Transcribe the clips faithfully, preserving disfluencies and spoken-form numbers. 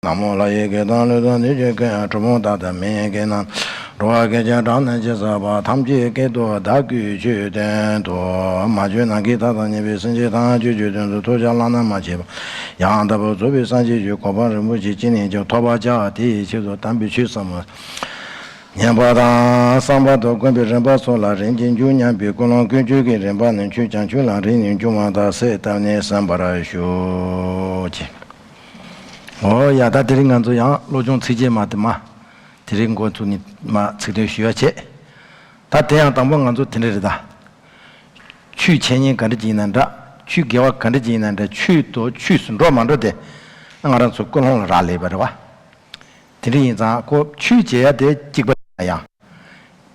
ན་མོ་ལྷ་ཡི་སྐད་དང་ཀླུ་དང་བདུད་ཀྱི་སྐད། གྲུལ་བུམ་དག་དང་མི་ཡི་སྐད་རྣམས། འགྲོ་བ་སྐད་ཅན་སྐྲག་ནས་ཅི་བསམ་པ། ཐམས་ཅད་སྐད་དུ་བདག་གིས་ཆོས་བསྟན་ཏོ། མ་བྱོན་ནམ་མཁའི་མཐའ་དང་མཉམ་པའི་སེམས་ཅན་ཐམས་ཅད་ཀྱི་དོན་དུ་ཐུགས་ཅག་བླ་ན་མ་མཆིས་པ་ཡང་དག་པར་རྫོགས་པའི་སངས་རྒྱས་ཀྱི་གོ་འཕང་རིན་པོ་ཆེ་ཅི་ནས་ཀྱང་ཐོབ་པར་བྱ། དེའི་ཕྱིར་དུ་དམ་པའི་ཆོས་ཟབ་མོ་ཉན་པ་དང་བསམ་པ་དང་བསྒོམ་པའི་རིམ་པ་སོགས་ལ་རིམ་གྱིས་འཇུག་སྙམ་པའི་ཀུན་སློང་ཀུན་སྤྱོད་ཀྱི་རིམ་པ་ནི་ཆོས་བྱང་ཆུབ་ལམ་རིམ་ནས་འབྱུང་བ་དང་གསལ་བཏབ་ནས་གསན་པར་ཞུ། འོ་ཡ། ད་དེ་རིང་ང་ཚོ་ཡང་བློ་སྦྱོང་ཚིགས་བཅད་མ་དེ་མ། དེ་རིང་འགོ་ཚུགས་ནས་མ་ཚིག་དོན་ཞུ་ཡ་བྱེད། ད་དེ་ཡང་དང་པོ་ང་ཚོ་དེ་འདྲ་རེད་ད། ཆོས་འཆད་ཉན་ག་འདྲ་ཅིག་ཡིན་ན་འདྲ། ཆོས་དགེ་བ་ག་འདྲ་ཅིག་ཡིན་ན་འདྲ། ཆོས་དང་ཆོས་སུ་འགྲོ་མ་འགྲོ་དེ་ང་རང་ཚོ་ཀུན་སློང་ལ་རག་ལས་པ་རེད་བ། དེ་འདྲ་ཡིན་ཙང་ཁོ་ཆོས་བྱེད་ཡ་དེ་གཅིག་པ་ཡིན་ན་ཡང་།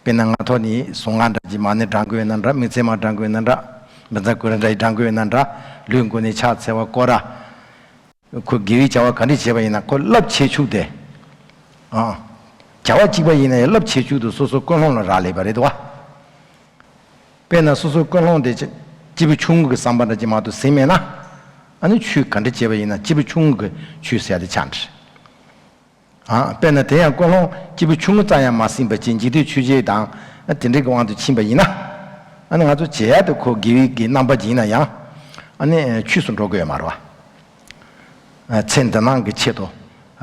དཔེར་ན་ང་ཐོག་ནས་གཟུངས་སྔགས་འདྲ་ཅིག་མ་ཎི་བགྲང་དགོས་ཡོད་ན་འདྲ། དམིགས་བརྩེ་མ་བགྲང་དགོས་ཡོད་ན་འདྲ། བཛྲ་གུ་རུ་འདྲ་ཞིག་བགྲང་དགོས་ཡོད་ན་འདྲ། ལུས་མགོ་ནས་ཕྱག་འཚལ་བ་སྐོར་ར། ཁོ་དགེ་བའི་བྱ་བ་ག་འདྲ་བྱས་པ་ཡིན་ན་ཁོ་རླབས་ཆེ་ཆུང་དེ། ཨ། བྱ་བ་གཅིག་པ་ཡིན་ན་ཡང་རླབས་ཆེ་ཆུང་དུ་སོ་སོ་ཀུན་སློང་ལ་རག་ལས་པ་རེད་དོ། དཔེར་ན་སོ་སོའི་ཀུན་སློང་དེ་སྐྱེས་བུ་ཆུང་ངུ་གི་བསམ་པ་འདྲ་ཅིག་མ་གཏོགས་ཟིན་མེད་ན། ཨ་ནི་ཆོས་ག་འདྲ་བྱས་པ་ཡིན་ན་སྐྱེས་བུ་ཆུང་ངུ་གི་ཆོས་ཟེར་ཡ་དེ་ཆགས་འགྲིག། ཨ། དཔེར་ན་དེ་ཡང་ཀུན་སློང་སྐྱེས་བུ་ཆུང་ངུ་ཙམ་ཡང་མ་ཟིན་པ་ཅིག་འཇིག་རྟེན་ཆོས་བྱེད་དང་དེ་འདྲའི་གི་དབང་དུ་ཕྱིན་པ་ཡིན་ན། ཨ་ནི་ང་ཚོ་བྱེད་ཡ་དེ་ཁོ་དགེ་བའི་གི་རྣམ་པ་ཅིག་ཡིན་ན་ཡང་། ཨ་ནི་ཆོས་སུ་འགྲོ་དགོས་ཡོད་མ་རེད་བ། ཚེ་འདི་ནང་གི་ཆེད་དུ་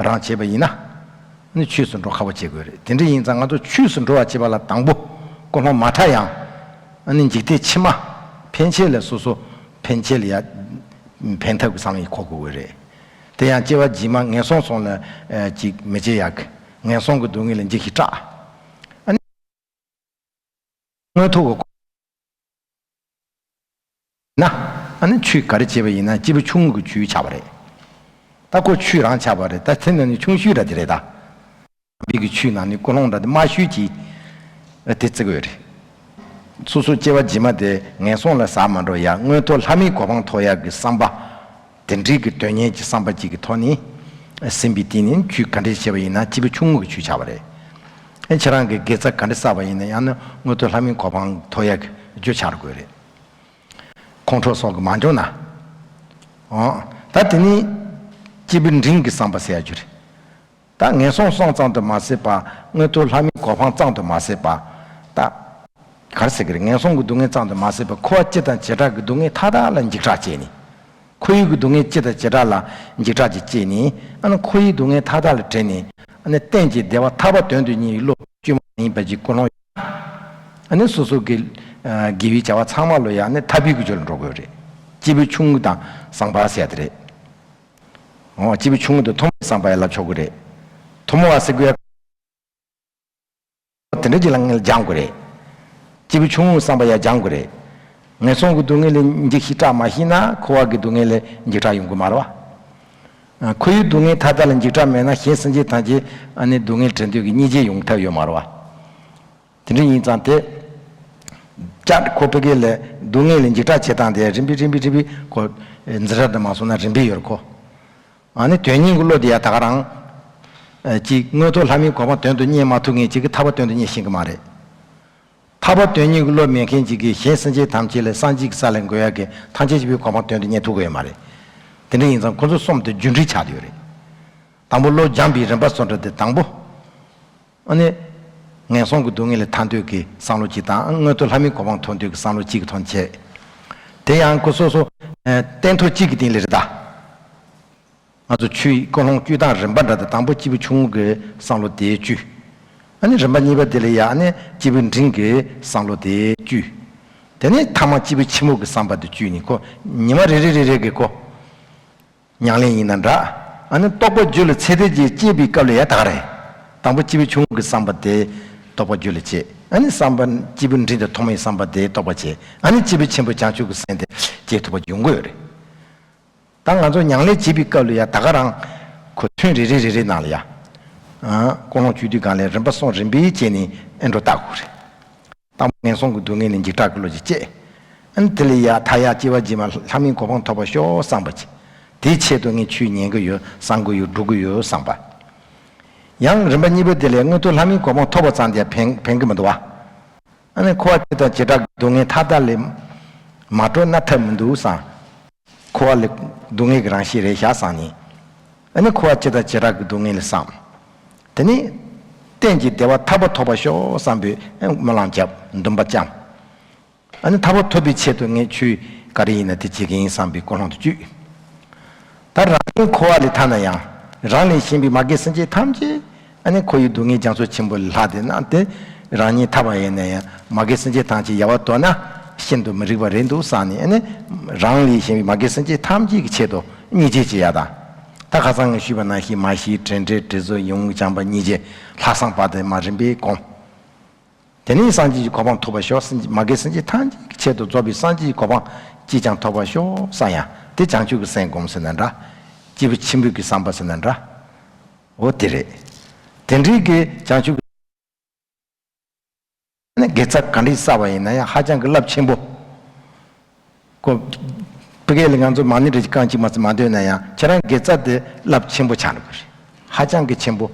རང་བྱས་པ་ཡིན་ན། ནི་ཆོས་སུ་འགྲོ་ཁག་པོ་བྱེད་དགོས་རེད། དེ་འདྲ་ཡིན་ཙང་ང་ཚོ་ཆོས་སུ་འགྲོ་བ་བྱེད་པ་ལ་དང་པོ་ཀུན་སློང་མ་ཕྲ་ཡང་། ཨ་ནི་འཇིག་རྟེན་ཕྱི་མ་ཕན་ཆད་ལ་སོ་སོ་ཕན་ཆད་ལ་ཡ་ཕན་ཐབས་ཀྱི་བསམ་བློ་ཡིས་འཁོར་དགོས་ཀྱི་རེད། དེ་ཡང་སྐྱེ་བ་རྗེས་མ་ངན་སོང་གསུམ་ལ་ཅིག་མི་སྐྱེ་ཡག་གི། ངན་སོང་གི་སྡུག་བསྔལ་ལ་འཇིགས་ཤིང་སྐྲག་མངོན་མཐོ་གི་ན། ཨ་ནི་ཆོས་ག་རེ་བྱས་པ་ཡིན་ན་སྐྱེས་བུ་ཆུང་ངུ་གི་ཆོས་ཆགས་པ་རེད། ད་ཁོ་ཆོས་རང་ཆགས་པ་རེད། ད་དེ་ནི་ཆུང་ཤོས་འདྲ་དེ་རེད་ད། བོད་ཀྱི་ཆོས་ནང་ནས་ཀུན་སློང་འདྲ་དེ་དམའ་ཤོས་ཀྱི་དེ་བརྩི་གི་ཡོད་རེད། སོ་སོ་སྐྱེ་བ་རྗེས་མ་དེ་ངན་སོང་ལ་ཟག་མ་འགྲོ་ཡ་མངོན་མཐོ་ལྷ་མིའི་གོ་འཕང་ཐོབ་ཡ་གི་བསམ་པ། དེ་འདྲའི་གི་དོན་གཉེར་གྱི་བསམ་པ་གཅིག་གི་ཐོག་ནས་ཟིན་པའི་སྟེང་ནས་ཆོས་ག་འདྲས་བྱས་པ་ཡིན་ན་སྐྱེས་བུ་ཆུང་ངུ་གི་ཆོས་ཆགས་པ་རེད། ཨེ་ཁྱེད་རང་གི་དགེ་རྩ་ག་འདྲས་བསགས་པ་ཡིན་ན་ཡང་ན་མངོན་མཐོ་ལྷ་མིའི་གོ་འཕང་ཐོབ་ཡ་གི་རྒྱུ་ཆགས་དགོས་རེད། ཁོང་ཁྲོ་སོགས་ཀྱིས་མ་འཇོམས་ན། འོ། ད་དེ་ནི་སྐྱེས་བུ་འབྲིང་གི་བསམ་པ་ཟེར་ཡ་རྒྱུ་རེད། ད་ངན་སོང་གསུམ་ཙམ་དུ་མ་ཟད་པ། མངོན་མཐོ་ལྷ་མིའི་གོ་འཕང་ཙམ་དུ་མ་ཟད་པ། ད་ག་རེ་ཟེར་གི་རེད། ངན་སོང་གི་སྡུག་བསྔལ་ཙམ་དུ་མ་ཟད་པ་འཁོར་བ་སྤྱི་དང་བྱེ་བྲག་གི་སྡུག་བསྔལ་མཐའ་དག་ལ་འཇིགས་སྐྲག་སྐྱེས་ནས། འཁོར་བའི་གི་སྡུག་བསྔལ་སྤྱི་དང་བྱེ་བྲག་ལ་འཇིགས་སྐྲག་ཅིག་སྐྱེས་ནས། ཨ་ནི་འཁོར་བའི་སྡུག་བསྔལ་མཐའ་དག་ལས་བྲལ་ནས། ཨ་ནི་གཏན་གྱི་བདེ་བ་ཐར་པ་དོན་དུ་གཉེར་བའི་བློ་བཅོས་མ་ཡིན་པ་ཅིག་ཀུན་སློང་། ཨ་ནི་སོ་སོ་གི་ཨ་དགེ་བའི་བྱ་བ་ཚང་མ་ལོ་ཡ་ཨ་ནི་ཐར་པའི་གི་རྒྱུ་ལ་འགྲོ་དགོས་རེད། སྐྱེས་བུ་ཆུང་ངུ་དང་བཟང་པ་ཟེར་ཡ་དེ་རེད། འོ། སྐྱེས་བུ་ཆུང་ངུ་དང་ཐོག་མའི་བསམ་པ་ཡ་ལབ་ཆོག་གི་རེད། ཐོག་མ་བ་ཟེར་དགོས་ཡ། དེ་འདྲ་ཅིག་ལ་ངས་སྦྱང་དགོས་རེད། སྐྱེས་བུ་ཆུང་ངུའི་བསམ་པ་ཡ་སྦྱང་དགོས་རེད། ངན་སོང་གི་སྡུག་བསྔལ་ལ་འཇིགས་ཤིང་སྐྲག་མ་ཤེས་ན་འཁོར་བ་གི་སྡུག་བསྔལ་ལ་འཇིགས་སྐྲག་ཡོང་གི་མ་རེད་བ། འཁོར་བའི་སྡུག་བསྔལ་མཐའ་དག་ལ་འཇིགས་སྐྲག་མེད་ན་གཞན་སེམས་ཅན་ཐམས་ཅད་ཨ་ནི་སྡུག་བསྔལ་བྲལ་འདོད་ཀྱི་སྙིང་རྗེ་ཡོང་ཐབས་ཡོད་མ་རེད་བ། དེ་འདྲ་ཡིན་ཙང་དེ། ཅག་ཁོ་ཕ་གི་ལ་སྡུག་བསྔལ་ལ་འཇིགས་སྐྲག་བྱེད་སྟངས་དེ་རིམ་པས་རིམ་པས་རིམ་པས་ཁོ་འཛིན་གྲྭ་དུ་མ་སོང་ན་རིམ་པས་ཡོད་རེད་ཁོ། ཨ་ནི་དོན་གཉེར་གྱི་བློ་དེ་ཡ་ད་ག་རང་། ཨ་ཅིག་མངོན་མཐོ་ལྷ་མིའི་གོ་འཕང་དོན་དུ་གཉེར་མ་ཐུབ་མཁན་ཅིག་གིས་ཐར་པ་དོན་དུ་གཉེར་ཤེས་ཀྱི་མ་རེད། ཐར་པ་དོན་གཉེར་གྱི་བློ་མེད་མཁན་ཅིག་གིས་གཞན་སེམས་ཅན་ཐམས་ཅད་ལ་སངས་རྒྱས་ཀྱི་ས་ལ་འགོད་ཡག་གི་ཐམས་ཅད་མཁྱེན་པའི་གོ་འཕང་དོན་དུ་གཉེར་ཐུབ་ཀྱི་ཡོད་མ་རེད། དེ་འདྲ་ཡིན་ཙང་ཁོ་ཚོ་གསུམ་དེ་རྒྱུ་འབྲས་ཆགས་བསྡད་ཡོད་རེད། དང་པོ་བློ་སྦྱངས་པའི་རིམ་པ་སོ་འདྲ་དེ་དང་པོ། ཨ་ནི། ངན་སོང་གི་སྡུག་བསྔལ་ལས་ཐར་འདོད་ཀྱི་བསམ་བློ་གཅིག་དང་མངོན་མཐོ་ལྷ་མིའི་གོ་འཕང་ཐོབ་འདོད་ཀྱི་བསམ་བློ་གཅིག་གི་ཐོག་ནས་བྱས། དེ་ཡང་ཁོ་སོ་སོ། ཨ་སྟན་ཐོག་གཅིག་གི་སྟེང་ལ་རེད་ད། ང་ཚོ་ཆོས་ཀུན་སློང་བཅོས་སྟངས་རིམ་པ་འདྲ་དང་དང་པོ་སྐྱེས་བུ་ཆུང་ངུ་གི་བསམ་བློ་དེ་བཅོས། ཨ་ནི་རིམ་པ་གཉིས་པ་དེ་ལ་ཡ་ཨ་ནི་སྐྱེས་བུ་འབྲིང་གི་བསམ་བློ་དེ་བཅོས། དེ་ནས་ཐ་མ་སྐྱེས་བུ་ཆེན་པོ་གི་བསམ་པ་དེ་བཅོས་ནས་ཁོ་ཉི་མ་རེ་རེ་རེ་རེ་གི་ཁོ། ཉམས་ལེན་ཡིན་ན་འདྲ། ཨ་ནི་རྟོགས་པ་རྒྱུད་ལ་ཚད་ལྡན་ཅིག་སྐྱེས་པའི་སྐབས་ལ་ཡ་ད་ག་རེད། དང་པོ་སྐྱེས་བུ་ཆུང་ངུ་གི་བསམ་པ་དེ་རྟོགས་པ་རྒྱུད་ལ་སྐྱེས། ཨ་ནི་བསམ་པ་སྐྱེས་བུ་འབྲིང་དང་ཐོག་མའི་བསམ་པ་དེ་རྟོགས་པ་བྱས། ཨ་ནི་སྐྱེས་བུ་ཆེན་པོ་བྱང་ཆུབ་ཀྱི་སེམས་དེ་སྐྱེ་ཐུབ་པ་ཡོང་གི་ཡོད་རེད། ད་ང་ཚོ་ཉམས་ལེན་བྱེད་པའི་སྐབས་ལ་ཡ་ད་ག་རང་ཁོ་ཐུན་རེ་རེ་རེ་རེ་ནང་ལ་ཡ། ཨ་ཀུན་སློང་བཅོས་དུས་སྒང་ལ་རིམ་པ་གསུམ་རིམ་པས་བྱས་ནས་ཨེ་འགྲོ་ལྟ་དགོས་རེད། དང་པོ་ངན་སོང་གི་སྡུག་བསྔལ་ནས་འཇིགས་སྐྲག་གི་བློ་ཅིག་སྐྱེས། ཨ་ནི་དེ་ལས་ཡ་མཐའ་ཡ་སྐྱེ་བ་རྗེས་མ་ལྷ་མིའི་གོ་འཕང་ཐོབ་པར་ཤོག་བསམ་པ་ཅིག་དེའི་ཆེད་དུ་ངས་ཆོས་ཉན་གི་ཡོད། བསམ་གི་ཡོད། སྒྲུབ་གི་ཡོད་བསམ་པ། ཡང་རིམ་པ་གཉིས་པ་དེ་ལས་མངོན་མཐོ་ལྷ་མིའི་གོ་འཕང་ཐོབ་པ་ཙམ་དེ་ཕན་ཕན་གི་མི་འདུག་བ། ཨ་ནི་འཁོར་བ་སྤྱི་དང་བྱེ་བྲག་གི་སྡུག་བསྔལ་མཐའ་དག་ལས་མ་གྲོལ་ན་ཐབས་མི་འདུག་བསམ། འཁོར་བ་ལ་སྡུག་བསྔལ་གྱི་རང་བཞིན་རེད་བཞག་བསམ་ནས། ཨ་ནི་འཁོར་བ་བྱེ་བྲག་བྱེ་བྲག་གི་སྡུག་བསྔལ་ལས་སངས། དེ་ནས་གཏན་གྱི་བདེ་བ་ཐར་པ་ཐོབ་པར་ཤོག་བསམ་པའི་སྨོན་ལམ་བརྒྱབ། འདུན་པ་བཅངས། ཨ་ནི་ཐར་པ་ཐོབ་པའི་ཆེད་དུ་ངས་ཆོས་ག་རེ་ཡིན་ན་དེ་བྱེད་ཀྱི་ཡིན་བསམ་པའི་ཀུན་སློང་དུ་བཅུག། ད་རང་ཉིད་འཁོར་བ་ལས་ཐར་ན་ཡང་། རང་ལས་གཞན་པའི་མ་རྒན་སེམས་ཅན་ཐམས་ཅད་ཨ་ནི་འཁོར་བའི་སྡུག་བསྔལ་རྒྱ་མཚོ་ཆེན་པོ་ལས་ལྷག་སྟེ་ན་དེ། རང་ཉིད་ཐར་པ་ཡིན་ན་ཡང་མ་རྒན་སེམས་ཅན་ཐམས་ཅད་ཡལ་བར་དོར་ན་ཤིན་ཏུ་མི་རིགས་པ་རེད་འདུག་བསམ་ནས། ཨ་ནི་རང་ལས་གཞན་པའི་མ་རྒན་སེམས་ཅན་ཐམས་ཅད་ཀྱི་ཆེད་དུ་སྙིང་རྗེ་སྐྱེ་ཡ་དང་། ད་ཁ་སང་ངས་ཞུས་པ་ནང་བཞིན་མ་ཤི་དྲན་བྲལ་དྲི་བཟོད་ཡོངས་བསྐྱངས་པ་གཉིས་ཀྱིས་ལྷག་བསམ་དཔག་ཏུ་མེད་རིམ་པས་བསྒོམ། དེ་ནས་སངས་རྒྱས་ཀྱི་གོ་འཕང་ཐོབ་པར་ཤོག་སེམས་མ་རྒན་སེམས་ཅན་ཐམས་ཅད་ཀྱི་ཆེད་དུ་རྫོགས་པའི་སངས་རྒྱས་ཀྱི་གོ་འཕང་ཅིས་ཀྱང་ཐོབ་པར་ཤོག་བསམ་ཡ་དེ་བྱང་ཆུབ་ཀྱི་སེམས་སྒོམ་ཟེར་ན་འདྲ། སྐྱེས་བུ་ཆེན་པོའི་གི་བསམ་པ་ཟེར་ན་འདྲ། འོ་དེ་རེད། དེ་འདྲའི་གི་བྱང་ཆུབ་ཀྱི་ནི་དགེ་རྩ་ག་འདྲ་བསགས་པ་ཡིན་ན་ཡང་ཧ་ཅང་གི་རླབས་ཆེན་པོ། ཁོ་ཕ་གི་ལ་ང་ཚོ་མ་ཎི་རེ་རྐང་གཅིག་མ་ཚད་མ་འདོན་ན་ཡང་ཁྱེད་རང་དགེ་རྩ་དེ་རླབས་ཆེན་པོ་ཆགས་འགྲོ་གི་རེད། ཧ་ཅང་གི་ཆེན་པོ།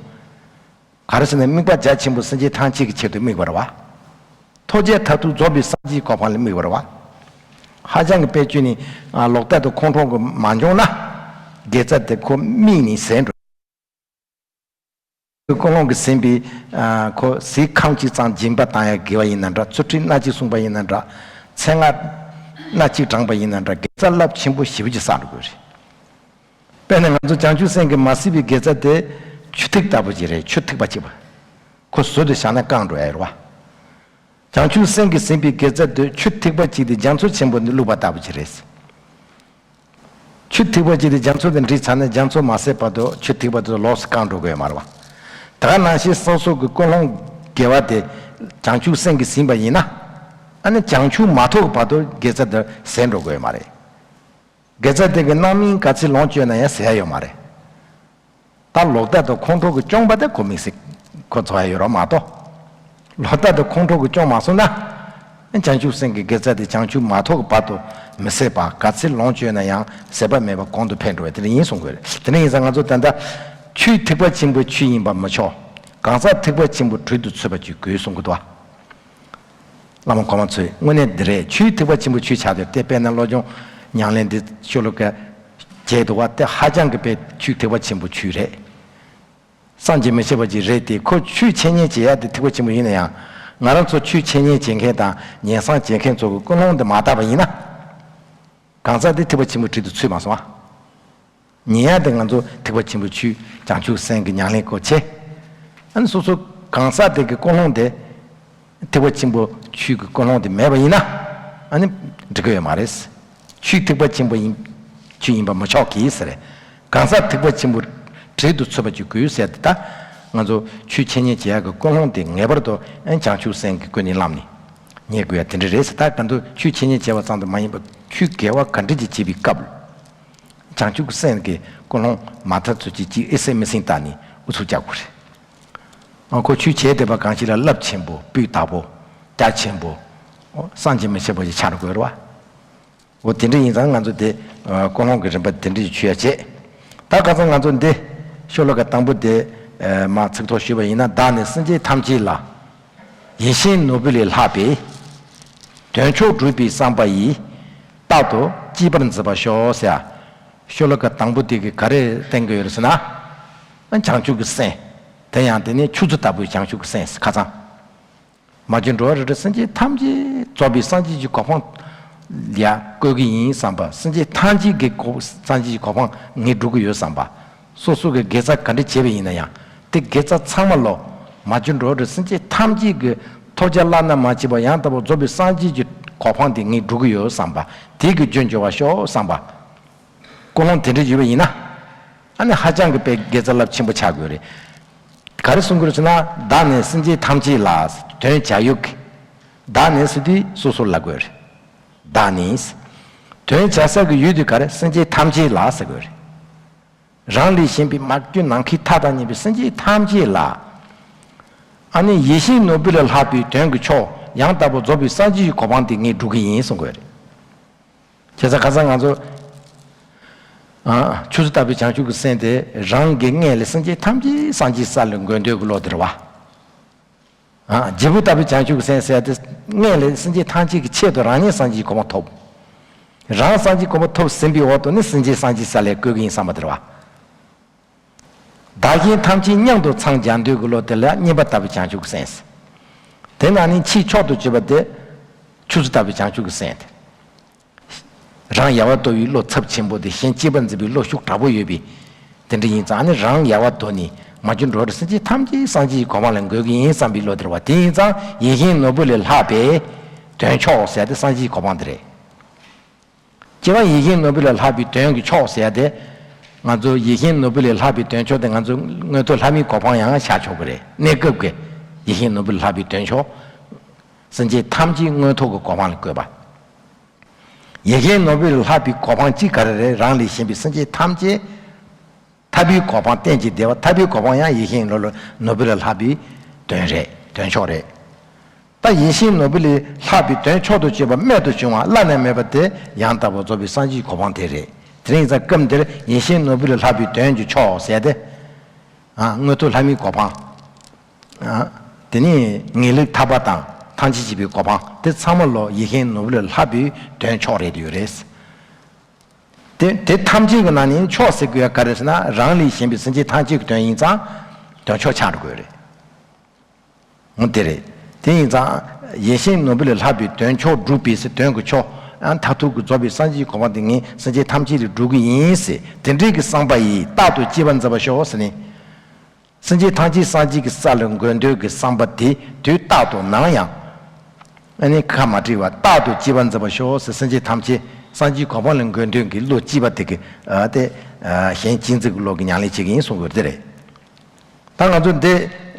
ག་རེ་ཟེར་ན་དམིགས་པ་རྒྱ་ཆེན་པོ་སེམས་ཅན་ཐམས་ཅད་ཀྱི་ཆེད་དུ་དམིགས་པ་རེད་བ། ཐོབ་བྱ་མཐར་ཐུག་རྫོགས་པའི་སངས་རྒྱས་ཀྱི་གོ་འཕང་ལ་དམིགས་པ་རེད་བ། ཧ་ཅང་གི་དཔེ་བཅོས་ནི། ཨ། ལོག་ལྟ་དང་ཁོང་ཁྲོ་གི་མ་འབྱུང་ན། དགེ་རྩ་དེ་ཁོ་དམིགས་ནས་ཟད་འགྲོ། ཀུན་སློང་གིས་ཟིན་པའི། ཨ། ཁོ་གཟིག་ཁམ་གཅིག་ཙམ་སྦྱིན་པ་བཏང་ཡ་དགེ་བ་ཡིན་ན་འདྲ། ཚུལ་ཁྲིམས་སྣ་གཅིག་བསྲུངས་པ་ཡིན་ན་འདྲ། མཚན་ལྔ་སྣ་གཅིག་བགྲངས་པ་ཡིན་ན་འདྲ། དགེ་རྩ་རླབས་ཆེན་པོ་ཞེ་པོ་ཅིག་བསགས་འགྲོ་དགོས་རེད། དཔེར་ན་ང་ཚོ་བྱང་ཆུབ་སེམས་ཀྱིས་མ་ཟིན་པའི་དགེ་རྩ་དེ་ཆུ་ཐིགས་ལྟ་བུ་ཅིག་རེད། ཆུ་ཐིགས་པ་གཅིག་པ། ཁོ་ཟུར་དུ་བཞག་ན་བཀང་འགྲོ་ཡ་རེད་བ། བྱང་ཆུབ་སེམས་ཀྱིས་ཟིན་པའི་དགེ་རྩ་དེ་ཆུ་ཐིགས་པ་གཅིག་དེ་རྒྱ་མཚོ་ཆེན་པོ་ནས་བླུགས་པ་ལྟ་བུ་ཅིག་རེད། ཆུ་ཐིགས་པ་གཅིག་དེ་རྒྱ་མཚོ་དེ་འདྲིས་ཚར་ན་རྒྱ་མཚོ་མ་ཟད་བར་དུ་ཆུ་ཐིགས་པ་དེ་ལོགས་སུ་བཀང་འགྲོ་དགོས་མ་རེད་བ། ད་ག་ནང་བཞིན་སོ་སོ་གི་ཀུན་སློང་དགེ་བ་དེ་བྱང་ཆུབ་སེམས་ཀྱིས་ཟིན་པ་ཡིན་ན། ཨ་ནི་བྱང་ཆུབ་མ་ཐོབ་བར་དུ་དགེ་རྩ་དེ་ཟད་འགྲོ་དགོས་མ་རེད། དགེ་རྩ་དེ་གི་རྣམ་སྨིན་ག་ཚོད་ལོངས་སྤྱོད་ན་ཡང་ཟད་ཡ་ཡོད་མ་རེད། ད་ལོག་ལྟ་དང་ཁོང་ཁྲོ་གི་སྐྱོང་བ་དེ་ཁོ་དམིགས་བསལ་ཁོ་རྫོགས་ཡ་ཡོད་རོགས་མ་གཏོགས། ལོག་ལྟ་དང་ཁོང་ཁྲོ་གི་སྐྱོང་མ་སོང་ན། བྱང་ཆུབ་སེམས་ཀྱི་དགེ་རྩ་དེ་བྱང་ཆུབ་མ་ཐོབ་བར་དུ་མི་ཟད་པ། ག་ཚོད་ལོངས་སྤྱོད་ན་ཡང་ཟད་པ་མེད་པ་གོང་དུ་འཕེལ་འགྲོ་བ་དེ་འདྲ་ཡིན་གསུང་དགོས་རེད། དེ་འདྲ་ཡིན་ཙང་ང་ཚོ་ད་ལྟ་ཆུའི་ཐིགས་པ་ཆེན་པོ་ཆུ་ཡིན་པ་མི་ཆོག་གང་ཟག་ཐིགས་པ་ཆེན་པོ་དྲོད་དུ་ཚོད་པ་ཅིག་དགོས་གསུང་གི་འདུག་བ། བླ་མ་གོང་མ་ཚོས་དངོས་གནས་འདི་རེད། ཆུའི་ཐིགས་པ་ཆེན་པོ་ཆུ་ཆགས་དེ་དཔེར་ན་བློ་སྦྱོང་ཉམས་ལེན་འདི་ཤོ་ལོ་ཀ་བྱས་འདུག་བ། དེ་ཧ་ཅང་གི་དཔེ་ཆུའི་ཐིགས་པ་ཆེན་པོ་ཆུ་རེད། བསམ་གྱིས་མི་ཁྱབ་པ་ཅིག་རེད་དེ། ཁོ་ཆོས་འཆད་ཉན་བྱེད་ཡ་དེ་ཐིགས་པ་ཆེན་པོ་ཡིན་ན་ཡང་། ང་རང་ཚོ་ཆོས་འཆད་ཉན་བྱེད་མཁན་དང་ཉན་བསམ་བྱེད་མཁན་ཚོ་གི་ཀུན་སློང་དེ་མ་དག་པ་ཡིན་ན། གང་ཟག་དེ་ཐིགས་པ་ཆེན་པོ་དྲོད་དུ་ཚོད་མ་སོང་ཨ། ཉན་ཡ་དེ་ང་ཚོ་ཐིགས་པ་ཆེན་པོ་ཆུ་བྱང་ཆུབ་སེམས་ཀྱི་ཉམས་ལེན་སྐོར་བྱེད། ཨ་ནི་སོ་སོ་གང་ཟག་དེ་གི་ཀུན་སློང་དེ། ཐིགས་པ་ཆེན་པོ་ཆུ་གི་ཀུན་སློང་དེ་མེད་པ་ཡིན་ན། ཨ་ནི་འགྲིག་གི་ཡོད་མ་རེད། ཆུ་ཐིགས་པ་ཆེན་པོ་ཡིན། ཆུ་ཡིན་པ་མི་ཆོག་གི་ཟེར། གང་ཟག་ཐིགས་པ་ཆེན་པོ་དྲོད་དུ་ཚོད་པ་ཅིག་དགོས་ཟེར་ཏེ། ད་ང་ཚོ་ཆོས་འཆད་ཉན་བྱེད་ཡག་གི་ཀུན་སློང་དེ་ངེས་པར་དུ་ཨན་བྱང་ཆུབ་སེམས་ཀྱི་ཀུན་ནས་བསླངས་ནས་རྙེད་དགོས་ཡ་དེ་འདྲ་རེད་ཟེར། ད་ག་འདུག་ཆོས་འཆད་ཉན་བྱས་པ་ཙམ་དུ་མ་ཡིན་པར་ཆོས་དགེ་བ་ག་འདྲ་ཅིག་བྱེད་པའི་སྐབས། བྱང་ཆུབ་ཀྱི་སེམས་ཀྱི་ཀུན་སློང་མ་དག་ཚོད་ཅིག་ཅིག་ཨེ་སེ་མི་སེང་བལྟས་ནས་ཨུ་ཚུགས་རྒྱག་དགོས་རེད། ཨ་ཁོ་ཆོས་བྱས་བསྡད་པ་གང་ཞིག་ལ་རླབས་ཆེན་པོ་སྤུས་དག་པོ་རྒྱ་ཆེན་པོ་བསམ་གྱིས་མི་ཁྱབ་པ་ཞིག་ཆགས་དགོས་རེད་བ། འོ་དེ་འདྲ་ཡིན་ཙང་ང་ཚོ་དེ་ཀུན་སློང་གི་རིམ་པ་དེ་འདྲ་ཞིག་ཆུད་ཡ་བྱེད། ད་ཁ་སང་ང་ཚོ་འདི་ཤོ་ལོ་ཀ་དང་པོ་དེ་མར་ཚིག་ཐོ་ཞུས་པ་ཡིན་ན། བདག་ནི་སེམས་ཅན་ཐམས་ཅད་ལ། ཡིད་བཞིན་ནོར་བུ་ལས་ལྷག་པའི། དོན་མཆོག་སྒྲུབ་པའི་བསམ་པ་ཡིས། རྟག་ཏུ་གཅེས་པར་མཛད་པར་ཤོག་ཟེར། ཤོ་ལོ་ཀ་དང་པོ་དེ་གིས་ག་རེ་བསྟན་གྱི་ཡོད་རེད་ཟེར་ན། བྱང་ཆུབ་ཀྱི་སེམས། དེ་ཡང་དེ་ནི་ཆུ་ཚོད་ལྟ་བུའི་བྱང་ཆུབ་ཀྱི་སེམས་ཁ་ཚང་། མ་གྱུར་འགྲོ་བ་རིགས་དྲུག་སེམས་ཅན་ཐམས་ཅད་རྫོགས་པའི་སངས་རྒྱས་ཀྱི་གོ་འཕང་ལ་བཀོད་ཀྱི་ཡིན་བསམ་པ། སེམས་ཅན་ཐམས་ཅད་ཀྱི་གོ་སངས་རྒྱས་ཀྱི་གོ་འཕང་ངས་སྒྲུབ་ཀྱི་ཡོད་བསམ་པ། སོ་སོ་གི་དགེ་རྩ་ག་འདྲ་བྱས་པ་ཡིན་ན་ཡང་། དེ་དགེ་རྩ་ཚང་མ་ལོ། མ་གྱུར་འགྲོ་བ་རིགས་སེམས་ཅན་ཐམས་ཅད་ཀྱི་ཐོབ་བྱ་བླ་ན་མ་མཆིས་པ་ཡང་དག་པར་རྫོགས་པའི་སངས་རྒྱས་ཀྱི་གོ་འཕང་དེ་ངས་སྒྲུབ་ཀྱི་ཡོད་བསམ་པ། དེ་གི་རྒྱུ་འབྱོར་བར་ཤོག་བསམ་པ། ཀུན་སློང་དེ་འདྲ་ཡོད་པ་ཡིན་ན། ཨ་ནི་ཧ་ཅང་གི་དཔེ་དགེ་རྩ་རླབས་ཆེན་པོ་ཆགས་དགོས་རེད། ག་རེ་གསུང་གི་རེད་ཟེར་ན། བདག་ནི་སེམས་ཅན་ཐམས་ཅད་ལ། དོན་བྱ་ཡུལ་གྱི། བདག་ནི་ཟེར་དུས་སོ་སོ་ལ་དགོས་རེད། བདག་ནི། དོན་བྱ་ས་གི་ཡུལ་དེ་ག་རེ། སེམས་ཅན་ཐམས་ཅད་ལ་ཟེར་དགོས་རེད། རང་ལས་གཞན་པའི་མ་གྱུར་ནམ་མཁའི་མཐའ་དང་མཉམ་པའི་སེམས་ཅན་ཐམས་ཅད་ལ། ཨ་ནི་ཡིད་བཞིན་ནོར་བུ་ལས་ལྷག་པའི་དོན་གྱི་མཆོག་ཡང་དག་པར་རྫོགས་པའི་སངས་རྒྱས་ཀྱི་གོ་འཕང་དེ་ངས་སྒྲུབ་ཀྱི་ཡིན་གསུང་གི་ཡོད་རེད། བྱས་ཙང་ཁ་སང་ང་ཚོ། ཨ། ཆུ་ཚོད་ལྟ་བུའི་བྱང་ཆུབ་ཀྱི་སེམས་དེ་རང་གི་མངལ་ལས་སེམས་ཅན་ཐམས་ཅད་སངས་རྒྱས་ས་ལ་འགོད་འདོད་ཀྱི་བློ་དེ་རེད་བ། ཨ། རྗེ་བོ་ལྟ་བུའི་བྱང་ཆུབ་ཀྱི་སེམས་ཟེར་ཡ་དེ་མངལ་ལས་སེམས་ཅན་ཐམས་ཅད་ཀྱི་ཆེད་དུ་རང་ཉིད་སངས་རྒྱས་ཀྱི་གོ་འཕང་ཐོབ། རང་སངས་རྒྱས་གོ་འཕང་ཐོབ་ཟིན་པའི་འོག་ཏུ་ནི་སེམས་ཅན་སངས་རྒྱས་ས་ལ་བཀོད་ཀྱི་ཡིན་བསམ་པ་དེ་རེད་བ། བདག་གཞན་ཐམས་ཅད་མཉམ་དུ་འཚང་རྒྱ་འདོད་ཀྱི་བློ་དེ་ལ་མཉན་པ་ལྟ་བུའི་བྱང་ཆུབ་ཀྱི་སེམས། དེ་ན་ནི་ཕྱིའི་མཆོག་ཏུ་གྱུར་པ་དེ་ཆུ་ཚོད་ལྟ་བུའི་བྱང་ཆུབ་ཀྱི་སེམས་ཏེ། རང་ཡལ་བར་དོར་བའི་བློ་ཚབས་ཆེན་པོ་དེ་གཞན་གཅེས་པར་འཛིན་པའི་བློ་ཤུགས་དྲག་པོ་ཡོད་པས། དེ་འདྲ་ཡིན་ཙང་ནི་རང་ཡལ་བར་དོར་ནས་མ་གྱུར་འགྲོ་བ་རིགས་སེམས་ཅན་ཐམས་ཅད་སངས་རྒྱས་ཀྱི་གོ་འཕང་ལ་འགོད་ཀྱི་ཡིན་བསམ་པའི་བློ་དེ་རེད་བ། དེ་ཡིན་ཙང་ཡིད་བཞིན་ནོར་བུ་ལས་ལྷག་པའི་དོན་མཆོག་ཟེར་ཏེ་སངས་རྒྱས་ཀྱི་གོ་འཕང་དེ་རེད། སྤྱིར་བཏང་ཡིད་བཞིན་ནོར་བུ་ལས་ལྷག་པའི་དོན་གྱི་མཆོག་ཟེར་ཏེ། ང་ཚོ་ཡིད་བཞིན་ནོར་བུ་ལས་ལྷག་པའི་དོན་མཆོག་དེ་ང་ཚོ་མངོན་མཐོ་ལྷ་མིའི་གོ་འཕང་ཡང་ཆགས་ཆོག་གི་རེད། གནས་སྐབས་ཀྱི་ཡིད་བཞིན་ནོར་བུ་ལས་ལྷག་པའི་དོན་མཆོག་སེམས་ཅན་ཐམས་ཅད་མངོན་མཐོ་གི་གོ་འཕང་ལ་བཀོད་པ། ཡིད་བཞིན་ནོར་བུ་ལས་ལྷག་པའི་གོ་འཕང་གཅིག་ག་རེ་རེད། རང་ལས་གཞན་པའི་སེམས་ཅན་ཐམས་ཅད་ཐར་པའི་གོ་འཕང་གཏན་གྱི་བདེ་བ། ཐར་པའི་གོ་འཕང་ཡང་ཡིད་བཞིན་ནོར་ལ་ནོར་བུ་ལས་ལྷག་པའི་དོན་རེད། དོན་མཆོག་རེད། ད་ཡིད་བཞིན་ནོར་བུ་ལས་ལྷག་པའི་དོན་མཆོག་ཏུ་གྱུར་པ་རྨད་དུ་བྱུང་བ་བླ་ན་མེད་པ་དེ་ཡང་དག་པར་རྫོགས་པའི་སངས་རྒྱས་ཀྱི་གོ་འཕང་དེ་རེད། དེ་རིང་ཙང་སྐབས་འདིར་ཡིད་བཞིན་ནོར་བུ་ལས་ལྷག་པའི་དོན་གྱི་མཆོག་ཟེར་ཏེ། ཨ། མངོན་མཐོ་ལྷ་མིའི་གོ་འཕང་། ཨ། དེ་ནས་ངེས་ལེགས་ཐར་པ་དང་ཐམས་ཅད་མཁྱེན་པའི་གོ་འཕང་དེ་ཚང་མ་ལོ་ཡིད་བཞིན་ནོར་བུ་ལས་ལྷག་པའི་དོན་མཆོག་རེད་ཡོད་རེད། དེ་དེ་ཐམས་ཅད་ཀྱི་ནང་ནས་མཆོག་ཟེར་དགོས་ཡ་ག་རེ་ཟེར་ན། རང་ལས་གཞན་པའི་སེམས་ཅན་ཐམས་ཅད་ཀྱི་དོན་ཡིན་ཙང་དོན་མཆོག་ཆགས་འགྲོ་དགོས་རེད། འོ་དེ་རེད། དེ་ཡིན་ཙང་ཡིད་བཞིན་ནོར་བུ་ལས་ལྷག་པའི་དོན་མཆོག་སྒྲུབ་པའི་ཟེར། དོན་གྱི་མཆོག་ཨ་མཐར་ཐུག་གི་རྫོགས་པའི་སངས་རྒྱས་ཀྱི་གོ་འཕང་དེ་ངས་སེམས་ཅན་ཐམས་ཅད་ལ་སྒྲུབ་ཀྱི་ཡིན་ཟེར། དེ་འདྲའི་གི་བསམ་པ་ཡིས་རྟག་ཏུ་གཅེས་པར་མཛད་པར་ཤོག་ཟེར་ནས། སེམས་ཅན་ཐམས་ཅད་སངས་རྒྱས་ཀྱི་ས་ལ་འགོད་འདོད་ཀྱི་བསམ་པ་དེ་དུས་རྟག་ཏུ་ནམ་ཡང་ཨ་ནི་ཁ་མ་བྲལ་བར་རྟག་ཏུ་གཅེས་པར་མཛད་པར་ཤོག་ཟེར། སེམས་ཅན་ཐམས་ཅད་སངས་རྒྱས་གོ་འཕང་ལ་འགོད་འདོད་ཀྱི་བློ་གཅེས་པ་དེ་གི་ཨ་དེ་ཨ་གཞན་གཅེས་འཛིན་གྱི་བློ་གི་ཉམས་ལེན་བྱེད་ཀྱི་ཡིན་གསུང་དགོས་དེ་རེད། ད་ང་ཚོ་འདི་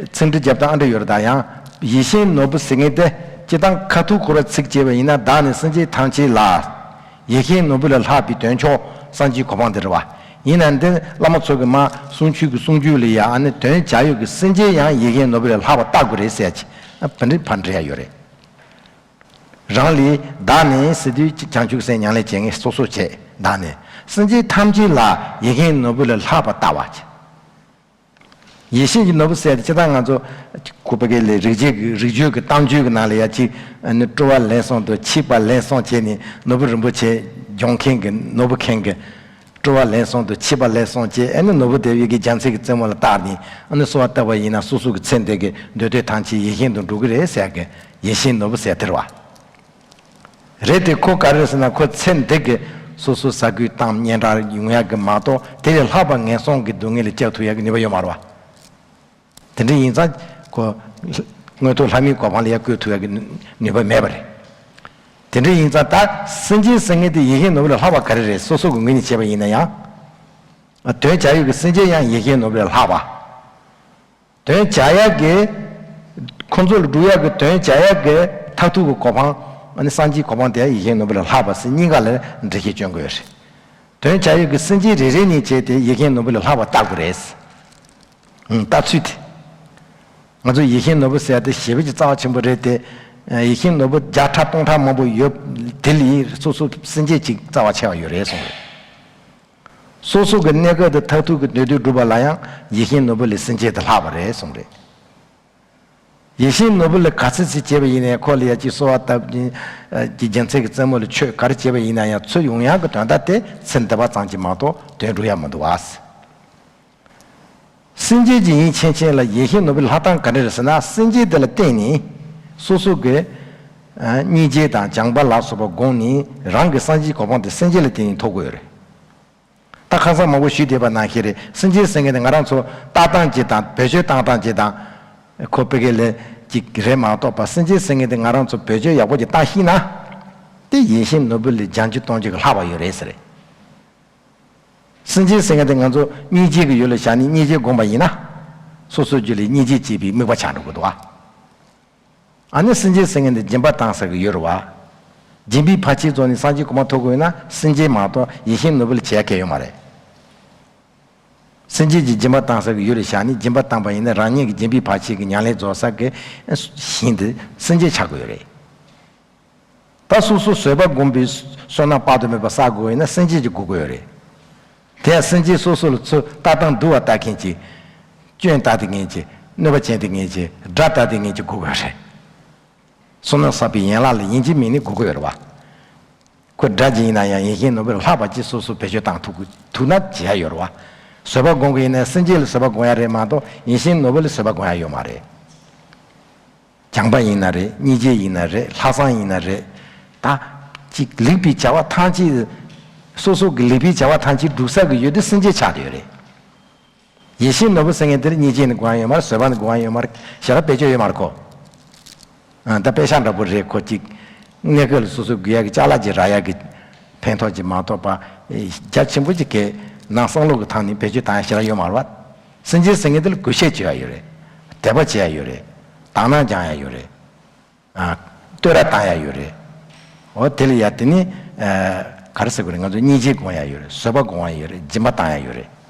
ཚིག་འབྲུ་རྒྱབ་སྟངས་ཨ་འདྲ་ཡོད་རེད། ད་ཡང་ཡིད་བཞིན་ནོར་བུ་ཟེར་མཁན་དེ་སྤྱིར་བཏང་ཁ་ཐུག་ཁོ་ར་ཚིག་བྱས་པ་ཡིན་ན། བདག་ནི་སེམས་ཅན་ཐམས་ཅད་ལ། ཡིད་བཞིན་ནོར་བུ་ལས་ལྷག་པའི་དོན་མཆོག་སངས་རྒྱས་གོ་འཕང་དེ་རེད་བ། ཡིན་ན་འདི་བླ་མ་ཚོ་གི་མ་གསུང་ཆོས་ཀྱི་གསུང་རྒྱུན་ལ་ཡ་ཨ་ནི་དོན་བྱ་ཡུལ་གྱི་སེམས་ཅན་ཡང་ཡིད་བཞིན་ནོར་བུ་ལས་ལྷག་པ་ལྟ་དགོས་རེད་ཟེར་ཡ་ཅིག་ཨ་ཕ་འདྲི་ཕ་འདྲི་ཡ་ཡོད་རེད། རང་ལས་བདག་ནི་ཟེར་དུས་བྱང་ཆུབ་སེམས་ཉམས་ལེན་བྱེད་མཁན་སོ་སོ་བྱེད། བདག་ནི་སེམས་ཅན་ཐམས་ཅད་ལ་ཡིད་བཞིན་ནོར་བུ་ལས་ལྷག་པ་ལྟ་བ་བྱེད། ཡིད་བཞིན་གྱི་ནོར་བུ་ཟེར་ཏེ་སྤྱིར་བཏང་ང་ཚོ་ཁོ་པ་གའི་ལས་རིག་བྱེད་ཀྱི་རིག་བྱེད་ཀྱི་གཏམ་རྒྱུད་ཀྱི་ནང་ལ་ཡ་གཅིག་ཨ་ནི་སྤྲོ་བ་ལན་གསུམ་དང་འཆི་བ་ལན་གསུམ་བྱས་ནས་ནོར་བུ་རིན་པོ་ཆེ་སྦྱོང་མཁན་གྱི་ནོར་བུ་མཁན་གྱི་སྤྲོ་བ་ལན་གསུམ་དང་འཆི་བ་ལན་གསུམ་བྱས། ཨ་ནི་ནོར་བུ་དེ་ཡི་གེ་རྒྱལ་མཚན་གྱི་རྩེ་མོ་ལ་བཏགས་ནས་ཨ་ནི་གསོལ་བ་བཏབ་པ་ཡིན་ན་སོ་སོ་གི་ཚེ་འདི་གི་འདོད་འདོད་ཐམས་ཅད་ཡིད་བཞིན་དུ་འགྲུབ་ཀྱི་རེད་ཟེར་གི་ཡིད་བཞིན་ནོར་བུ་ཟེར་དེ་རེད་བ། རེད་དེ་ཁོ་ག་རེ་ཟེར་ན་ཁོ་ཚེ་འདི་གི་སོ་སོ་ཟ་དགོས་གཏམ་སྙན་གྲགས་ཡོང་ཡག་གི་མ་གཏོགས་དེ་ལས་ལྷག་པ་ངན་སོང་གི་སྡུག་བསྔལ་ལ་བཅར་ཐུབ་ཡག་གི་ནུས་པ་ཡོད་མ་རེད་བ། དེ་འདྲ་ཡིན་ཙང་ཁོ་མངོན་མཐོ་ལྷ་མིའི་གོ་འཕང་ལ་ཡར་བཀོད་ཐུབ་ཡག་གི་ནུས་པ་མེད་པ་རེད། དེ་འདྲ་ཡིན་ཙང་ད་སེམས་ཅན་ཟེར་མཁན་དེ་ཡིད་བཞིན་ནོར་བུ་ལས་ལྷག་པ་ག་རེ་རེད། སོ་སོ་གི་ངོས་ནས་བྱས་པ་ཡིན་ན་ཡང་། དོན་བྱ་ཡུལ་གྱི་སེམས་ཅན་ཡང་ཡིད་བཞིན་ནོར་བུ་ལས་ལྷག་པ། དོན་བྱ་ཡག་གི་ཁོང་ཚོ་ལ་སྒྲུབ་ཡག་གི་དོན་བྱ་ཡག་གི་མཐར་ཐུག་གི་གོ་འཕང་ཨ་ནི་སངས་རྒྱས་གོ་འཕང་དེ་ཡང་ཡིད་བཞིན་ནོར་བུ་ལས་ལྷག་པ་ཟེར་གཉིས་ཀ་ལ་འགྲེལ་བཤད་སྐྱོན་དགོས་རེད། དོན་བྱ་ཡུལ་གྱི་སེམས་ཅན་རེ་རེ་ནས་བྱས་ཏེ་ཡིད་བཞིན་ནོར་བུ་ལས་ལྷག་པ་ལྟ་དགོས་རེད། ཨང་། ལྟ་ཚུལ་དེ། ང་ཚོ་ཡིད་བཞིན་ནོར་བུ་ཟེར་ཡ་དེ་ཞེ་པོ་ཅིག་རྩ་བ་ཆེན་པོ་རེད་དེ། ཡིད་བཞིན་ནོར་བུ་བརྒྱ་ཕྲག་སྟོང་ཕྲག་མང་པོ་ཡོད་དེ་ལས་སོ་སོ་སེམས་ཅན་གཅིག་རྩ་བ་ཆེ་བ་ཡོད་རེད་གསུངས་རེད། སོ་སོ་གི་གནས་སྐབས་དེ་མཐར་ཐུག་གི་འདོད་འདོད་སྒྲུབ་པ་ལ་ཡང་ཡིད་བཞིན་ནོར་བུ་ལས་སེམས་ཅན་དེ་ལྷག་པ་རེད་གསུངས་རེད། ཡིད་བཞིན་ནོར་བུ་ལས་ག་ཚོད་ཅིག་བྱས་པ་ཡིན་ནའི་ཁོ་ལ་ཡ་གཅིག་གསོལ་བ་བཏབ་ཀྱི་རྒྱལ་མཚན་གྱི་རྩེ་མོ་ལ་མཆོད་ག་རེ་བྱས་པ་ཡིན་ན་ཡང་ཚུར་ཡོང་ཡག་གི་དོན་དག་དེ་ཚེ་འདི་པ་ཙམ་གྱིས་མ་གཏོགས་དོན་འགྲུབ་ཡག་མི་འདུག་བ། སེམས་ཅན་གྱི་ཡིན་ཕྱིན་ཆད་ལ་ཡིད་བཞིན་ནོར་བུ་ལྷག་སྟངས་ག་འདྲ་རེད་ཟེར་ན། སེམས་ཅན་དེ་ལ་བརྟེན་ནས་སོ་སོ་གི་ཨ་སྙིང་རྗེ་དང་བྱམས་པ་ལ་སོགས་པ་བསྒོམས་ནས་རང་གི་སངས་རྒྱས་གོ་འཕང་དེ་སེམས་ཅན་ལ་བརྟེན་ནས་ཐོབ་དགོས་རེད། ད་ཁ་སང་མང་པོ་ཞུས་བསྡད་པ་ནང་བཞིན་རེད། སེམས་ཅན་ཟེར་མཁན་དེ་ང་རང་ཚོ་ལྟ་སྟངས་ཅིག་དང་བེད་སྤྱོད་བཏང་སྟངས་ཅིག་དང་ཁོ་པེ་གེ་ལེ་ཅིག་རེད་མ་གཏོགས་པ། སེམས་ཅན་ཟེར་མཁན་དེ་ང་རང་ཚོ་བེད་སྤྱོད་ཡག་པོ་ཅིག་བཏང་ཤེས་ན་དེ་ཡིད་བཞིན་ནོར་བུ་ལས་བརྒྱ་འགྱུར་སྟོང་འགྱུར་གྱི་ལྷག་པ་ཡོད་རེད་ཟེར། སེམས་ཅན་ཟེར་མཁན་དེ་ང་ཚོ་སྙིང་རྗེ་གི་ཡུལ་ལ་བཞག་ནས་སྙིང་རྗེ་བསྒོམས་པ་ཡིན་ན། སོ་སོའི་རྒྱུད་ལ་སྙིང་རྗེ་སྐྱེས་པའི་དམིགས་པ་ཆགས་འགྲོ་གི་འདུག་ཨ། ཨ་ནི་སེམས་ཅན་ཟེར་མཁན་དེ་སྦྱིན་པ་བཏང་ས་གི་ཡུལ་རེད་བ། སྦྱིན་པའི་བར་ཆད་རྫོགས་ནས་སངས་རྒྱས་གོ་འཕང་ཐོབ་དགོས་ན་སེམས་ཅན་མ་གཏོགས་ཡིད་བཞིན་ནོར་བུ་ལ་བྱེད་ཡ་གང་ཡང་ཡོད་མ་རེད། སེམས་ཅན་གྱི་སྦྱིན་པ་བཏང་ས་གི་ཡུལ་ལ་བཞག་ནས་སྦྱིན་པ་བཏང་པ་ཡིན་ན་རང་ཉིད་ཀྱི་སྦྱིན་པའི་བར་ཆད་ཀྱི་ཉམས་ལེན་རྫོགས་ས་གི་ཞིང་དེ་སེམས་ཅན་ཆགས་དགོས་ཡོད་རེད། ད་སོ་སོ་བཟོད་པ་སྒོམ་པའི་བསོད་ནམས་དཔག་ཏུ་མེད་པ་བསགས་དགོས་ཡིན་ན་སེམས་ཅན་གྱིས་སྒུག་གི་ཡོད་རེད། དེ་ཡང་སེམས་ཅན་སོ་སོ་ལ་ཚུར་ལྟ་སྟངས་སྡུག་པ་ལྟ་མཁན་གྱི། སྐྱོན་ལྟ་དེ་མཁན་གྱི། གནོད་པ་བྱེད་དེ་མཁན་གྱི། དགྲ་ལྟ་དེ་མཁན་གྱི་སྒུག་གི་ཡོད་རེད། བསོད་ནམས་བསགས་པའི་ཡན་ལག་ལ་ཡིན་གཅིག་མིན་གཉིས་སྒུག་གི་ཡོད་རེད་བ། ཁོ་དགྲ་ཅིག་ཡིན་ན་ཡང་ཡིད་བཞིན་ནོར་བུ་ལས་ལྷག་པ་ཅིག་སོ་སོ་བེད་སྤྱོད་བཏང་ཐུབ་ཀྱི་ཐུབ་ན་བྱེད་ཡ་ཡོད་རེད་བ། བཟོད་པ་སྒོམ་གྱི་ཡིན་ན་སེམས་བསྐྱེད་ལ་བཟོད་པ་སྒོམ་ཡ་རེད་མ་གཏོགས་ཡིད་བཞིན་ནོར་བུ་ལ་བཟོད་པ་སྒོམ་ཡ་ཡོད་མ་རེད། བྱམས་པ་ཡིན་ན་རེད། སྙིང་རྗེ་ཡིན་ན་རེད། ལྷག་བསམ་ཡིན་ན་རེད། ད་ཅིག་ལེགས་པའི་བྱ་བ་ཐམས་ཅད། སོ་སོ་གི་ལེགས་པའི་བྱ་བ་ཐམས་ཅད་སྒྲུབ་ས་གི་ཡུལ་དེ་སེམས་བསྐྱེད་ཆགས་བསྡད་ཡོད་རེད། ཡིད་བཞིན་ནོར་བུ་ཟེར་མཁན་དེར་སྙིང་རྗེ་ནི་དགོངས་ཡ་ཡོད་མ་རེད། བཟོད་པ་ནི་དགོངས་ཡ་ཡོད་མ་རེད། ཞེ་དྲག་བེད་སྤྱོད་ཡོད་མ་རེད་ཁོ། ཨ། ད་དཔེ་ཆ་འདྲ་པོ་རེད་ཁོ། ཅིག་གནས་སྐབས་ལ་སོ་སོའི་དགོས་ཡ་གི་ཅ་ལག་ཅིག་རག་ཡ་གི་ཕན་ཐོགས་ཅིག་མ་གཏོགས་པ། རྒྱ་ཆེན་པོ་ཅིག་གི་ནང་བསམ་བློ་གི་ཐང་ནས་བེད་སྤྱོད་བཏང་ཡ་ཞེ་དྲག་ཡོད་མ་རེད་པ། སེམས་བསྐྱེད་ཟེར་མཁན་དེ་ལ་གུས་ཞབས་བྱེད་ཡ་ཡོད་རེད། དད་པ་བྱེད་ཡ་ཡོད་རེད། དག་སྣང་སྦྱང་ཡ་ཡོད་རེད། ཨ། བསྟོད་ར་བཏང་ཡ་ཡོད་རེད། འོ་དེ་ལ་ཡ་དེ་ནི། ཨ། ག་རེ་ཟེར་དགོས་རེད། ང་ཚོ་སྙིང་རྗེ་སྒོམ་ཡ་ཡོད་རེད། བཟོད་པ་སྒོམ་ཡ་ཡོད་རེད། སྦྱིན་པ་བཏང་ཡ་ཡོད་རེད།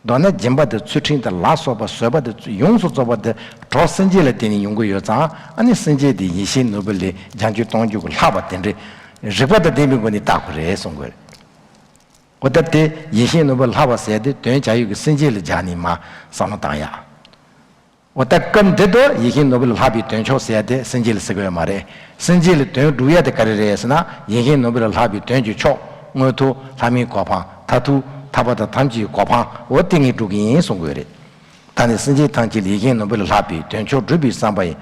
མདོར་ན་སྦྱིན་པ་དེ་ཚུལ་ཁྲིམས་དང་ལ་སོགས་པ་བཟོད་པ་དེ་ཡོངས་སུ་རྫོགས་པ་དེ་གྲོགས་སེམས་བསྐྱེད་ལ་བརྟེན་ནས་ཡོང་གི་ཡོད་ཙང་། ཨ་ནི་སེམས་བསྐྱེད་དེ་ཡིད་བཞིན་ནོར་བུ་ལས་བྱང་ཆུབ་སྟོང་ཉིད་ཀྱི་ལྷག་པ་དེ་འདྲའི་རིགས་པ་དང་ལྡན་པའི་སྒོ་ནས་བལྟ་དགོས་རེད་གསུང་གི་ཡོད་རེད། འོ་ད་དེ་ཡིད་བཞིན་ནོར་བུ་ལྷག་པ་ཟེར་དེ་དོན་བྱ་ཡུལ་གྱི་སེམས་བསྐྱེད་ལ་སྦྱར་ནས་མར་བསམ་བློ་བཏང་ཡ། འོ་ད་སྐབས་འདི་དུ་ཡིད་བཞིན་ནོར་བུ་ལ་ལྷག་པའི་དོན་མཆོག་ཟེར་ཡ་དེ་སེམས་བསྐྱེད་ལ་ཟེར་གི་ཡོད་མ་རེད། སེམས་བསྐྱེད་ལ་དོན་སྒྲུབ་ཡ་དེ་ག་རེ་རེད་ཟེར་ན། ཡིད་བཞིན་ནོར་བུ་ལ་ལྷག་པའི་དོན་གྱི་མཆོག། མངོན་མཐོ། ལྷ་མིའི་གོ་འཕང་། མཐར་ཐུག་ཐར་པ་དང་ཐམས་ཅད་ཀྱི་གོ་འཕང་། འོ་དེ་ངས་སྒྲུབ་ཀྱི་ཡིན་གསུང་གི་ཡོད་རེད། ད་ནི་སེམས་ཅན་ཐམས་ཅད་ལ་ཡིད་བཞིན་ནོར་བུ་ལ་ལྷག་པའི་དོན་མཆོག་སྒྲུབ་པའི་བསམ་པ་ཡིས།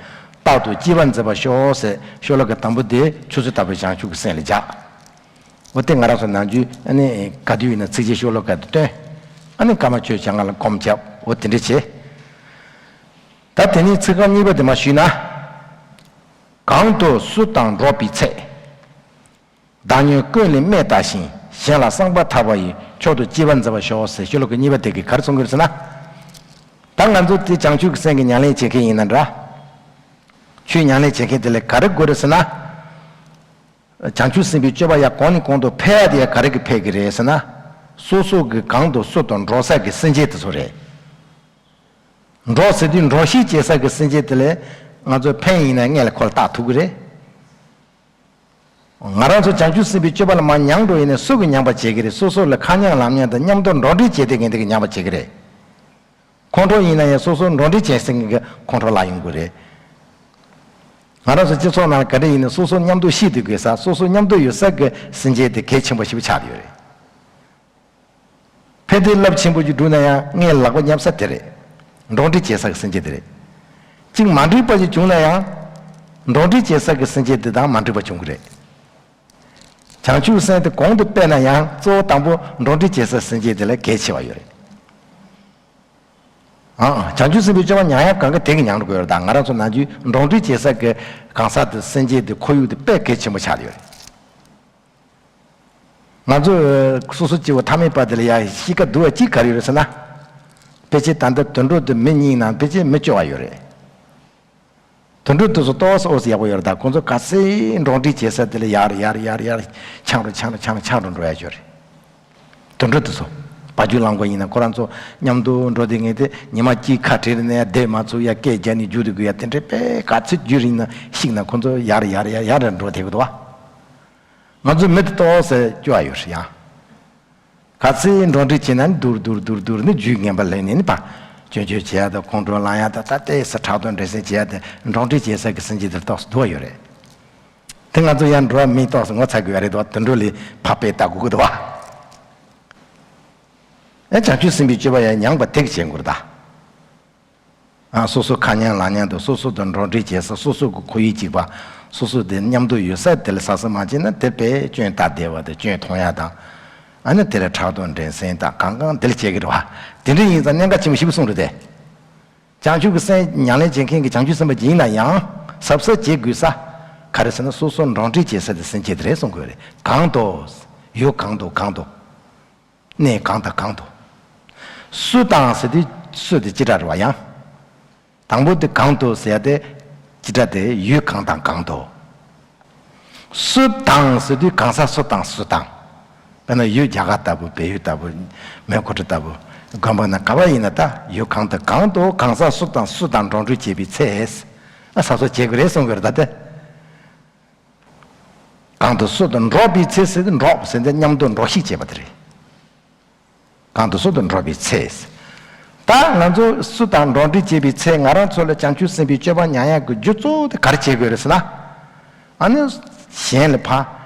རྟག་ཏུ་སྐྱེ་བར་མཛད་པར་ཤོག་ཟེར། ཤོ་ལོ་ཀ་དང་པོ་དེ་ཆུ་ཚོད་ལྟ་བུའི་བྱང་ཆུབ་ཀྱི་སེམས་ལ་སྦྱར། འོ་དེ་ང་རང་ཚོ་ནམ་རྒྱུན་ཨ་ནི་ག་དུས་ཡིན་ན་ཚིགས་བཅད་ཤོ་ལོ་ཀ་དེ་བཏོན། ཨ་ནི་ཀརྨ་ཆོས་བྱང་ལ་སྒོམ་བརྒྱབ། འོ་དེ་འདྲ་བྱས། ད་དེ་ནས་ཚིག་རྐང་གཉིས་པ་དེ་མར་ཞུས་ན། གང་དུ་སུ་དང་འགྲོགས་པའི་ཚེ། བདག་ཉིད་ཀུན་ལས་སྨད་ལྟ་ཞིང་། གཞན་ལ་གསང་བ་ཐར་པ་ཡི། མཆོག་ཏུ་སྐྱེ་བར་མཛད་པར་ཤོག་ཟེར། ཤོ་ལོ་ཀ་གཉིས་པ་དེ་གིས་ག་རེ་གསུང་གི་ཡོད་ཟེར་ན། ད་ང་ཚོ་དེ་བྱང་ཆུབ་ཀྱི་སེམས་ཀྱི་ཉམས་ལེན་བྱེད་མཁན་ཡིན་ན་འདྲ། ཆོས་ཉམས་ལེན་བྱེད་མཁན་དེ་ལ་ག་རེ་དགོས་རེད་ཟེར་ན། བྱང་ཆུབ་སེམས་དཔའི་སྤྱོད་པ་ཡང་གོང་ནས་གོང་དུ་འཕེལ་ཡ་དེ་ཡང་ག་རེ་གིས་འཕེལ་གི་རེད་ཟེར་ན། སོ་སོ་གི་གང་དུ་སུ་དང་འགྲོགས་ས་གི་སེམས་ཅན་དེ་ཚོ་རེད། འགྲོགས་ཟེར་དུས་འགྲོགས་ཤིག་བྱེད་ས་གི་སེམས་ཅན་དེ་ལ་ང་ཚོ་ཕན་ཡིན་ན་སྔོན་ལ་ཁོ་ལ་བལྟ་ཐུབ་གི་རེད། ང་རང་ཚོ་བྱང་ཆུབ་སེམས་དཔའི་སྤྱོད་པ་ལ་མར་མྱངས་འགྲོ་ཡིན་ན་སུ་གིས་མྱངས་པ་བྱེད་ཀྱི་རེད། སོ་སོ་ལ་ཁ་མཉམ་ལག་མཉམ་དང་མཉམ་དུ་འགྲོགས་འདྲིས་བྱེད་བསྡད་མཁན་དེ་གིས་མྱངས་པ་བྱེད་ཀྱི་རེད། ཁོང་ཁྲོ་ཡིན་ན་ཡང་སོ་སོ་འགྲོགས་འདྲིས་བྱེད་སེམས་ཀྱི་ཁོང་ཁྲོ་ལ་ཡོང་གི་རེད། ང་རང་ཚོ་སྤྱི་ཚོགས་ནང་ག་འདྲ་ཡིན་ན་སོ་སོ་མཉམ་དུ་ཤི་སྡོད་དགོས་ས། སོ་སོ་མཉམ་དུ་ཡོད་ས་གི་སེམས་ཅན་དེ་གལ་ཆེན་པོ་ཞིག་ཆགས་ཡོད་རེད། ཕན་བདེ་རླབས་ཆེན་པོ་ཞིག་བསྒྲུབས་ན་ཡང་སྔོན་ལག་པ་མཉམ་ས་དེ་རེད། འགྲོགས་འདྲིས་བྱེད་ས་གི་སེམས་ཅན་དེ་རེད། གཅིག་མ་འགྲིག་པ་ཞིག་བྱུང་ན་ཡང་། འགྲོགས་འདྲིས་བྱེད་ས་གི་སེམས་ཅན་དེ་དང་མ་འགྲིག་པ་བྱུང་གི་རེད། བྱང་ཆུབ་སེམས་དེ་གོང་དུ་སྤེལ་ན་ཡང་གཙོ་བོ་དང་པོ་འགྲོགས་འདྲིས་བྱེད་ས་སེམས་ཅན་དེ་ལ་གལ་ཆེ་བ་ཡོད་རེད། ཨང་། བྱང་ཆུབ་སེམས་དཔའི་སྤྱོད་པ་མྱང་ཡག་གང་ག་དེ་གིས་མྱང་འགྲོ་གི་ཡོད་རེད། ད་ང་རང་ཚོ་ནམ་རྒྱུན་འགྲོགས་འདྲིས་བྱེད་ས་གི་གང་ཟག་དེ་སེམས་ཅན་དེ་ཁོར་ཡུག་དེ་དཔེ་གལ་ཆེན་པོ་ཆགས་ཡོད་རེད། ང་ཚོ་སོ་སོ་སྐྱེ་བོ་ཐ་མལ་པ་དེ་ལ་ཡ་གཤིས་ཀ་སྡུག་པ་གཅིག་ག་རེ་ཡོད་རེད་ཟེར་ན། ཕལ་ཆེར་ད་ལྟ་དུད་འགྲོ་དེ་མི་རྙིང་ན་ཕལ་ཆེར་མི་སྐྱོ་བ་ཡོད་རེད། དུད་འགྲོ་དེ་ཚོ་ཏོག་ཙམ་ཨོ་ཙི་ཡག་པོ་ཡོད་རེད། ད་ཁོང་ཚོ་ག་ཚོད་འགྲོགས་འདྲིས་བྱེད་ས་དེ་ལ་ཡར་ཡར་ཡར་ཡར་ཆང་རུ་ཆང་རུ་ཆང་རུ་ཆང་རུ་འགྲོ་ཡ་ཡོད་རེད། དུད་འགྲོ་དེ་ཚོ་བ་རྒྱུད་ལམ་ཁོ་ཡིན་ན་ཁོ་རང་ཚོ་མཉམ་དུ་འགྲོ་དེ་ངས་དེ་ཉི་མ་གཅིག་ཁ་བྲལ་ནས་ཡ་བསྡད་མ་ཚུགས་ཡ་སྐད་རྒྱག་ནས་རྒྱུག་དེ་དགོས་ཡ་དེ་འདྲའི་དཔེ་ག་ཚོད་རྒྱུན་རིང་ན་ཤིག་ན་ཁོང་ཚོ་ཡར་ཡར་ཡར་ཡར་འགྲོ་དེ་གི་འདུག་བ། ང་ཚོ་མི་དེ་ཏོག་ཙམ་སྐྱོ་བ་ཡོད་རེད་ཡ། ག་ཚོད་འགྲོགས་འདྲིས་བྱས་ན་ནི་སྡུར་སྡུར་སྡུར་སྡུར་ནི་རྒྱུས་ངན་པ་ལེན་ནས་ནི་ཕར་སྐྱོན་བརྗོད་བྱེད་ཡ་དང་ཁོང་ཁྲོ་ལངས་ཡ་དང་ད་ལྟའི་ས་ཕྲག་དོག་འདྲེ་སྲིན་བྱེད་ཡ་དེ་འགྲོགས་འདྲིས་བྱེད་ས་གི་སེམས་ཅན་དེར་ཏོག་ཙམ་སྡུག་པ་ཡོད་རེད། དེ་ང་ཚོ་ཡང་འགྲོ་བ་མིས་ཏོག་ཙམ་ངོ་ཚ་དགོས་ཡ་རེད་དོ། དུད་འགྲོ་ལས་ཕར་དཔེ་ལྟ་དགོས་ཀྱི་འདུག་བ། ཨེ་བྱང་ཆུབ་སེམས་དཔའི་སྤྱོད་པ་ཡང་མྱངས་པ་དེ་གི་བྱེད་དགོས་རེད་ད། ཨ། སོ་སོ་ཁ་མཉམ་ལག་མཉམ་དུ་སོ་སོ་དང་འགྲོགས་འདྲིས་བྱེད་ས། སོ་སོ་གི་ཁོར་ཡུག་གཅིག་པ། སོ་སོ་དེ་མཉམ་དུ་ཡོད་ས་དེ་ལ་ཟ་ས་མ་བྱས་ན་དེ་དཔེ་སྐྱོན་བལྟ་བདེ་བ་དང་སྐྱོན་མཐོང་ཡ་དང་། ཨ་ནི་དེ་ལ་ཕྲག་དོག་འགྲན་སེམས་དང་གང་གང་དེ་ལ་བྱེད་ཀྱི་རེད་བ། དེ་འདྲ་ཡིན་ཙང་གནད་འགག་ཆེན་པོ་ཞིག་གསུངས་རེད་དེ། བྱང་ཆུབ་ཀྱི་སེམས་ཉམས་ལེན་བྱེད་མཁན་གྱི་བྱང་ཆུབ་སེམས་དཔའ་ཅིག་ཡིན་ན་ཡང་གཟབ་གཟབ་བྱེད་དགོས་ས། ག་རེ་ཟེར་ན་སོ་སོ་འགྲོགས་འདྲིས་བྱེད་ས་དེ་སེམས་བསྐྱེད་དེ་རེད་གསུང་དགོས་རེད། གང་དུ། ཡུལ་གང་དུ་གང་དུ། གནས་གང་དང་གང་དུ། སུ་དང་ཟེར་དུས་སུ་དེ་སྤྱི་སྒྲ་རེད་བ་ཡང་། དང་པོ་དེ་གང་དུ་ཟེར་ཡ་དེ་སྤྱི་སྒྲ་དེ་ཡུལ་གང་དང་གང་དུ། སུ་དང་ཟེར་དུས་གང་ཟག་སུ་དང་སུ་དང་། དཔེར་ན་ཡུལ་རྒྱ་གར་ལྟ་བུ། བལ་ཡུལ་ལྟ་བུ། མོན་གྷོ་ཁྲི་ལྟ་བུ། དགོན་པ་ན་ག་བ་ཡིན་ན་ད་ཡུལ་གང་དང་གང་དུ་གང་ཟག་སུ་དང་སུ་དང་འགྲོགས་འདྲིས་བྱེད་པའི་ཚེ། ཨ། ཟ་སོགས་བྱེད་དགོས་རེད་གསུང་གི་རེད་ད་དེ། གང་དུ་སུ་དང་འགྲོགས་པའི་ཚེ་ཟེར་ཏེ་འགྲོགས་ཟེར་ཏེ་མཉམ་དུ་འགྲོགས་ཤིག་བྱེད་པ་དེ་རེད། གང་དུ་སུ་དང་འགྲོགས་པའི་ཚེ། ད་ང་ཚོ་སུ་དང་འགྲོགས་འདྲིས་བྱེད་པའི་ཚེ་ང་རང་ཚོ་ལ་བྱང་ཆུབ་སེམས་དཔའི་སྤྱོད་པ་མྱང་ཡག་གི་རྒྱུ་གཙོ་བོ་དེ་ག་རེ་བྱེད་དགོས་རེད་ཟེར་ན། ཨ་ནི་གཞན་ལ་ཕར་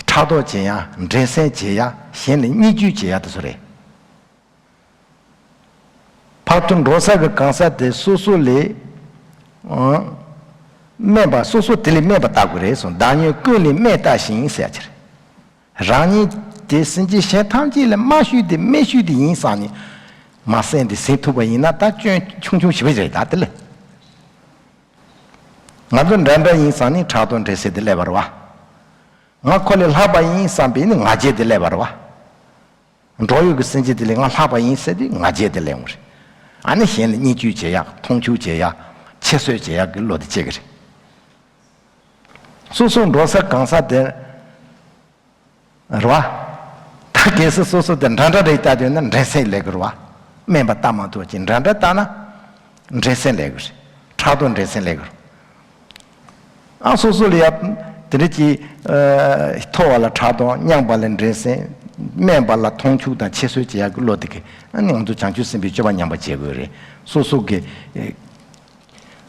ཕྲག་དོག་བྱེད་ཡ། འགྲན་སེམས་བྱེད་ཡ། གཞན་ལ་བརྙས་བཅོས་བྱེད་ཡ་དེ་ཚོ་རེད། ཕར་ཚུར་འགྲོ་ས་གི་གང་ཟག་དེ་སོ་སོ་ལས། ཨང་། དམན་པ་སོ་སོ་དེ་ལས་དམན་པ་བལྟ་དགོས་རེད་གསུངས། བདག་ཉིད་ཀུན་ལས་དམན་བལྟ་ཞིང་ཟེར་ཡ་ཅིག་རེད། རང་ཉིད་དེ་སེམས་ཅན་གཞན་ཐམས་ཅད་ལས་དམའ་ཤོས་དེ་དམན་ཤོས་དེ་ཡིན་བསམ་ནས་མ་སེམས་དེ་ཟིན་ཐུབ་པ་ཡིན་ན་ད་སྐྱོན་ཆུང་ཆུང་ཞེ་པོ་རེད། ད་དེ་ལས་ང་ཚོ་འདྲ་འདྲ་ཡིན་བསམ་ནས་ཕྲག་དོག་འགྲན་སེམས་དེ་སླེབས་པ་རེད་བ། ང་ཁོ་ལས་ལྷག་པ་ཡིན་བསམ་པས་ནི་ང་རྒྱལ་དེ་སླེབས་པ་རེད་བ། འགྲོ་ཡུལ་གྱི་སེམས་ཅན་དེ་ལས་ང་ལྷག་པ་ཡིན་ཟེར་དུས་ང་རྒྱལ་དེ་སླེབས་འོང་རེད། ཨ་ནི་གཞན་ལ་བརྙས་བཅོས་བྱེད་ཡག་མཐོང་ཆུང་བྱེད་ཡག་ཁྱད་གསོད་བྱེད་ཡག་གི་བློ་དེ་སྐྱེ་གི་རེད། སོ་སོ་འགྲོ་ས་གང་ཟག་དེ་རེད་བ། ད་གལ་སྲིད་སོ་སོ་དེ་འདྲ་འདྲ་རེད་བལྟ་དུས་ན་འགྲན་སེམས་སླེབས་གི་རེད་བ། དམན་པ་ལྟ་མ་ཐུབ་ཅིང་འདྲ་འདྲ་ལྟ་ན། འགྲན་སེམས་སླེབས་གི་རེད། ཕྲག་དོག་འགྲན་སེམས་སླེབས་གི་རེད། ཨ་སོ་སོ་ལ་ཡ་དེ་འདྲ་ཅིག་མཐོ་བ་ལ་ཕྲག་དོག་མཉམ་པ་ལ་འགྲན་སེམས། དམན་པ་ལ་མཐོང་ཆུང་དང་ཁྱད་གསོད་བྱེད་ཡག་གི་བློ་དེ་གི་ཨ་ནི་ང་ཚོ་བྱང་ཆུབ་སེམས་དཔའི་སྤྱོད་པ་ཉམས་པ་བྱེད་དགོས་རེད། སོ་སོ་གི་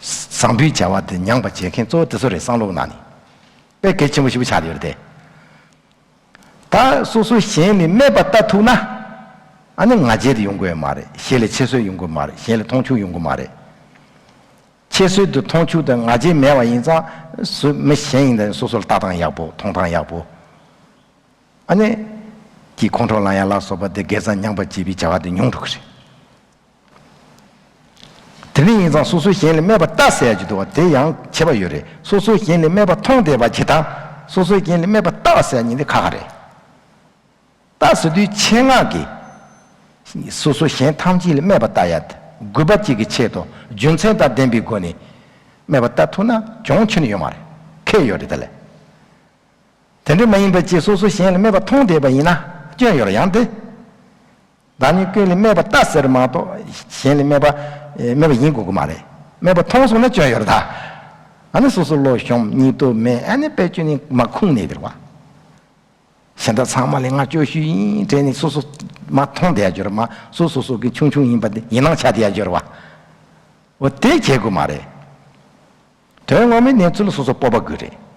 བཟང་པོའི་བྱ་བ་དེ་ཉམས་པ་བྱེད་མཁན་གཙོ་བོ་དེ་ཚོ་རེད། བསམ་བློ་ནང་ནས་དཔེ་གལ་ཆེན་པོ་ཞེ་པོ་ཆགས་ཡོད་རེད་དེ། ད་སོ་སོ་གཞན་ལས་དམན་པ་ལྟ་ཐུབ་ན། ཨ་ནི་ང་རྒྱལ་དེ་ཡོང་གི་ཡོད་མ་རེད། གཞན་ལ་ཁྱད་གསོད་ཡོང་གི་མ་རེད། གཞན་ལ་མཐོང་ཆུང་ཡོང་གི་མ་རེད། ཁྱད་གསོད་དང་མཐོང་ཆུང་དང་ང་རྒྱལ་མེད་པ་ཡིན་ཙང་སུ་མི་གཞན་ཡིན་ན་སོ་སོ་ལ་ལྟ་སྟངས་ཡག་པོ་མཐོང་སྟངས་ཡག་པོ། ཨ་ནི། ཀྱི་ཁོང་ཁྲོ་ལངས་ཡག་ལ་སོགས་པ་དེ་དགེ་རྩ་ཉམས་པ་བྱེད་པའི་བྱ་བ་དེ་ཉུང་འགྲོ་གི་རེད། དེ་འདྲ་ཡིན་ཙང་སོ་སོ་གཞན་ལས་དམན་པ་ལྟ་ཟེར་ཡ་ཅིག་འདུག་བ། དེ་ཡང་ཁྱད་པར་ཡོད་རེད། སོ་སོ་གཞན་ལས་དམན་པ་མཐོང་བསྡད་པ་ཅིག་དང་སོ་སོ་གཞན་ལས་དམན་པ་ལྟ་ཟེར་ཡ་གཉིས་དེ་ཁ་ཁ་རེད། ལྟ་ཟེར་དུས་ཆེད་མངགས་ཀྱིས་སོ་སོ་གཞན་ཐམས་ཅད་ལས་དམན་པ་ལྟ་ཡ་དེ་དགོས་པ་གཅིག་གི་ཆེད་དུ་རྒྱུ་མཚན་དང་ལྡན་པའི་སྒོ་ནས་དམན་པ་ལྟ་ཐུབ་ན་གྱོང་ཁྱོན་ནས་ཡོད་མ་རེད། ཁེ་ཡོད་རེད། དེ་ལས། དེ་འདྲ་མ་ཡིན་པ་ཅིག་སོ་སོ་གཞན་ལས་དམན་པ་མཐོང་བསྡད་པ་ཡིན་ན་སྐྱོན་ཡོད་རེད། ཡང་དེ། བདག་ཉིད་ཀུན་ལས་དམན་པ་ལྟ་ཟེར་མ་གཏོགས་གཞན་ལས་དམན་པ། ཨེ། དམན་པ་ཡིན་དགོས་ཀྱི་མ་རེད། དམན་པ་མཐོང་སོང་ན་སྐྱོན་ཡོད་རེད་ད། ཨ་ནི་སོ་སོ་བློ་ཞུམ་སྙིང་སྟོབས་མེད། ཨ་ནི་དཔེ་ཅོ་ནི་མ་ཁུངས་ནས་དེར་བ། གཞན་དག་ཚང་མ་ལས་ང་སྐྱོ་ཤོས་ཡིན་དྲན་ནས་སོ་སོ་མ་མཐོང་བསྡད་ཡ་འབྱོར་བ། མ་སོ་སོ་སོ་གི་ཆུང་ཆུང་ཡིན་པ་དེ་ཡིན་སྣང་ཆགས་བསྡད་ཡ་འབྱོར་བ། འོ་དེ་བྱེད་དགོས་མ་རེད། དོན་ངོ་མའི་གནས་ཚུལ་ལ་སོ་སོ་སྤོབས་པ་དགོས་རེད།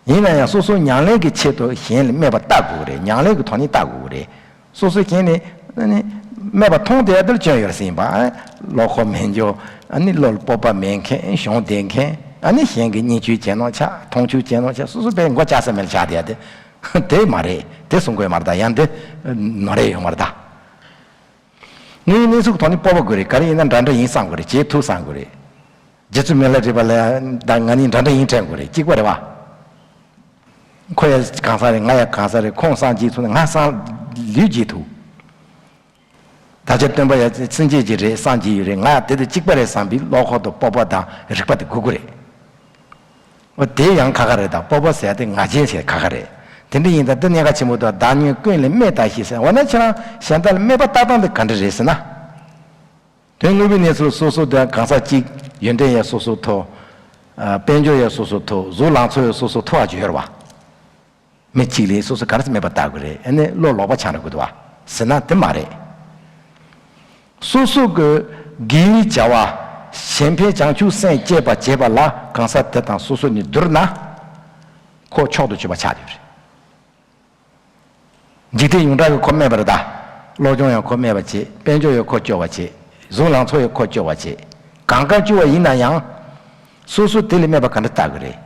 ཡིན་ན་ཡང་སོ་སོ་ཉམས་ལེན་གྱི་ཆེད་དུ་གཞན་ལ་དམན་པ་ལྟ་དགོས་རེད། ཉམས་ལེན་གྱི་ཐོག་ནས་ལྟ་དགོས་རེད། སོ་སོ་གཞན་ནས་ནི་དམན་པ་མཐོང་བསྡད་ཡ་དེ་ལ་སྐྱོན་ཡོད་ཟིན་པ། བློ་ཁོག་མེད་འཇོག་ཨ་ནི་བློ་ལ་སྤོབས་པ་མེད་མཁན། གཞུང་འདེགས་མཁན། ཨ་ནི་གཞན་གྱི་བརྙས་བཅོས་བྱས་ནོ་ཆ་མཐོང་ཆུང་བྱས་ནོ་ཆ་སོ་སོ་དཔེ་མགོ་བཅག་ས་མེད་ལ་ཆགས་བསྡད་ཡ་དེ་དེ་མ་རེད། དེ་གསུང་དགོས་མ་རེད་ད། ཡང་དེ་ནོར་རེ་ཡོང་མ་རེད་ད། དངོས་ཡོད་གནས་ཚུལ་གྱི་ཐོག་ནས་སྤོབས་པ་དགོས་རེད། ག་རེ་ཡིན་ན་འདྲ་འདྲ་ཡིན་བསམ་དགོས་རེད། བྱེད་ཐུབ་བསམ་དགོས་རེད། རྗེ་བཙུན་མི་ལ་རས་པ་ལ་ད་ང་གཉིས་འདྲ་འདྲ་ཡིན་དྲན་དགོས་རེད། གཅིག་པ་རེད་བ། ཁོ་ཡ་གང་ཟག་རེད། ང་ཡ་གང་ཟག་རེད། ཁོང་སངས་རྒྱས་ཐུབ་ན་ང་སངས་ལུས་རྒྱས་ཐུབ། ད་ཆ་སྟོན་པ་ཡ་སེམས་ཅན་གྱི་རེད། སངས་རྒྱས་ཡོད་རེད། ང་ཡ་དེ་དང་གཅིག་པ་རེད་བསམ་པའི་བློ་ཁོག་དང་སྤོབས་པ་དང་རིག་པ་དེ་དགོས་ཀྱི་རེད། འོ་དེ་ཡང་ཁ་ཁ་རེད་ད། སྤོབས་པ་ཟེར་ཡ་དེ་ང་རྒྱལ་ཟེར་ཁ་ཁ་རེད། དེ་འདྲ་ཡིན་ད་འདི་གནད་འགག་ཆེན་པོ་འདུག་བདག་ཉིད་ཀུན་ལས་དམན་བལྟ་ཞིང་ཟེར། འོ་ན་ཁྱེད་རང་གཞན་དག་ལ་དམན་པ་ལྟ་སྟངས་དེ་ག་འདྲ་རེད་ཟེར་ན། དོན་དངོས་པོའི་གནས་ཚུལ་སོ་སོ་དང་གང་ཟག་གཅིག་ཡོན་ཏན་ཡང་སོ་སོ་མཐོ། ཨ། དཔལ་འབྱོར་ཡང་སོ་སོ་མཐོ། གཟུགས་ལང་ཚོ་ཡང་སོ་སོ་མཐོ་བ་ཅིག་ཡོད་རེད་བ། མི་གཅིག་ལས་སོ་སོ་ག་རེ་དམན་པ་ལྟ་དགོས་རེད། ཨ་ནི་བློ་ལོག་པ་ཆགས་འགྲོ་གི་འདུག་བ་ཟེར་ན་དེ་མ་རེད། སོ་སོ་གི་དགེ་བའི་བྱ་བ་གཞན་ཕན་བྱང་ཆུབ་སེམས་བསྐྱེད་པ་བྱེད་པ་ལ་གང་ཟག་དེ་དང་སོ་སོ་ནས་བསྡུར་ན་ཁོ་མཆོག་ཏུ་གྱུར་པ་ཆགས་ཡོད་རེད། འཇིག་རྟེན་ཡོངས་གྲགས་ཀྱི་ཁོ་དམན་པ་རེད་ད། སློབ་སྦྱོང་ཡང་ཁོ་དམན་པ་བྱེད། དཔལ་འབྱོར་ཡང་ཁོ་སྐྱོ་བ་བྱེད། གཟུགས་ལང་ཚོ་ཡང་ཁོ་སྐྱོ་བ་བྱེད། གང་ག་སྐྱོ་བ་ཡིན་ན་ཡང་། སོ་སོ་དེ་ལས་དམན་པ་ག་འདྲ་ལྟ་དགོས་རེད།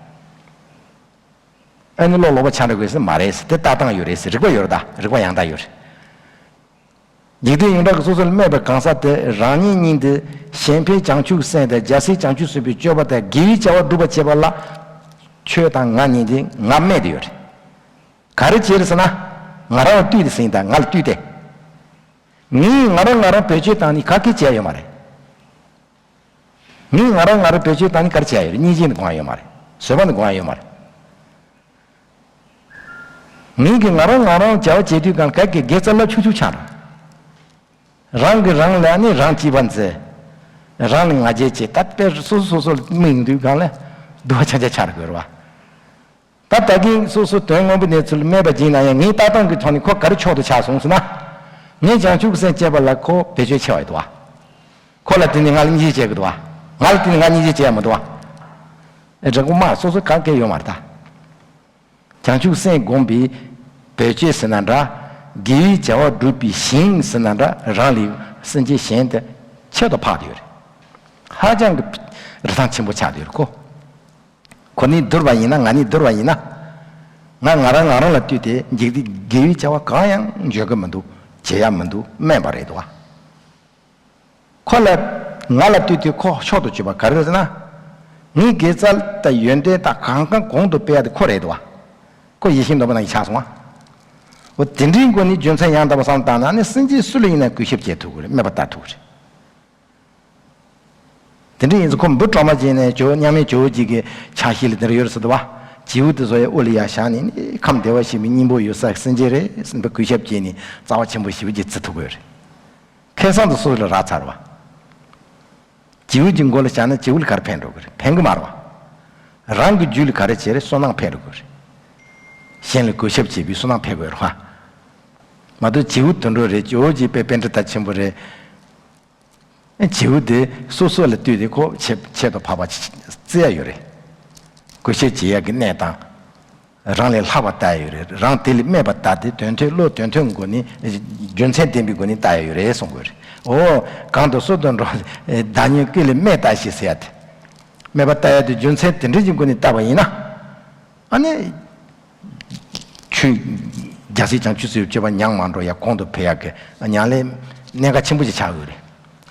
ཨ་ནི་བློ་ལོག་པ་ཆགས་འགྲོ་དགོས་ཟེར་མ་རེད་ཟེར། དེ་ལྟ་སྟངས་ཡོད་རེད་ཟེར། རིག་པ་ཡོད་རེད་ད། རིག་པ་ཡང་དག་ཡོད་རེད། འཇིག་རྟེན་ཡོངས་གྲགས་ཀྱི་སོ་སོ་ལས་དམན་པའི་གང་ཟག་དེ་རང་ཉིད་གཉིས་འདི་གཞན་ཕན་བྱང་ཆུབ་སེམས་དང་རྒྱལ་སྲས་བྱང་ཆུབ་སེམས་དཔའི་སྤྱོད་པ་དང་དགེ་བའི་བྱ་བ་སྒྲུབ་པར་བྱེད་པ་ལ་ཁྱོད་དང་ང་གཉིས་འདི་ང་དམན་དུ་ཡོད་རེད། ག་རེ་བྱས་རེད་ཟེར་ན། ང་རང་ལ་ལྟོས་ཏེ་ཟིན་དང་། ང་ལ་ལྟོས་ཏེ། ངས་ང་རང་ང་རང་བེད་སྤྱོད་བཏང་ནས་ག་གེ་བྱས་ཡོད་མ་རེད། ངས་ང་རང་ང་རང་བེད་སྤྱོད་བཏང་ནས་ག་རེ་བྱས་ཡོད་རེད། སྙིང་རྗེ་ནི་དགོངས་ཡ་ཡོད་མ་རེད། བཟོད་པ་ནི་དགོངས་ཡ་ཡོད་མ་རེད། ངས་ཀྱི་ང་རང་ང་རང་བྱ་བ་བྱེད་དུས་གང་ག་གེ་དགེ་རྩ་རླབས་ཆུང་ཆུང་ཆགས་འགྲོ། རང་གིས་རང་ལ་ནི་རང་གཅེས་པར་མཛད། རང་ལ་ང་རྒྱལ་བྱེད། ད་དཔེ་སོ་སོ་སོ་སོ་ལ་དམིགས་དུས་གང་ལ་སྡུག་པ་ཆ་ཆ་ཆགས་དགོས་རེད་བ། ད་ད་གིན་སོ་སོ་དོན་དངོས་པོའི་གནས་ཚུལ་དམན་པ་ཅིག་ན་ཡང་ངའི་ལྟ་སྟངས་ཀྱི་ཐོག་ནས་ཁོ་ག་རེ་མཆོག་ཏུ་ཆགས་སོང་ཟེར་ན། ངས་བྱང་ཆུབ་ཀྱི་སེམས་བསྐྱེད་པ་ལ་ཁོ་བེད་སྤྱོད་ཆེ་བ་ཡོད་དོ་བ། ཁོ་ལ་བརྟེན་ནས་ང་ལ་སྙིང་རྗེ་སྐྱེ་གི་འདུག་བ། ང་ལ་བརྟེན་ནས་ང་སྙིང་རྗེ་སྐྱེ་ཡ་མི་འདུག་བ། ཨེ་དྲང་པོ་མ་སོ་སོ་གང་གས་ཡོད་མ་རེད་ད། བྱང་ཆུབ་སེམས་བསྒོམས་པའི་བེད་སྤྱོད་ཟེར་ན་འདྲ། དགེ་བའི་བྱ་བ་སྒྲུབ་པའི་ཞིང་ཟེར་ན་འདྲ། རང་ལས་ སེམས་ཅན་གཞན་དེ་ཁྱད་དུ་འཕགས་ཏེ་ཡོད་རེད། ཧ་ཅང་གི་རིན་ཐང་ཆེན་པོ་ཆགས་ཏེ་ཡོད་རེད་ཁོ། ཁོ་ནི་བསྡུར་བ་ཡིན་ན། ང་ནི་བསྡུར་བ་ཡིན་ན། ང་ང་རང་ང་རང་ལ་ལྟོས་ཏེ་འཇིག་རྟེན་དགེ་བའི་བྱ་བ་གང་ཡང་འཇོན་གི་མི་འདུག་བྱེད་ཡ་མི་འདུག་དམན་པ་རེད་འདུག་ཁོ་ལ། ང་ལ་ལྟོས་ཏེ་ཁོ་མཆོག་ཏུ་གྱུར་པ་ག་རེ་རེད་ཟེར་ན། ངའི་དགེ་རྩ་དང་ཡོན་ཏན་དང་གང་གང་གོང་དུ་སྤེལ་ཡ་དེ་ཁོ་རེད་འདུག་ཁོ་ཡིད་བཞིན་ནོར་བུ་ནང་བཞིན་ཆགས་སོང་བ། འོ་དེ་འདྲའི་སྒོ་ནས་རྒྱུ་མཚན་ཡང་དག་པ་བསམ་བཏང་ན་ནི་སེམས་ཅན་སུ་ལ་ཡིན་ན་གུས་ཞབས་བྱེད་ཐུབ་ཀྱི་རེད། དམན་པ་ལྟ་ཐུབ་ཀྱི་རེད། དེ་འདྲ་ཡིན་ཙང་ཁོ་འབུ་གྲོག་མ་བྱས་ནས་ཇོ་བོ་མཉམ་མེད་ཇོ་བོ་རྗེ་གི་ཕྱག་བཞེས་ལ་དེ་འདྲ་ཡོད་རེད་ཟེར་འདུག་བ། བྱིའུ་དེ་བཟོ་ཡའི་དབུ་ལ་ཡར་བཞག་ནས་ནི་ཁམས་བདེ་བར་གཤེགས་པའི་སྙིང་པོ་ཡོད་ས་སེམས་ཅན་རེད་ཟེར་འབུ་གུས་ཞབས་བྱས་ནས་རྩ་བ་ཆེན་པོ་ཞེ་པོ་ཅིག་བརྩི་ཐུབ་ཀྱི་ཡོད་རེད། ཁེ་བཟང་དེ་སོ་སོ་ལ་རག་ཚར་བ། བྱིའུ་གྱི་མགོ་ལ་བཞག་ན་བྱིའུ་ལ་ག་རེ་ཕན་འགྲོ་གི་རེད། ཕན་གི་མ་རེད་བ། རང་གི་རྒྱུད་ལ་ག་རེ་བྱས་རེད། བསོད་ནམས་ཕན་འགྲོ་གི་རེད། གཞན་ལ་གུས་ཞབས་བྱེད་པའི་བསོད་ནམས་ཕན་དགོས་རེད་བ། མ་གཏོགས་བྱིའུ་དུད་འགྲོ་རེད། ཇོ་བོ་རྗེ་དཔེ་པཎྜི་ཏ་ཆེན་པོ་རེད། བྱིའུ་དེ་སོ་སོ་ལ་ལྟོས་ཏེ་ཁོ་ཆེད་ཆེད་དུ་འཕགས་པ་བརྩི་ཡ་ཡོད་རེད། གུས་ཞབས་བྱེད་ཡ་གི་གནས་དང་། རང་ལས་ལྷག་པ་ལྟ་ཡ་ཡོད་རེད། རང་དེ་ལས་དམན་པ་ལྟ་སྟེ་དོན་མཐུན་བློ་དོན་མཐུན་སྒོ་ནས་རྒྱུ་མཚན་ལྡན་པའི་སྒོ་ནས་ལྟ་ཡ་ཡོད་རེད་གསུང་དགོས་རེད། འོ། གང་དུ་སོ་དང་འགྲོགས་བདག་ཉིད་ཀུན་ལས་དམན་ལྟ་ཞིག་ཟེར་ཡ་དེ། དམན་པ་ལྟ་ཡ་དེ་རྒྱུ་མཚན་དེ་འདྲ་ཞིག་སྒོ་ནས་བལྟས་པ་ཡིན་ན། ཨ་ནི། ཆོས། རྒྱལ་སྲས་བྱང་ཆུབ་སེམས་དཔའི་སྤྱོད་པ་ཉམས་མ་འགྲོ་ཡ་གོང་དུ་འཕེལ་ཡ་གི་ཉམས་ལེན་གནད་འགག་ཆེན་པོ་ཞིག་ཆགས་ཡོད་རེད།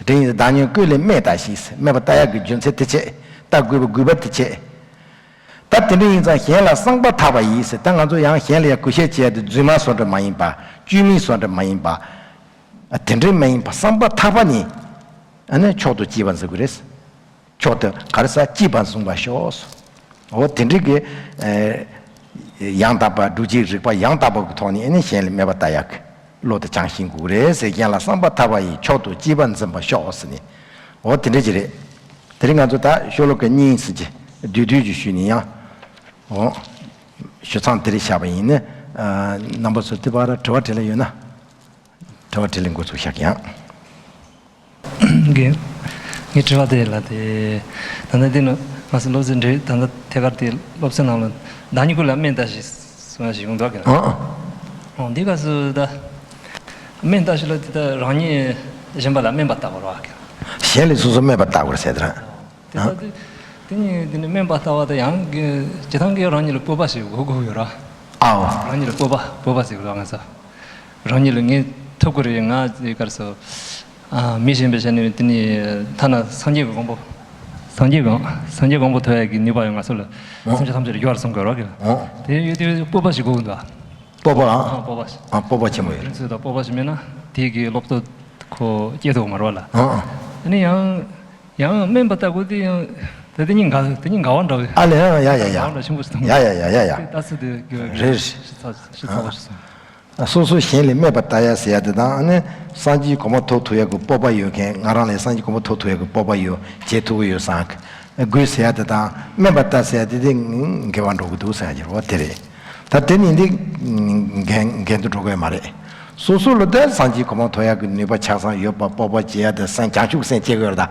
དེ་ཡིན་ཙང་བདག་ཉིད་ཀུན་ལས་དམན་ལྟ་ཞིག་དམན་པ་ལྟ་ཡག་གི་རྒྱུ་མཚན་དེ་བྱས། ལྟ་དགོས་པའི་དགོས་པ་དེ་བྱས། ད་དེ་འདྲ་ཡིན་ཙང་གཞན་ལ་བསམ་པ་ཐག་པ་ཡིས། ད་ང་ཚོ་ཡང་གཞན་ལ་ཡང་གུས་ཞབས་བྱེད་ཡ་དེ་རྫུན་མ་བཟོ་འདྲ་མ་ཡིན་པ། བཅོས་མིན་བཟོ་འདྲ་མ་ཡིན་པ། དེ་འདྲ་མ་ཡིན་པ་བསམ་པ་ཐག་པ་ནས། ཨ་ནི་མཆོག་ཏུ་གཅེས་པར་འཛིན་དགོས་རེད། མཆོག་ཏུ་ག་རེ་ཟེར། གཅེས་པར་བཟུང་བར་ཤོག་འོ་དེ་འདྲའི་གི། ཨེ། ཡང་དག་པ་སྒྲུབ་བྱེད་རིགས་པ་ཡང་དག་པ་གི་ཐོག་ནས་ཨེ་ནི་གཞན་ལ་དམན་པ་ལྟ་ཡག་གི་བློ་དེ་བྱང་ཞིང་སྒོམ་དགོས་རེད་ཟེར། གཞན་ལ་བསམ་པ་ཐག་པ་ཡིས། མཆོག་ཏུ་གཅེས་པར་འཛིན་པར་ཤོག་ཟེར་ནས། འོ་དེ་འདྲ་ཅིག་རེད། དེ་རིང་ང་ཚོ་ད་ཤོ་ལོ་ཀ་གཉིས་ཟེར་གྱི་བསྡུས་བསྡུས་ཀྱི་ཞུས་ནས་ཡང་། འོ། ཞུ་མཚམས་དེ་རིང་བཞག་པ་ཡིན་ན། ཨ། རྣམ་པ་ཚོ་དེ་བར་དྲི་བ་དྲིས་ལན་ཡོད་ན། དྲི་བ་དྲིས་ལན་འགོ་ཚུགས་ཤག་ཡང་། ངའི་ངའི་དྲི་བ་དེ་ལ་དེ། ད་ལྟ་འདི་ནི་ང་ཚོ་སློབ་ཚན་འདྲ། ད་ལྟ་ཐད་ཀར་དེ་སློབ་ཚན་ནང་ལ་བདག་ཉིད་ཀུན་ལ་དམན་ལྟ་ཞིག་གསུང་ཡ་ཞིག་ཡོང་འདུག་གི། ཨ། ཨོ་འདི་ག་སུ་ད། དམན་ལྟ་ཞིག་ལ་དེ་ད་རང་ཉིད་གཞན་པ་ལ་དམན་པ་ལྟ་བར་བ་གི། གཞན་ལས་སོ་སོ་དམན་པ་ལྟ་དགོས་ཟེར་དེ་ར། དེ་ལྟ་དེ་དེ་ནི་དེ་ནི་དམན་པ་ལྟ་བ་དེ་ཡང་གི་ཇི་ལྟར་གི་རང་ཉིད་ལ་སྤོབས་པ་ཞིག་དགོས་དགོས་ཡོད་ར། ཨའོ། རང་ཉིད་ལ་སྤོབས་པ་སྤོབས་པ་ཟེར་དགོས་ང་ཚོ། རང་ཉིད་ལ་ངས་ཐུབ་ཀྱི་རེད། ང་ག་རེ་ཟེར། ཨ། མི་གཞན་པའི་ཆ་ནས་དེ་ནི་ཐ་ན་སངས་རྒྱས་ཀྱི་གོ་འཕང་། སངས་རྒྱས་གོ་སངས་རྒྱས་གོ་འཕང་ཐོབ་ཡག་གི་ནུས་པ་ཡང་ང་ཚོ་ལ། ཨོ། སེམས་ཅན་ཐམས་ཅད་ལ་ཡོད་རེད་གསུང་དགོས་ར་གི། ཨོ། དེ་ཡོད་དུས་སྤོབས་པ་ཞིག་དགོས་ཀྱི་འདུག་སྤོབས་པ། ཨ། སྤོབས་པ་ཞིག་ཨ། སྤོབས་པ་ཆེན་པོ་ཡོད་རེད། རིང་ཚོད་དང་སྤོབས་པ་ཞིག་མེད་ན་དེ་གི་སློབ་གསོ་ཁོ་སྐྱེ་ཐུབ་མ་རེད་བ་ལ། ཨ། ཨ། དེ་ནི་ཡང་ཡང་དམན་པ་ལྟ་དགོས་དེ་ཡང་དེ་དེ་གཉིས་འགལ། དེ་གཉིས་འགལ་བ་འདྲ་བའི། ཨ་ལས། ཡ་ཡ་ཡ་ཡ། འགལ་བ་འདྲ་ཆེན་པོ་ཞིག་མཐོང་། ཡ་ཡ་ཡ་ཡ་ཡ། དེ་ལྟ་ཚུལ་དེ་གི་རེད། ཞིབ་ཚགས་ཞིབ་ཚགས་པོ་ཞིག་སོང་། སོ་སོ་གཞན་ལས་དམན་པ་ལྟ་ཡ་ཟེར་ཡ་དེ་དང་། ཨ་ནི་སངས་རྒྱས་གོ་འཕང་ཐོབ་ཐུབ་ཡ་གི་སྤོབས་པ་ཡོད་མཁན། ང་རང་ལས་སངས་རྒྱས་གོ་འཕང་ཐོབ་ཐུབ་ཡ་གི་སྤོབས་པ་ཡོད། བྱེད་ཐུབ་ཀྱི་ཡོད་བསམ་གི་དགོས་ཟེར་ཡ་དེ་དང་དམན་པ་ལྟ་ཟེར་ཡ་དེ་དེ་འགལ་བ་འགྲོ་གི་འདུག་ཟེར་ཡ་ཅིག་རེད་བ། དེ་རེད། ད་དེ་ནི་འདི་འགལ་འགལ་དུ་འགྲོ་གི་ཡོད་མ་རེད། སོ་སོ་ལ་ད་སངས་རྒྱས་གོ་འཕང་ཐོབ་ཡ་གི་ནུས་པ་ཆ་ཚང་ཡོད་པ། སྤོབས་པ་བྱེད་ཡ་དེ་སེམས་བྱང་ཆུབ་ཀྱི་སེམས་སྐྱེ་གི་ཡོད་རེད་ད།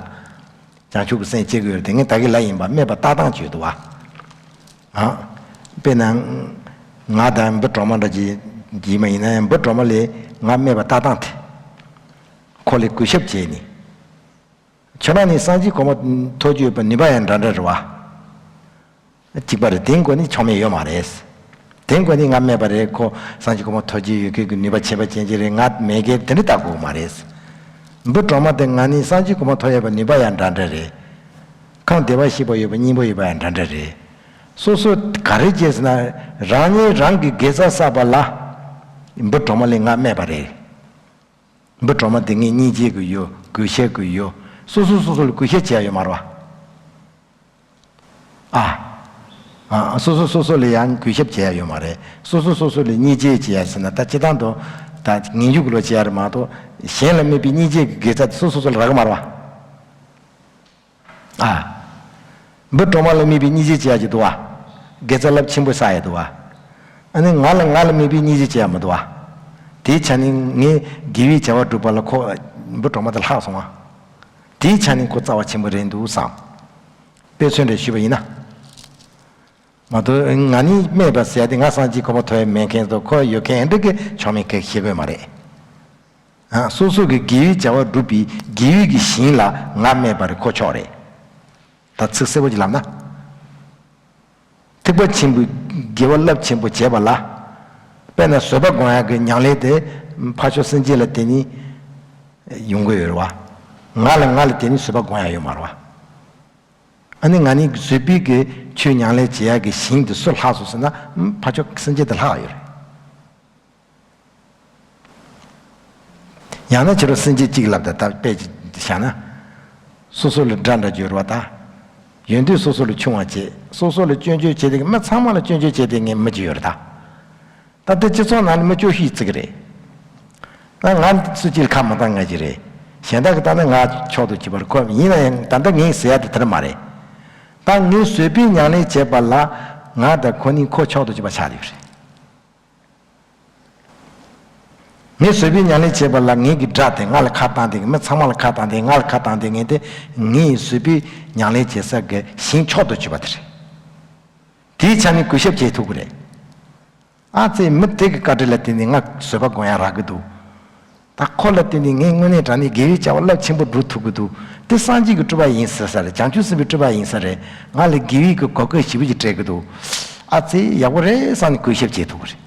བྱང་ཆུབ་ཀྱི་སེམས་སྐྱེ་གི་ཡོད་རེད། དེ་ངས་ད་གིན་ལབ་ཡིན་པ། དམན་པ་ལྟ་སྟངས་བྱེད་འདུག་བ། ཨ། དཔེར་ན། ང་དང་འབུ་གྲོག་མ་འདྲ་ཅིག་ཡིན་པ་ཡིན་ན་ཡང་། འབུ་གྲོག་མ་ལས་ང་དམན་པ་ལྟ་སྟངས་དེ། ཁོ་ལ་གུས་ཞབས་བྱས་ནས། ཁྱོད་རང་ནི་སངས་རྒྱས་གོ་འཕང་ཐོབ་རྒྱུ་ཡོད་པ་ནུས་པ་ཡང་འདྲ་འདྲ་རེད་བ། གཅིག་པ་རེད། དེའི་སྒོ་ནས་ཆོ་མེད་ཡོད་མ་རེད། དེའི་སྒོ་ནས་ང་དམན་པ་རེད། ཁོ་སངས་རྒྱས་གོ་འཕང་ཐོབ་རྒྱུ་ཡོད་མཁན་གྱི་ནུས་པ་ཆེ་བ་ཅན་ཅིག་རེད། ང་མེད་མཁན་དེ་འདྲ་ལྟ་དགོས་མ་རེད། འབུ་གྲོག་མ་དེ་ང་ནི་སངས་རྒྱས་གོ་འཕང་ཐོབ་ཡོད་པ་ནུས་པ་ཡང་འདྲ་འདྲ་རེད། ཁམས་བདེ་བར་གཤེགས་པ་ཡོད་པ་སྙིང་པོ་ཡོད་པ་ཡང་འདྲ་འདྲ་རེད། སོ་སོ་ག་རེ་བྱས་ཟེར་ན། རང་ཉིད་རང་གི་དགེ་རྩ་བསགས་པ་ལ། འབུ་གྲོག་མ་ལས་ང་དམན་པ་རེད། འབུ་གྲོག་མ་དེ་ངས་སྙིང་རྗེ་གི་ཡོད། གུས་ཞབས་གི་ཡོད། སོ་སོ་སོ་སོ་ལ་གུས་ཞབས་བྱེད་ཡ་ཡོད་མ་རེད་བ། ཨ། ཨ། སོ་སོ་སོ་སོ་ལ་ཡང་གུས་ཞབས་བྱེད་ཡ་ཡོད་མ་རེད། སོ་སོ་སོ་སོ་ལ་སྙིང་རྗེ་བྱེད་ཡ་ཟེར་ན། ད་སྤྱིར་བཏང་དུ་ད་ངན་སྐྱུག་གི་བློ་བྱེད་ཡ་རེད་མ་གཏོགས། གཞན་ལ་དམིགས་པའི་སྙིང་རྗེ་གི་དགེ་རྩ་དེ་སོ་སོ་སོ་ལ་རག་གི་མ་རེད་བ། ཨ། འབུ་གྲོག་མ་ལ་དམིགས་པའི་སྙིང་རྗེ་བྱེད་ཡ་ཅིག་འདུག་བ། དགེ་རྩ་རླབས་ཆེན་པོ་བསགས་ཡ་འདུག་བ། ཨ་ནི་ང་ལ་ང་ལ་དམིགས་པའི་སྙིང་རྗེ་བྱེད་ཡ་མི་འདུག་བ། དེའི་ཆ་ནས་ངས་དགེ་བའི་བྱ་བ་བསྒྲུབས་པ་ལ་ཁོ་འབུ་གྲོག་མ་དེ་ལྷག་སོང་བ། དེའི་ཆ་ནས་ཁོ་རྩ་བ་ཆེན་པོ་རེད་འདུག་བསམ། དཔེ་མཚོན་འདྲ་ཞུས་པ་ཡིན་ན། མ་གཏོགས་ང་ནི་དམན་པ་ཟེར་ཡ་དེ། ང་སངས་རྒྱས་གོ་འཕང་ཐོབ་ཡ་མེད་མཁན་དང་ཁོ་ཡོད་མཁན་འདི་གི་ཆོ་མེད་གི་ཤེས་དགོས་མ་རེད། ཡང་སོ་སོ་གི་དགེ་བའི་བྱ་བ་བསྒྲུབ་པའི་དགེ་བའི་གི་ཞིང་ལ་ང་སྨད་པ་རེད། ཁོ་ཕྱོགས་རེད། ད་ཚིག་གསལ་པོ་ཅིག་ལབ་ན། ཐེག་པ་ཆེན་པོའི་དགེ་བ་རླབས་ཆེན་པོ་བྱས་པ་ལ། དཔེར་ན་བཟོད་པ་སྒོམ་ཡག་གི་ཉམས་ལེན་དེ་ཕར་ཕྱོགས་སེམས་ཅན་ལ་བརྟེན་ནས་ཡོང་གི་ཡོད་རེད་བ། ང་ལ་ང་ལ་བརྟེན་ནས་བཟོད་པ་སྒོམ་ཡག་ཡོད་མ་རེད་བ། ཨ་ནི་ང་ནི་བཟོད་པའི་གི་ཆོས་ཉམས་ལེན་བྱེད་ཡག་གི་ཞིང་དེ་སུ་ལྷག་སོང་ཟེར་ན། ཕར་ཕྱོགས་སེམས་ཅན་དེ་ལྷག་ཡོད་རེད། ཡང་ན་ཁྱེད་རང་སེམས་ཅན་གཅིག་ལབ་ད། ད་དཔེ་ཅིག་བཞག་ན། སོ་སོ་ལ་དགྲ་འདྲ་གྱུར་བ་དང་། ཡོན་ཏན་སོ་སོ་ལ་ཆུང་བ་བྱེད། སོ་སོ་ལ་སྐྱོན་བརྗོད་བྱེད་དེ། མི་ཚང་མ་ལ་སྐྱོན་བརྗོད་བྱེད་དེ་ངས་མི་གྱུར་ཡོད་རེད་ད། ད་ལྟ་སྤྱི་ཚོགས་ནང་ལ་མི་སྐྱོ་ཤོས་ཅིག་རེད། ད་ང་སུ་གཅིག་ལ་ཁ་མ་བཏང་ང་གཅིག་རེད། གཞན་དག་གི་ལྟ་ན་ང་ཕྱོགས་དུ་གྱུར་པར་གོ། ཡིན་ན་ཡང་ད་ལྟ་ངས་ཟེར་ཡ་དེ་དེ་ར་མ་རེད། ད་ངས་བཟོད་པའི་ཉམས་ལེན་བྱེད་པ་ལ་ང་དང་ཁོ་གཉིས་ཁོ་ཕྱོགས་དུ་གྱུར་པ་ཆགས་ཡོད་རེད། ངས་བཟོད་པའི་ཉམས་ལེན་བྱེད་པ་ལ་ངེད་ཀྱི་དགྲ་དེ། ང་ལ་ཁ་བཏང་དེ། མི་ཚང་མ་ལ་ཁ་བཏང་དེ། ང་ལ་ཁ་བཏང་དེ། ངས་དེ་ངས་བཟོད་པའི་ཉམས་ལེན་བྱེད་ས་གི་ཞིང་མཆོག་ཏུ་གྱུར་པ་དེ་རེད། དེའི་ཆ་ནས་གུས་ཞབས་བྱེད་ཐུབ་ཀྱི་རེད། ཨ་ཙི། མི་དེ་གི་བཀའ་དྲིན་ལ་བརྟེན་ནས་ང་བཟོད་པ་སྒོམ་ཡག་རག་གི་འདུག། ད་ཁོ་ལ་བརྟེན་ནས་ངས་དངོས་གནས་དྲང་གནས་དགེ་བའི་བྱ་བ་རླབས་ཆེན་པོ་སྒྲུབ་ཐུབ་ཀྱི་འདུག། དེ་སངས་རྒྱས་ཀྱི་སྤྲུལ་པ་ཡིན་ཟེར་ས་རེད། བྱང་ཆུབ་སེམས་དཔའི་སྤྲུལ་པ་ཡིན་ས་རེད། ང་ལ་དགེ་བའི་གི་གོ་སྐབས་ཞེ་པོ་ཅིག་སྤྲད་ཀྱི་འདུག། ཨ་ཙི། ཡག་པོ་རེད་བསམ་ནས་གུས་ཞབས་བྱེད་ཐུབ་ཀྱི་རེད།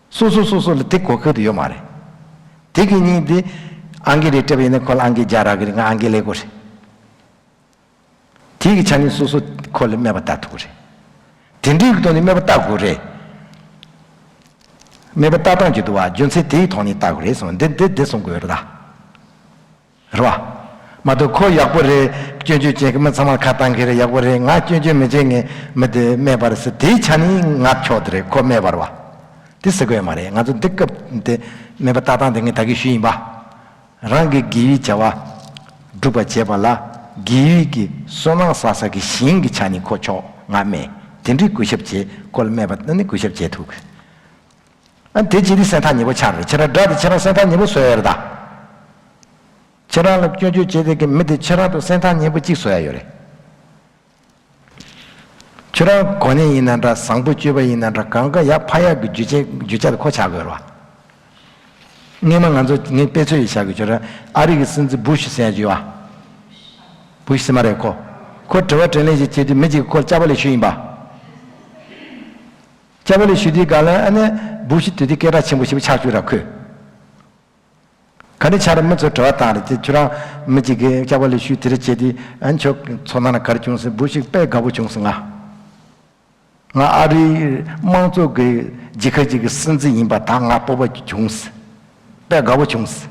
སོ་སོ་སོ་སོ་ལ་དེ་གོ་སྐབས་དེ་ཡོད་མ་རེད། དེ་གི་ཉིན་དེ་ཨང་ཀི་རེ་སྤྲད་པ་ཡིན་ན་ཁོ་ལ་ཨང་ཀི་བརྒྱ་རག་གི་རེད། ང་ཨང་ཀི་ཀླད་ཀོར་རེད། དེ་གི་ཆ་ནས་སོ་སོ་ཁོ་ལ་སྨད་པ་ལྟ་ཐུབ་ཀྱི་རེད། དེ་འདྲའི་གི་ཐོག་ནས་སྨད་པ་ལྟ་དགོས་རེད། སྨད་པ་ལྟ་སྟངས་ཅིག་འདུག་བ། རྒྱུ་མཚན་དེའི་ཐོག་ནས་ལྟ་དགོས་རེད་གསུངས། འདི་འདི་འདི་གསུང་དགོས་རེད་ད། རེད་བ། མ་གཏོགས་ཁོ་ཡག་པོ་རེད། སྐྱོན་བརྗོད་བྱེད་མཁན་མི་ཚང་མར་ཁ་བཏང་གི་རེད། ཡག་པོ་རེད། ང་སྐྱོན་བརྗོད་མི་བྱེད་མཁན་མི་དེ་སྨད་པ་རེད་ཟེར། དེའི་ཆ་ནས་ང་ཕྱོགས་དེ་རེད། ཁོ་སྨད་པ་རེད་བ། དེ་ཟེར་དགོས་ཡོད་མ་རེད། ང་ཚོ་འདི་སྐབས་འདི་སྨད་པ་ལྟ་སྟངས་དེ་ངས་ད་གིན་ཞུས་ཡིན་པ། རང་གི་དགེ་བའི་བྱ་བ་སྒྲུབ་པར་བྱེད་པ་ལ། དགེ་བའི་གི་བསོད་ནམས་བསགས་ས་གི་ཞིང་གི་ཆ་ནས་ཁོ་ཕྱོགས་ང་སྨད། དེ་འདྲའི་གུས་ཞབས་བྱེད། ཁོ་ལ་སྨད་པ་ནི་གུས་ཞབས་བྱེད་ཐུབ་གི། ཨ། དེ་བྱེད་དུས་སེམས་ཐག་ཉེ་པོ་ཆགས་རེད། ཁྱེད་རང་དགྲ་དེ་ཁྱེད་རང་སེམས་ཐག་ཉེ་པོ་བཟོ་ཡ་རེད་ད། ཁྱེད་རང་ལ་སྐྱོན་བརྗོད་བྱེད་དེ་གི་མི་དེ་ཁྱེད་རང་དང་སེམས་ཐག་ཉེ་པོ་གཅིག་བཟོ་ཡ་ཡོད་རེད། ཁྱོད་རང་གོ་གནས་ཡིན་ན་འདྲ། བཟང་པོ་སྤྱོད་པ་ཡིན་ན་འདྲ། གང་ག་ཡར་འཕར་ཡག་གི་རྒྱུ་ཆ་རྒྱུ་ཆ་དེ་ཁོ་ཆགས་དགོས་རེད་བ། སྔོན་མ་ང་ཚོ་ངས་དཔེ་མཚོན་ཞིག་བཞག་གི། ཁྱོད་རང་ཨ་རི་གི་སྲིད་འཛིན་བུ་ཤི་ཟེར་ཡ་ཅིག་ཡོད་བ། བུ་ཤི་ཟེར་མ་རེད། ཁོ་ཁོ་དྲི་བ་དྲིས་ལན་ཞིག་བྱེད་དུས་མི་གཅིག་གིས་ཁོ་ལ་སྐྱག་པ་ལས་ཤོད་ཡིན་པ། སྐྱག་པ་ལས་ཤོད་དུས་སྒང་ལ་ཨ་ནི་བུ་ཤི་དེ་དུས་སྐད་གྲགས་ཆེན་པོ་ཞེ་པོ་ཆགས་བཅུག་ར་ཁོས། ག་རེ་ཆགས་རེད། མི་ཚོས་དྲི་བ་བཏང་རེད་དེ། ཁྱོད་རང་མི་གཅིག་གིས་སྐྱག་པ་ལས་ཤོད་དེ་རེད་བྱས་དུས། ཨ་ནི་ཁྱོད་ཚོར་སྣང་ལ་ག་རེ་བྱུང་ཟེར། བུ་ཤི་དཔེ་དགའ་པོ་བྱུང་ཟེར། ང་ང་ཨ་རིའི་དམངས་གཙོ་གི་རྒྱལ་ཁབ་ཅིག་གི་སྲིད་འཛིན་ཡིན་པ་ད་ང་སྤོབས་པ་བྱུང་ཟེར། དཔེ་དགའ་པོ་བྱུང་ཟེར།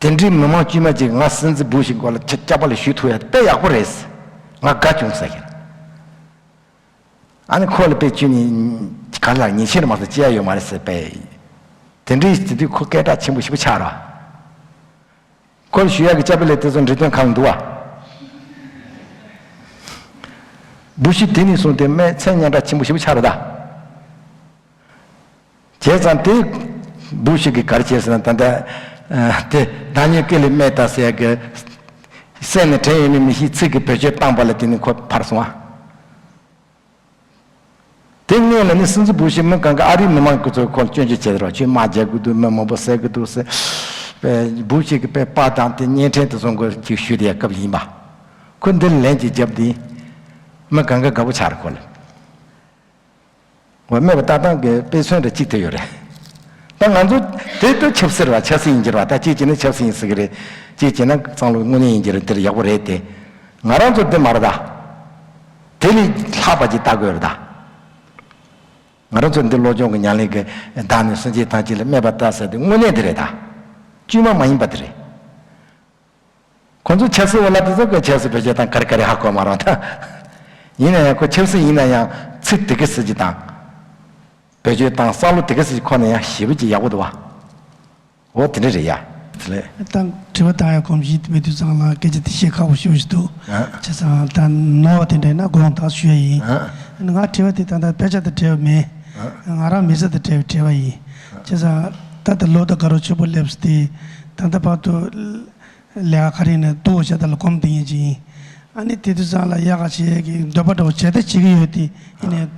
དེ་འདྲའི་མི་མང་དཀྱུས་མ་ཅིག་ང་སྲིད་འཛིན་བུ་ཤི་མགོ་ལ་སྐྱག་པ་ལས་ཤོད་ཐུབ་ཡ་དཔེ་ཡག་པོ་རེད་ཟེར། ང་དགའ་བྱུང་ཟེར་གི། ཨ་ནི་ཁོ་ལ་དཔེ་ཁྱོད་ནི་ག་ལ་ཉེས་ཆད་མ་སོང་ཅི་ཡ་ཡོད་མ་རེད་ཟེར་པས། དེ་འདྲའི་དེ་དུས་ཁོ་སྐད་གྲགས་ཆེན་པོ་ཞེ་པོ་ཆགས་ར། ཁོ་ལ་ཞུ་ཡག་གི་སྐྱག་པ་ལས་དེ་ཚོ་འབྲི་དོན་གང་འདུག་བ། བུ་ཤི་དེ་ནས་བཟུང་སྟེ་སྨད་མཚན་སྙན་གྲགས་ཆེན་པོ་ཞེ་པོ་ཆགས་ར་ད། བྱས་ཙང་དེ་བུ་ཤི་གིས་ག་རེ་བྱས་ཟེར་ན། ད་ལྟ་དེ་བདག་ཉིད་སྐེ་ལས་སྨད་ད་ཟེར་ཡག་གི་སེམས་ནས་དྲན་ཡོད་མིན་མི་ཤེས། ཚིག་གི་བེད་སྤྱོད་བཏང་པ་ལ་དེ་ནི་ཁོ་ཕར་སོང་བ། དེ་སྔོན་ལ་ནི་སྲིད་འཛིན་བུ་ཤི་མི་གང་ག་ཨ་རིའི་མི་མང་གི་ཚོས་ཁོ་ལ་སྐྱོན་བརྗོད་བྱས་རོགས། ཁྱོད་དམག་རྒྱག་གི་འདུག། མི་མང་པོ་བསད་གི་འདུག་ཟེར། བུ་ཤི་གི་དཔེ་པར་དང་དེ་བརྙན་འཕྲིན་དེ་ཚོ་མགོ་ཅིག་ཞུས་ཏེ་སྐབས་ཡིན་པ། ཁོ་འདིར་ལན་ཅིག་བརྒྱབ་དེ་མི་གང་ག་དགའ་པོ་ཆགས་རེད་ཁོ་ལ། འོ། སྨད་པ་ལྟ་སྟངས་ཀྱི་དཔེ་མཚོན་རེ་གཅིག་དེ་ཡོད་རེད། ད་ང་ཚོ་དེ་ལྟར་ཆབ་སྲིད་རེད་བ། ཆབ་སྲིད་ཡིན་གྱི་རེད་བ། ད་གཅིག་བྱས་ན་ཆབ་སྲིད་ཡིན་ཟེར་གི་རེད། གཅིག་བྱས་ན་བསམ་བློ་དངོས་གནས་ཡིན་གྱི་རེད། འདིར་ཡག་པོ་རེད་དེ། ང་རང་ཚོ་འདི་མ་རེད་ད། དེ་ལས་ལྷག་པ་ཅིག་ལྟ་དགོས་རེད་ད། ང་རང་ཚོ་འདི་སློབ་སྦྱོང་གི་ཉམས་ལེན་གྱི་བདག་ནི་སེམས་ཅན་ཐམས་ཅད་ལ་སྨད་པ་ལྟ་ཟེར་དེ་དངོས་གནས་དེ་རེད་ད། བཅོས་མ་མ་ཡིན་པ་དེ་རེད། ཁོང་ཚོ་ཆབ་སྲིད་འོག་ལ་དེ་ཚོ་གི་ཆབ་སྲིད་བེད་སྤྱོད་བཏང་ག་རེ་ག་རེ་ཧ་གོ་མ་རེད་ད། ཡིན་ན་ཡང་ཁོ་ཆབ་སྲིད་ཡིན་ན་ཡང་ཚིག་དེ་ག་ཟེར་གྱི་དང་། བེད་སྤྱོད་བཏང་བསམ་བློ་དེ་ག་ཟེར་གྱི་ཁོ་ན་ཡང་ཞེ་པོ་ཅིག་ཡག་པོ་འདུག་བ། འོ་དེ་འདྲ་རེད་ཡ། དེ་ལས། ད་དྲི་བ་བཏང་ཡ་གོམས་གཤིས་མེད་དུས་ཙང་ལ་སྐད་ཆ་དེ་བཤད་ཁག་པོ་ཞེ་པོ་ཞིག་འདུག། ཨ། བྱས་ཙང་ད་ནོར་བ་དེ་འདྲ་ཡིན་ན་དགོངས་དག་ཞུ་ཡ་ཡིན། ཨ། ང་དྲི་བ་དེ་ད་ལྟ་དཔེ་ཆ་དང་འབྲེལ་བ་མེད། ཨ། ང་རང་མི་ཚེ་དང་འབྲེལ་བའི་དྲི་བ་ཡིན། བྱས་ཙང་ད་ལྟ་ལོ་དང་དགའ་རབས་ཆེན་པོ་སླེབས་ཏེ་ད་ལྟ་བར་དུ་ལས་ཀ་ག་རེ་ཡིན་ན་སྡུག་པོ་བྱས་ད་ལ་གོམས་བསྡད་མཁན་ཅིག་ཡིན། ཨ་ནི་དེ་དུས་ཙང་ལ་ཡག་ག་བྱེད་ཀྱི་འདོད་པ་འདྲ་བོ་བྱས་ད་བྱེད་ཀྱི་ཡོད་དེ། ཡིན་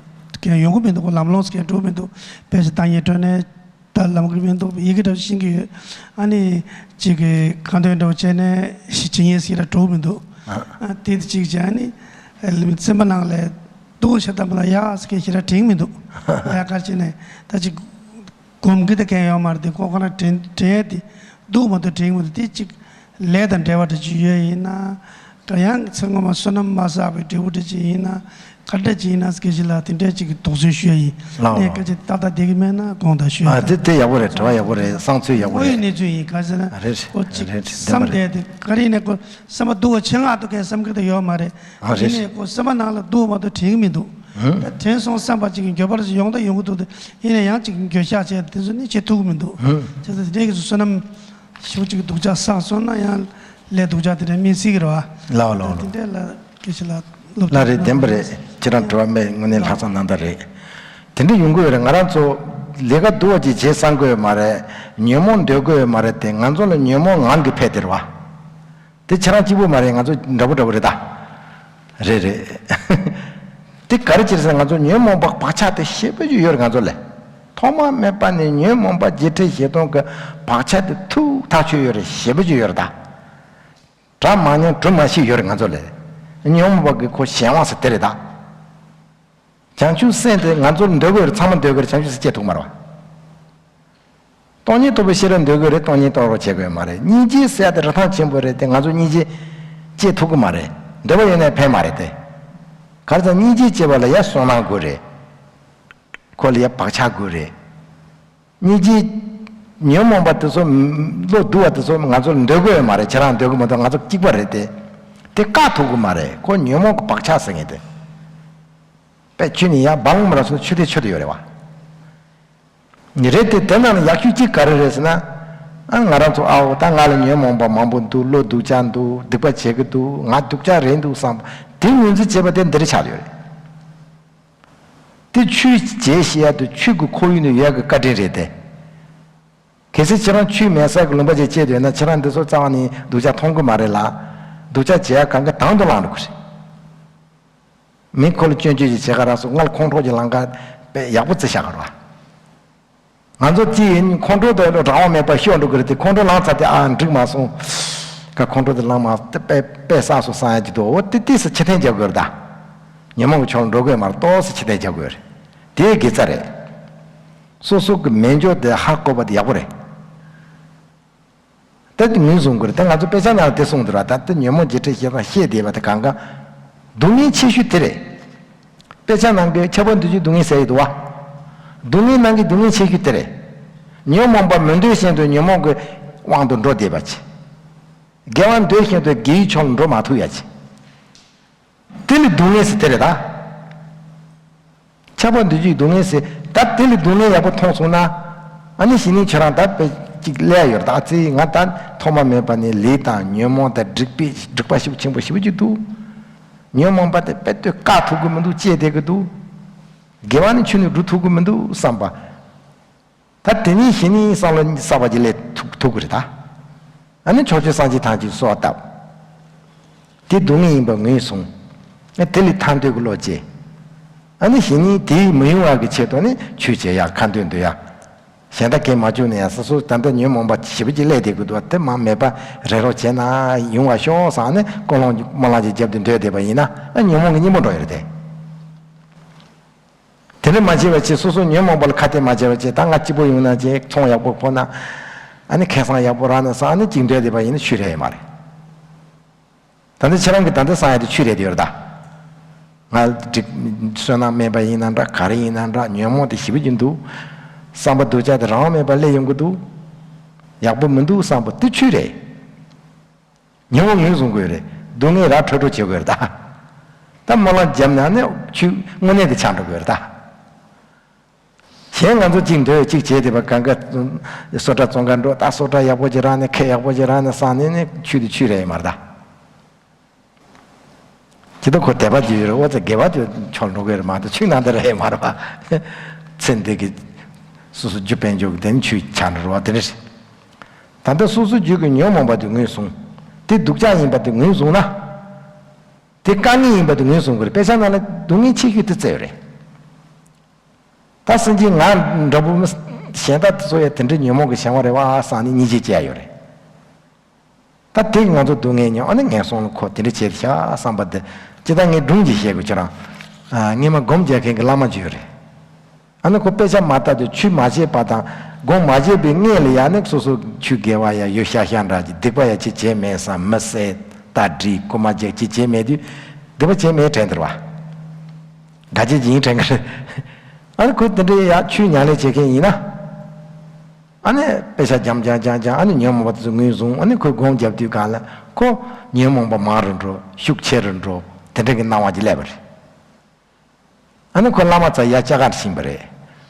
ནའི་ཡོང་གི་མི་འདུག། ལམ་ལྷོང་ཟེར་མཁན་འགྲོ་གི་མི་འདུག། དཔེ་ཆ་ལྟ་མཁན་སྤྲོ་ནས། ད་ལམ་ཁ་མི་འདུག་ཡི་གེ་འདྲ་བོ་ཤེས་ཀྱི་ཡོད། ཨ་ནི་གཅིག་གི་ཁ་འདོན་འདྲ་བོ་བྱས་ནས་ཞིག་བྱེད་ཉེས་ཞིག་ལ་འགྲོ་གི་མི་འདུག་ཨ་དེ་དེ་གཅིག་བྱས། ཨ་ནི་སེམས་པ་ནང་ལ་སྡུག་ཤ་དམ་པ་ལ་ཡག་ཟེར་མཁན་ཞིག་ལ་དྲན་གྱི་མི་འདུག་ལས་ཀ་བྱས་ནས་ད་ཅིག་སྒོམ་གྱི་ད་མཁན་ཡོད་མ་རེད། དེ་ཁོ་ཁོ་ན་དྲན་དྲན་ཡ་དེ་སྡུག་མ་གཏོགས་དྲན་གྱི་མི་འདུག་དེ་གཅིག་ལས་དང་འབྲེལ་བ་འདྲ་ཅིག་ཡོད་ཡིན་ན། ག་ཡང་ཚེ་སྔོན་མ་བསོད་ནམས་མ་བསགས་པའི་འབྲས་བུ་འདྲ་ཅིག་ཡིན་ན། ག་འདྲ་ཅིག་ཡིན་ན་སྐད་ཆ་ལ་དེ་འདྲ་ཅིག་གི་དོགས་ཟོན་ཞུ་ཡ་ཡིན། ལགས་ངས་སྐད་ཆ་ཏག་ཏག་བསྡད་ཀྱི་མེད་ན་དགོངས་དག་ཞུ་ཡ། ཨ་དེ་དེ་ཡག་པོ་རེད། དྲི་བ་ཡག་པོ་རེད། བསམ་ཚུལ་ཡག་པོ་དངོས་ཡོད་རེད། གནས་ཚུལ་ཡིན། ག་ཟེར་ན། རེད་ཁོ་ཅིག་རེད། བདེན་པ་བསམ་རེད། བསྡད་དེ་ག་རེ་ཡིན་ན་ཁོ་སེམས་པ་སྡུག་པ་ཆེད་མངགས་ཐུག་མཁན་བསམ་གྱི་ད་ཡོད་མ་རེད། ཨ་རེད། ཡིན་ནའི་ཁོ་སེམས་པ་ནང་ལ་སྡུག་པ་མ་གཏོགས་དྲན་གྱི་མི་འདུག་ཧུམ། ད་དྲན་སོང་བསམ་པ་ཅིག་གི་འགྱོད་པ་ཡོང་ད་ཡོང་གི་འདུག་དེ་ཡིན་ན་ཡང་ཅིག་འགྱོད་བཤགས་བྱས་དེ་ཚོ་ནི་བྱེད་ཐུབ་ཀྱི་མི་འདུག་ཧུམ། བྱས་ཙང་དེ་འདྲའི་གི་བསོད་ནམས་ཞེ་པོ་ཅིག་གི་སྡུག་ཅག་བསགས་སོང་ན་ཡང་ལས་སྡུག་ཅག་དེ་འདྲ་སྨིན་སྲིད་ཀྱི་རེད་བ། ལགས་ལགས་ལགས། དེ་འདྲ་ལ་སྐད་ཆ་ལ་སློབ་ལགས་རེད། བདེན་པ་རེད། ཁྱེད་རང་དྲི་བ་དམིགས་དངོས་གནས་ལྷག་བསམ་རྣམ་དག་རེད། དེ་འདྲ་ཡོང་གི་ཡོད་རེད། ང་རང་ཚོ་ལས་ཀ་སྡུག་པ་ཅིག་བྱེད་བསམ་གྱི་ཡོད་མ་རེད། ཉོན་མོངས་འདོད་ཀྱི་ཡོད་མ་རེད་དེ། ང་ཚོ་ལ་ཉོན་མོངས་ངང་གིས་འཕེལ་དེ་རེད་བ། དེ་ཁྱེད་རང་གཅིག་པུ་མ་རེད། ང་ཚོ་འདྲ་པོ་འདྲ་པོ་རེད་ད། རེད་རེད། དེ་ག་རེ་བྱེད་ཟེར་ན་ང་ཚོ་ཉོན་མོངས་པ་བག་ཆགས་དེ་ཞེ་པོ་ཅིག་ཡོད་རེད་ང་ཚོ་ལ། ཐོག་མ་མེད་པ་ནས་ཉོན་མོངས་པ་བརྒྱད་ཁྲི་བཞི་སྟོང་གི་བག་ཆགས་དེ་ཐུགས་ཐག་ཆོད་ཡོད་རེད། ཞེ་པོ་ཅིག་ཡོད་རེད་ད། གྲ་མ་ཉམས་གྲུ་མ་ཞིག་ཡོད་རེད་ང་ཚོ་ལ། ཉོན་མོངས་པ་གི་ཁོ་གཞན་དབང་ཟེར་དེ་རེད་ད། བྱང་ཆུབ་སེམས་དེ་ང་ཚོར་འདོད་དགོས་རེད། ཚང་མ་འདོད་དགོས་རེད། བྱང་ཆུབ་སེམས་སྐྱེ་ཐུབ་མ་རེད་བ། སྟོང་ཉིད་རྟོགས་པའི་ཤེས་རབ་འདོད་དགོས་རེད། སྟོང་ཉིད་རྟོགས་རོགས་བྱེད་དགོས་མ་རེད། སྙིང་རྗེ་ཟེར་ཡ་དེ་རིན་ཐང་ཆེན་པོ་རེད་དེ། ང་ཚོ་སྙིང་རྗེ་སྐྱེ་ཐུབ་ཀྱི་མ་རེད། འདོད་པ་ཡོད་ནའི་ཕན་མ་རེད་དེ། ག་རེ་ཟེར་སྙིང་རྗེ་སྐྱེ་བ་ལ་ཡ་བསོད་ནམས་དགོས་རེད། ཁོ་ལ་ཡ་བག་ཆགས་དགོས་རེད། སྙིང་རྗེ། ཉོན་མོངས་པ་དེ་ཚོ་བློ་སྡུག་པ་དེ་ཚོ་ང་ཚོར་འདོད་དགོས་ཡོད་མ་རེད། ཁྱེད་རང་འདོད་ཀྱི་མ་གཏོགས་ང་ཚོ་གཅིག་པ་རེད་དེ། དེ་བཀག་ཐུབ་ཀྱི་མ་རེད། ཁོ་ཉོན་མོངས་ཀྱི་བག་ཆགས་ཟེར་མཁན་དེ། དཔེ་ཆུ་ནི་ཡང་སྦང་མ་ར་སོང་ཆུ་དེ་ཆུ་དེ་ཡོད་རེད་བ། རེད་དེ་དེ་ནང་ནས་ཡག་ཤོས་གཅིག་ག་རེ་རེད་ཟེར་ན། ཨ་ང་རང་ཚོ་ཨའོ་ད་ང་ལ་ཉོན་མོངས་པ་མང་པོ་འདུག་བློ་སྡུག་ཅག་འདུག་སྡིག་པ་བྱེད་ཀྱི་འདུག་ང་སྡུག་ཅག་རེད་འདུག་བསམ་དེ་ངོས་འཛིན་བྱེད་པ་དེ་འདི་རེད་ཆགས་ཡོད་རེད། དེ་ཆོས་བྱེད་ཤེས་ཡ་དེ་ཆོས་ཀྱི་ཁོར་ཡུག་ནས་ཡོད་ཀྱི་བཀའ་དྲིན་རེད་དེ། གལ་སྲིད་ཁྱེད་རང་ཆོས་མེད་ས་གི་ལུང་པ་ཅིག་སྐྱེས་བསྡད་ན་ཁྱེད་རང་འདི་ཚོ་རྩ་བ་ནས་སྡུག་ཅག་མཐོང་གི་མ་རེད་ལ། སྡུག་ཅག་བྱེད་ཡ་གང་ག་དང་དུ་བླངས་འགྲོ་གི་རེད། མི་ཁོ་ལ་སྐྱོན་བརྗོད་ཅིག་བྱེད་ག་རག་སོང་། ང་ལ་ཁོང་ཁྲོ་ཅིག་ལངས་ག་དཔེ་ཡག་པོ་བརྩི་བཞག་ག་རེད་བ། ང་ཚོ་སྤྱི་ཡིན་ཁོང་ཁྲོ་དེ་རང་དབང་མེད་པར་ཤོར་འགྲོ་གི་རེད་དེ། ཁོང་ཁྲོ་ལངས་ཚར་དེ་ཨ་འགྲིག་མ་སོང་། ཁ་ཁོང་ཁྲོ་དེ་ལངས་མ་དེ་དཔེ་དཔེ་བསགས་སོང་བསམ་ཡ་ཅིག་འདུག་འོ་དེ་ཏིས་སུ་ཕྱིར་འཐེན་རྒྱག་དགོས་རེད་ད། ཉོན་མོངས་ཀྱི་ཕྱོགས་ལ་འགྲོ་དགོས་མ་རེད། ཏོག་ཙམ་ཕྱིར་འཐེན་རྒྱག་དགོས་རེད། དེ་དགེ་རྩ་རེད། སོ་སོ་གི་མེད་འཇོག་དེ་ཧ་གོ་བ་དེ་ཡག་པོ་རེད། ད་དེ་ངོས་བཟུང་དགོས་རེད། ད་ང་ཚོ་དཔེ་ཆ་ནང་ལ་དེ་གསུངས་འདུག་ར། ད་དེ་ཉོན་མོངས་བརྒྱད་ཁྲི་བཞི་སྟོང་བཤད་བསྡད་པ་དེ་གང་ག་སྡུག་བསྔལ་ཆེ་ཤོས་དེ་རེད། དཔེ་ཆ་ནང་གི་ཁྱབ་པ་འདུས་བྱས་སྡུག་བསྔལ་ཟེར་ཡི་འདུག་བ། སྡུག་བསྔལ་ནང་གི་སྡུག་བསྔལ་ཆེ་ཤོས་དེ་རེད། ཉོན་མོངས་པ་མི་འདོད་བཞིན་དུ་ཉོན་མོངས་ཀྱི་དབང་དུ་འགྲོ་བསྡད་པ་ཅིག་དགེ་བ་འདོད་བཞིན་དུ་དགེ་བའི་ཕྱོགས་ལ་འགྲོ་མ་ཐུབ་ཡ་ཅིག་དེ་ནི་སྡུག་བསྔལ་ཟེར་དེ་རེད་ད། ཁྱབ་པ་འདུས་བྱས་སྡུག་བསྔལ་ཟེར། ད་དེ་ལས་སྡུག་བསྔལ་ཡག་པོ་མཐོང་སོང་ན། ཨ་ནི་གཞི་ནས་ཁྱེད་རང་ད་དཔེ་གཅིག་སླེབས་ཡོད་རེད་ད། ཨ་ཙི་ང་ད་ཐོག་མ་མེད་པ་ནས་ལས་དང་ཉོན་མོངས་དང་སྒྲིབ་པའི་སྒྲིབ་པ་ཞེ་པོ་ཆེན་པོ་ཞེ་པོ་ཅིག་འདུག་ཉོན་མོངས་པ་དེ་དཔེ་ལྟོས་བཀག་ཐུབ་ཀྱི་མི་འདུག་བཅད་བསྡད་ཀྱི་འདུག་དགེ་བ་ནི་ཆུ་ནས་སྒྲུབ་ཐུབ་ཀྱི་མི་འདུག་བསམ་པ། ད་དེ་ནས་གཞི་ནས་བསམ་བློ་གསར་པ་ཅིག་སླེབས་ཐུབ་ཐུབ་ཀྱི་རེད་ད། ཨ་ནི་ཕྱོགས་བཅུའི་སངས་རྒྱས་ཐམས་ཅད་གསོལ་བ་བཏབ། དེ་སྡུག་བསྔལ་ཡིན་པ་ངོས་བཟུང་། ཨ་དེ་ལས་ཐར་འདོད་ཀྱི་བློ་སྐྱེ། ཨ་ནི་གཞི་ནས་དེའི་མི་ཡོང་བ་གི་ཆེད་དུ་ནི་ཆོས་བྱེད་ཡ་ཁ་འདོན་འདོན་ཡ། གཞན་དག་གིས་མ་བཅུག་ནས་ཡང་སོ་སོ་ད་ལྟ་ཉོན་མོངས་པ་ཞེ་པོ་ཅིག་སླེབས་བསྡད་ཀྱི་འདུག་དེ་མ་མེད་པ་རེ་རོགས་བྱས་ན་ཡོང་བ་ཤོག་བསམ་ནས་ཀུན་སློང་སྨོན་ལམ་ཅིག་བརྒྱབ་སྟེ་འདོད་བསྡད་པ་ཡིན་ན་ཨ་ཉོན་མོངས་ཀྱི་གཉེན་པོ་འགྲོ་ཡོད་རེད་དེ། དེ་འདྲ་མ་བྱས་པ་བྱས་སོ་སོ་ཉོན་མོངས་པ་ལ་ཁ་གཏད་མ་བྱས་པ་བྱས་ད་ང་སྐྱིད་པོ་ཡོང་ན་བྱས་ཚོང་ཡག་པོ་ཕོག་ན་ཨ་ནི་ཁེ་བཟང་ཡག་པོ་རག་ན་བསམ་ནས་ཅིག་འདོད་བསྡད་པ་ཡིན་ན་ཆོས་རེད་མ་རེད། ད་ལྟ་ཁྱེད་རང་གི་ད་ལྟ་བསམ་ཡ་དེ་ཆོས་རེད་དེ་ཡོད་རེད་ད། ང་འགྲིག་བསོད་ནམས་མེད་པ་ཡིན་ན་འདྲ་ག་རེ་ཡིན་ན་འདྲ་ཉོན་མོངས་དེ་ཞེ་པོ་ཅིག་འདུག་བསམ་པ་སྡུག་ཅག་དེ་རང་དབང་མེད་པ་སླེབས་ཡོང་གི་འདུག་ཡག་པོ་མི་འདུག་བསམ་པ་དེ་ཆོས་རེད། ཉོན་མོངས་ངོས་བཟུང་དགོས་རེད། སྡུག་བསྔལ་ར་འཕྲོད་འགྲོ་བྱེད་དགོས་རེད་ད། ད་སྨོན་ལམ་བརྒྱབ་ན་ནི་ཆོས་དངོས་གནས་དེ་ཆགས་འགྲོ་དགོས་རེད་ད། གཞན་ང་ཚོ་གཅིག་འདོད་གཅིག་བྱས་ཏེ་བ་གང་ག་སོ་ཊ་བཙོང་ག་འགྲོ་ད་སོ་ཊ་ཡག་པོ་ཅིག་རག་ནས་ཁེ་ཡག་པོ་ཅིག་རག་ནས་བསམ་ནས་ནི་ཆོས་དེ་ཆོས་རེད་མ་རེད་ད། ཇི་ལྟར་ཁོ་དད་པ་དེ་ཡོད་རེད། འོ་ཙི་དགེ་བ་དེ་ཆོག་འགྲོ་གི་རེད་མ་གཏོགས་ཆོས་ནང་དེ་རེད་མ་རེད་པ། ཚེ་འདི་གི་སོ་སོ་རྒྱུ་དཔལ་འབྱོར་གི་དེ་ནི་ཆོས་ཆགས་འགྲོ་རེད་པ་དེ་རེད། ད་ལྟ་སོ་སོ་རྒྱུད་ཀྱི་ཉོན་མོངས་པ་དེ་ངོས་བཟུང་། དེ་སྡུག་ཅག་ཡིན་པ་དེ་ངོས་བཟུང་ན། དེ་དཀའ་ངལ་ཡིན་པ་དེ་ངོས་བཟུང་དགོས་རེད། དཔེ་ཆ་ནང་ལ་སྡུག་བསྔལ་ཆེ་ཤོས་དེ་བཙལ་ཡོད་རེད། ད་སེམས་ཅན་ང་འདྲ་པོ་མི་ གཞན་དག་དེ་ཚོ་ཡང་དེ་འདྲའི་ཉོན་མོངས་ཀྱི་བྱ་བ་རེད་བ་བསམ་ནས་སྙིང་རྗེ་སྐྱེ་ཡ་ཡོད་རེད། ད་དེ་ང་ཚོ་སྡུག་བསྔལ་མྱོང་ཨ་ནི་ངན་སོང་ལ་འཁོར་དེ་འདྲ་བྱས་ཤག་བསམ་པ་དེ་ཇི་ལྟར་ངས་སྒྲུང་གིས་བཤད་དགོས་ཁྱེད་རང་། སྔས་མ་སྒོམ་རྒྱག་མཁན་གྱི་བླ་མ་ཅིག་ཡོད་རེད། ཨ་ནི་ཁོ་དཔེ་ཆ་མ་ལྟ་དུས་ཆོས་མ་བྱས་པ་དང་སྒོམ་མ་བྱས་པའི་སྔས་ལ་ཡང་ནི་སོ་སོ་ཆོས་དགེ་བ་ཡང་ཡོད་ཤག་ཤག་འདྲ་གི་སྡིག་པ་ཡང་ཅི་བྱས་མེད་བསམ་མི་བསད་ལྟ་འདྲི་རྐུ་མ་རྒྱག་ཅི་བྱས་མེད་དུས་སྡིག་པ་བྱས་མེད་དྲན་འདུག་བ། དགའ་ཆེ་ཡིན་དྲན་གི་རེད། ཨ་ནི་ཁོས་དེ་འདྲའི་ཡང་ཆོས་ཉམས་ལེན་བྱེད་མཁན་ཡིན་ན། ཨ་ནི་དཔེ་ཆ་འཇམ་འཇམ་འཇམ་འཇམ་ཨ་ནི་ཉོན་མོངས་པ་དེ་ཚོ་ངོས་བཟུང་ཨ་ནི་ཁོས་སྒོམ་རྒྱབ་དུས་གང་ལ་ཁོ་ཉོན་མོངས་པ་མང་རུ་འགྲོ་ཤུགས་ཆེ་རུ་འགྲོ་དེ་འདྲ་གི་སྣང་བ་ཅིག་སླེབས་པ་རེད། ཨ་ནི་ཁོ་བླ་མ་ཚོ་ཡ་ལྕགས་ཁར་ཕྱིན་པ་རེད།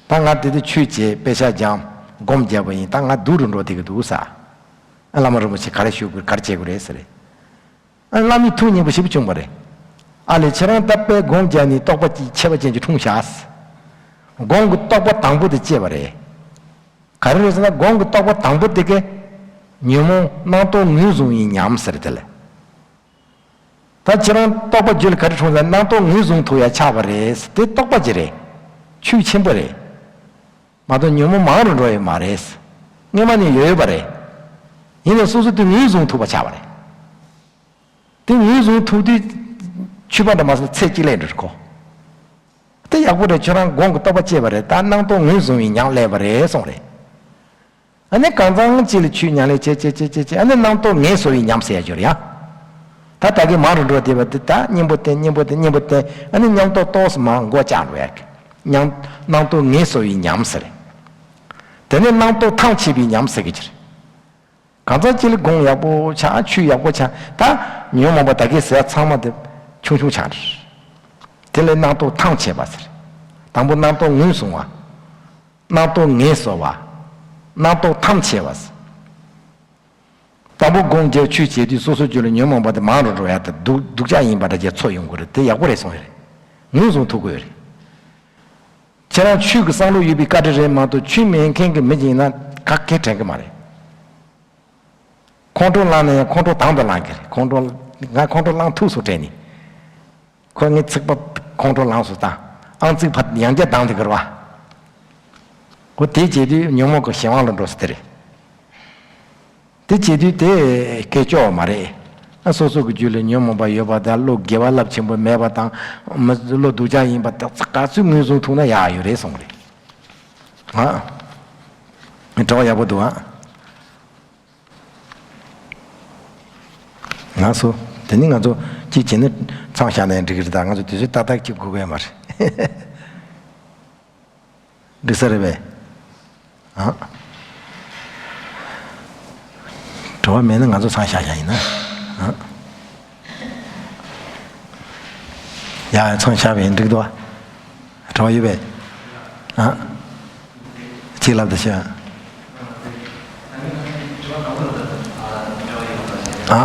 ད་ང་དེ་དུས་ཆོས་བྱས་དཔེ་ཆ་འཇམ་སྒོམ་རྒྱབ་པ་ཡིན་ད་ང་སྡུག་རུ་འགྲོ་བསྡད་ཀྱི་འདུག་ས། ཨ་བླ་མ་རིན་པོ་ཆེ་ག་རེ་ཞུ་དགོས་ག་རེ་བྱེད་དགོས་རེད་ཟེར། ཨ་བླ་མའི་ཐུགས་མཉེས་པོ་ཞེ་པོ་བྱུང་བ་རེད། ཨ་ལས་ཁྱེད་རང་ད་དཔེ་སྒོམ་རྒྱག་ནས་རྟོགས་པ་ཅིག་ཁྱད་པར་ཅན་གྱི་འཁྲུངས་ཤག་སྒོམ་གྱི་རྟོགས་པ་དང་པོ་དེ་སྐྱེས་པ་རེད། ག་རེ་རེད་ཟེར་ན་སྒོམ་གྱི་རྟོགས་པ་དང་པོ་དེ་གས་ཉོན་མོངས་རྣམ་རྟོག་ངོས་བཟུང་བའི་ཉམས་ཟེར་དེ་ལས། ད་ཁྱེད་རང་རྟོགས་པ་རྒྱུད་ལ་ག་རེ་འཁྲུངས་ཟེར་ན་རྣམ་རྟོག་ངོས་བཟུང་ཐུབ་ཡ་ཆགས་པ་རེད་དེ་རྟོགས་པ་ཅིག་རེད། ཆོས་ཆེན་པོ་རེད། མ་གཏོགས་ཉོན་མོངས་མང་རུ་འགྲོ་ཡོད་མ་རེད། སྔོན་མ་ནས་ཡོད་ཡོད་པ་རེད། ཡིན་ནའི་སོ་སོ་དེ་ངོས་བཟུང་ཐུབ་པ་ཆགས་པ་རེད། དེ་ངོས་བཟུང་ཐུབ་དུས་ཆོས་པ་འདྲ་མ་སོང་ཚེ་གཅིག་ལས་འགྲོ་གོ། དེ་ཡག་པོ་རེད་ཁྱོད་རང་སྒོམ་གྱི་རྟོགས་པ་སྐྱེས་པ་རེད་ད་རྣམ་རྟོག་ངོས་བཟུང་བའི་ཉམས་སླེབས་པ་རེད་གསུངས་རེད། ཨ་ནི་གང་ཚང་གཅིག་ལ་ཆོས་ཉམས་ལེན་བྱེད་བྱེད་བྱེད་བྱེད་བྱེད་ཨ་ནི་རྣམ་རྟོག་ངལ་གསོ་བའི་ཉམས་ཟེར་ཡ་ཅིག་ཡོད་རེད་ཡ། ད་ད་གིན་མང་རུ་འགྲོ་བསྡད་པ་དེ་ད་གཉེན་པོ་བསྟེན་གཉེན་པོ་བསྟེན་གཉེན་པོ་བསྟེན་ཨ་ནི་རྣམ་རྟོག་ཏོག་ཙམ་མང་མགོ་བཅག་འགྲོ་ཡ་གི་ཉམས་རྣམ་རྟོག་ངལ་གསོ་བའི་ཉམས་ཟེར། དེ་ནས་རྣམ་རྟོག་ཐང་ཆད་པའི་ཉམས་ཟེར་གི་ཅིག་རེད། གང་ཚང་གཅིག་ལ་སྒོམ་ཡག་པོ་ཆགས་ཆོས་ཡག་པོ་ཆགས་ད་ཉོན་མོངས་པ་ད་གིན་ཟེར་ཚང་མ་དེ་ཆུང་ཆུང་ཆགས་རེད། དེ་ལས་རྣམ་རྟོག་ཐང་ཆད་པ་ཟེར། དང་པོ་རྣམ་རྟོག་ངོས་བཟུང་བ། རྣམ་རྟོག་ངལ་གསོ་བ། རྣམ་རྟོག་ཐང་ཆད་པ་ཟེར། དང་པོ་སྒོམ་རྒྱག་ཆོས་བྱེད་དུས་སོ་སོ་རྒྱུད་ལ་ཉོན་མོངས་པ་དེ་མང་རུ་འགྲོ་ཡ་དེ་སྡུག་སྡུག་ཅག་ཡིན་པ་འདྲ་བྱས་ཚོར་ཡོང་གི་རེད་དེ་ཡག་པོ་རེད་གསུངས་ཡོད་རེད། ངོས་བཟུང་ཐུབ་དགོས་རེད། ཁྱེད་རང་ཆོས་ཀྱི་བསམ་བློ་ཡོད་པའི་བཀའ་དྲིན་རེད་མ་གཏོགས་ཆོས་མེད་མཁན་གྱི་མི་ཡིན་ན་ག་གེ་དྲན་གི་མ་རེད། ཁོང་ཁྲོ་ལངས་ན་ཡང་ཁོང་ཁྲོ་དང་དུ་ལངས་གི་རེད། ཁོང་ཁྲོ་ང་ཁོང་ཁྲོ་ལངས་ཐུབ་སོང་དྲན་ནས། ཁོ་ངའི་ཚིག་པ་ཁོང་ཁྲོ་ལངས་སོང་དང་ཨང་ཚིག་ཕར་ཡང་བསྐྱར་དང་དུ་གི་རེད་བ། ཁོ་དེ་བྱེད་དུས་ཉོན་མོངས་ཀྱི་གཞན་དབང་ལ་འགྲོ་ས་དེ་རེད། དེ་བྱེད་དུས་དེ་སྐད་ཅོག་མ་རེད། ཨ་སོ་སོ་གི་རྒྱུད་ལ་ཉོན་མོངས་པ་ཡོད་པ་དང་བློ་དགེ་བ་རླབས་ཆེན་པོ་མེད་པ་དང་མི་བློ་སྡུག་ཅག་ཡིན་པ་དག་ཚགས་ག་ཚོད་ངོས་བཟུང་ཐུབ་ན་ཡག་ཡོད་རེད་གསུངས་རེད། ཨ། དྲི་བ་ཡག་པོ་འདུག་ཨ། ང་ཚོ་དེ་ནི་ང་ཚོ་གཅིག་བྱས་ན་མཚམས་བཞག་ན་ཡང་འགྲིག་གི་རེད་ད་ང་ཚོ་དུས་ཚོད་ཏག་ཏག་གཅིག་དགོས་ཀྱི་ཡོད་མ་རེད། འགྲིག་ས་རེད་པས། ཨ། དྲི་བ་མེད་ན་ང་ཚོ་མཚམས་བཞག་བཞག་ཡིན་ན། ཨ། ཡ་མཚམས་བཞག་པ་ཡིན་འགྲིག་འདུག་བ། དྲི་བ་ཡོད་པས། ཨ། གཅིག་ལབ་དང་ཤོད། ཨ།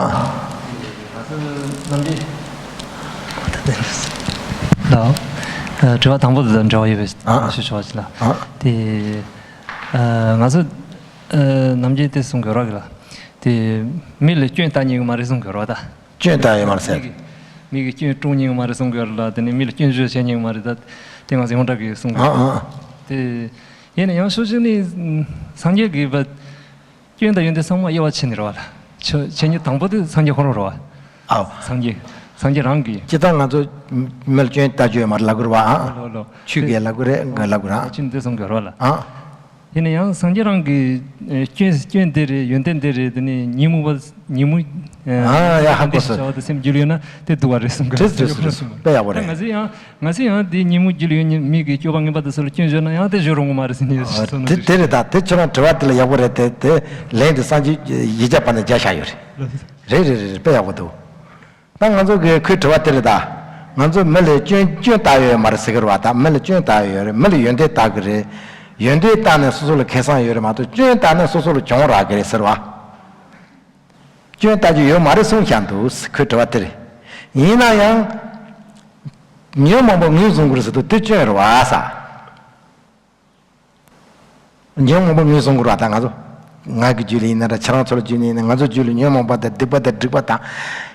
ལགས། ཨ། དྲི་བ་དང་པོ་དང་འབྲེལ་བ་ཡོད་པའི་ཨ། ཞུ་ཆོག་ཅིག་ལ། ཨ། དེ། ཨ། ང་ཚོ། ཨ། ནམ་རྒྱུན་དེ་གསུང་དགོས་རོགས་གི་ལ། དེ། མི་ལ་སྐྱོན་བལྟ་ཉན་གི་མ་རེད་གསུང་དགོས་རོགས་ད། སྐྱོན་བལྟ་ཡོད་མ་རེད་ཟེར། མི་གི་མི་གི་སྐྱོན་དཀྲུག་ཉན་གི་མ་རེད་གསུང་དགོས་རོགས་ལ་དེ་ནི་མི་ལ་སྐྱོན་བརྗོད་བྱེད་ཉན་གི་མ་རེད་ད། དེ་ང་ཚོ་ཡོངས་གྲགས་ཀྱི་གསུང་དགོས། ཨ་ཨ། དེ། ཡིན་ན་ཡང་ཕྱོགས་གཅིག་ནས་སངས་རྒྱས་ཀྱི་བ། སྐྱོན་དང་ཡོན་ཏན་ཚང་མ་དབྱེ་བ་ཕྱེ་ནས་རེད་བ་ལ། ཆོས་ཆོས་ཉིད་དང་པོ་དེ་སངས་རྒྱས་ཁོ་རང་རེད་བ། ཨའོ། སངས་རྒྱས། སངས་རྒྱས་རང་གིས། སྤྱིར་བཏང་ང་ཚོ་མི་ལ་སྐྱོན་བལྟ་རྒྱུ་ཡོད་མ་རེད་ལབ་དགོས་རེད་བ་ཨ། ལོ་ལོ། ཆོས་ཀྱི་ལབ་དགོས་རེད་ང་ལབ་དགོས་རེད་ཨ། ཆོས་འདི་གསུང་དགོས་རེད་བ་ལ། ཨ། ཡིན་ན་ཡང་སངས་རྒྱས་རང་གིས་ཨེ་སྐྱོན་སྐྱོན་འདི་རེད་ཡོན་ཏན་འདི་རེད་དེ་ནི་ཉིན་མོ་བ་ཉིན་མོ་ཨེ་ཨ་ཡ་ཧ་གོ་སོང་། བྱ་བ་དེ་སེམས་རྒྱུད་ལ་ཡོད་ན་དེ་སྡུག་བ་རེད་གསུང་གི་རེད། རེད་རེད་རེད་དཔེ་ཡག་པོ་རེད། ད་ང་ཚོས་ཡང་། ང་ཚོས་ཡང་དེའི་ཉིན་མོ་རྒྱུད་ལ་ཡོད་མཁན་མི་གི་སྤྱོད་པ་ངན་པ་དེ་ཚོ་ལ་སྐྱོན་བརྗོད་ན་ཡང་དེ་བརྗོད་རུང་གི་མ་རེད་ཟེར་ནས་ཨ། བསམ་བློ་དེ་དེ་རེད་ད་དེ་ཁྱོད་རང་དྲི་བ་དེ་ལ་ཡག་པོ་རེད་དེ་དེ་ལན་དེ་སངས་རྒྱས་ཡིག་བརྒྱ་པ་ནས་བརྒྱ་བཞག་ཡོད་རེད། རེད་རེད་རེད་རེད་དཔེ་ཡག་པོ་འདུག་ད་ང་ཚོ་གི་ཁོའི་དྲི་བ་དེ་རེད་ད། ང་ཚོ་མི་ལ་སྐྱོན་སྐྱོན་བལྟ་ཡོད་མ་རེད་ཟེར་གི་རེད་བ་ད་མི་ལ་སྐྱོན་བལྟ་ཡོད་རེད་མི་ལ་ཡོན་ཏན་བལྟ་གི་རེད། ཡོན་ཏན་བལྟ་ནས་སོ་སོ་ལ་ཁེ་བཟང་ཡོད་རེད་མ་གཏོགས་སྐྱོན་བལྟ་ནས་སོ་སོ་ལ་གྱོང་རག་གི་རེད་ཟེར་བ། སྐྱོན་བལྟ་རྒྱུ་ཡོད་མ་རེད་གསུངས་བཞག་འདུག་ཁོའི་དྲི་བ་དེ་རེད། ཡིན་ན་ཡང་། ཉོན་མོངས་པ་ངོས་བཟུང་དགོས་ཟེར་དུས་དེ་སྐྱོན་རེད་བ་ས། ཉོན་མོངས་པ་ངོས་བཟུང་དགོས་རེད་བ་ད་ང་ཚོ། ང་གི་རྒྱུད་ལ་ཡིན་ན་ར་ཁྱེད་རང་ཚོ་ལ་རྒྱུད་ལ་ཡིན་ན་ང་ཚོ་རྒྱུད་ལ་ཉོན་མོངས་པ་དང་སྡིག་པ་དང་སྒྲིབ་པ་དང་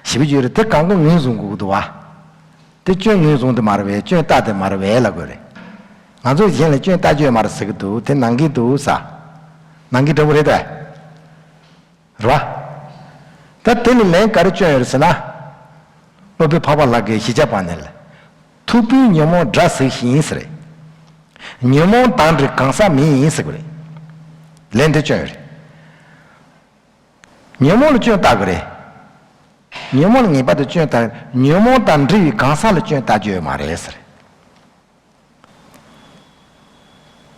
ཞེ་པོ་ཡོད་རེད་དེ་གང་ག་ངོས་བཟུང་དགོས་ཀྱི་འདུག་བ། དེ་སྐྱོན་ངོས་བཟུང་དེ་མ་རེད་བས་སྐྱོན་བལྟ་དེ་མ་རེད་བས་ལབ་དགོས་རེད། ང་ཚོས་གཞན་ལ་སྐྱོན་བལྟ་རྒྱུ་ཡོད་མ་རེད་ཟེར་གི་འདུག་དེ་ནང་གི་འདུག་ས། ནང་གི་འདྲ་བོ་རེད་དེ། རེད་བ། ད་དེ་ལ་ལན་ག་རེ་སྐྱོན་ཡོད་རེད་ཟེར་ན། སློབ་དཔོན་འཕགས་པ་ལྷ་གིས་ཞི་བྱེད་པ་ནས་ལ། ཐུབ་པའི་ཉོན་མོངས་དགྲ་ཟིག་ཡིན་ཟེར། ཉོན་མོངས་དང་འདྲེས་གང་ཟག་མིན་ཡིན་ཟེར་གི་རེད། ལན་དེ་སྐྱོན་ཡོད་རེད། ཉོན་མོངས་ལ་སྐྱོན་བཏགས་གི་རེད། ཉོན་མོངས་ལ་ངེས་པར་དུ་སྐྱོན་བཏགས། ཉོན་མོངས་དང་འདྲེས་པའི་གང་ཟག་ལ་སྐྱོན་བཏགས་རྒྱུ་ཡོད་མ་རེད་ཟེར།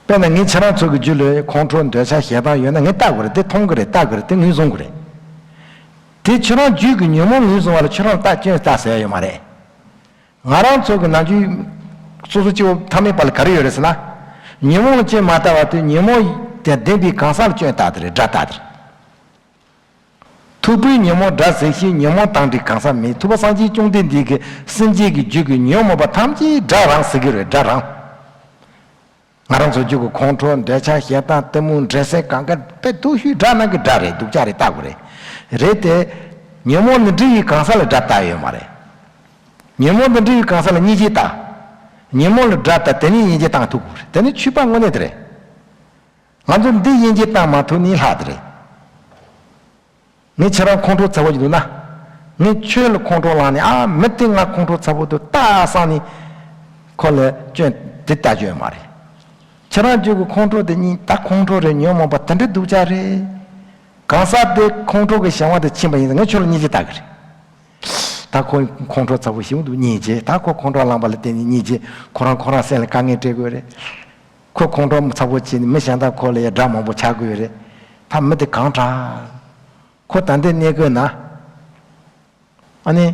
དཔེར་ན་ངས་ཁྱེད་རང་ཚོ་གི་རྒྱུད་ལ་ཁོང་ཁྲོ་འདོད་ཆགས་ཞེ་སྡང་ཡོད་ན་ངས་བལྟ་དགོས་རེད། དེ་མཐོང་གི་རེད། བལྟ་དགོས་རེད། དེ་ངོས་བཟུང་དགོས་རེད། དེ་ཁྱེད་རང་རྒྱུད་ཀྱི་ཉོན་མོངས་ངོས་བཟུང་བ་ལ་ཁྱེད་རང་ལ་བལྟ་སྐྱོན་བལྟ་ཟེར་ཡ་ཡོད་མ་རེད། ང་རང་ཚོ་གི་ནམ་རྒྱུན་སོ་སོ་སྐྱེ་བོ་ཐ་མལ་པ་ལ་ག་རེ་ཡོད་རེད་ཟེར་ན། ཉོན་མོངས་ལ་སྐྱོན་མ་བཏགས་པ་དེ་ཉོན་མོངས་དང་ལྡན་པའི་གང་ཟག་ལ་སྐྱོན་བཏགས་དེ་རེད། དགྲ་བཏགས་དེ་རེད། ཐུབ་པའི་ཉོན་མོངས་དགྲ་ཟིག་ཤེས། ཉོན་མོངས་དང་འདྲེས་གང་ཟག་མིན། ཐུབ་པ་སངས་རྒྱས་བཅོམ་ལྡན་འདས་ཀྱིས་སེམས་ཅན་གྱི་རྒྱུད་ཀྱི་ཉོན་མོངས་པ་ཐམས་ཅད་དགྲ་རང་ཟེར་གྱི་རེད། དགྲ་རང་། ང་རང་ཚོ་རྒྱུད་ཀྱི་ཁོང་ཁྲོ་འདོད་ཆགས་ཞེ་སྡང་གཏི་མུག་འདྲེ་སྲིན་གང་ག་དཔེ་སྡུག་ཤོས་དགྲ་ནང་གི་དགྲ་རེད། སྡུག་ཅག་རེད། བལྟ་དགོས་རེད། རེད་དེ། ཉོན་མོངས་ལ་འདྲེས་པའི་གང་ཟག་ལ་དགྲ་བལྟ་ཡོད་མ་རེད། ཉོན་མོངས་ལ་འདྲེས་པའི་གང་ཟག་ལ་སྙིང་རྗེ་བལྟ། ཉོན་མོངས་ལ་དགྲ་བལྟ་དེ་ནས་དབྱེ་འབྱེད་བཏང་ཐུབ་དགོས་རེད། དེ་ནི་ཆོས་པ་དངོས་གནས་དེ་རེད། ང་ཚོ་འདི་དབྱེ་འབྱེད་བཏང་མ་ཐུབ་ནི་ལྷག་དེ་རེད། ངས་ཁྱེད་རང་ཁོང་ཁྲོ་ཚ་པོ་ཅིག་འདུག་ན། ངས་ཁྱོད་ལ་ཁོང་ཁྲོ་ལངས་ནས་ཨ་མི་དེ་ང་ཁོང་ཁྲོ་ཚ་པོ་འདུག་ད་བསམ་ནས། ཁོ་ལ་སྐྱོན་དེ་བལྟ་རྒྱུ་ཡོད་མ་རེད། ཁྱེད་རང་རྒྱུད་ཀྱི་ཁོང་ཁྲོ་དེ་གཉིས་ད་ཁོང་ཁྲོ་རེད། ཉོན་མོངས་པ་དེ་འདྲ་སྡུག་ཅག་རེད། གང་ཟག་དེ་ཁོང་ཁྲོ་གི་བྱ་བ་དེ་ཕྱིན་པ་ཡིན་ཙང་ངས་ཁྱོད་ལ་སྙིང་རྗེ་བལྟ་གི་རེད། ད་ཁོ་ཁོང་ཁྲོ་ཚ་པོ་ཞིག་འདུག་སྙིང་རྗེ། ད་ཁོ་ཁོང་ཁྲོ་ལངས་པ་ལ་བརྟེན་ནས་སྙིང་རྗེ། ཁོ་རང་ཁོ་རང་སེམས་ལ་དཀའ་ངལ་སྤྲད་དགོས་རེད། ཁོ་ཁོང་ཁྲོ་ཚ་པོ་བྱས་ནས་མི་གཞན་དག་ཁོ་ལ་ཡ་དགྲ་མང་པོ་ཆགས་དགོས་རེད། ད་མི་དེ་གང་དྲག་ཁོ་ད་འདི་གནས་དགོས་ན། ཨ་ནི།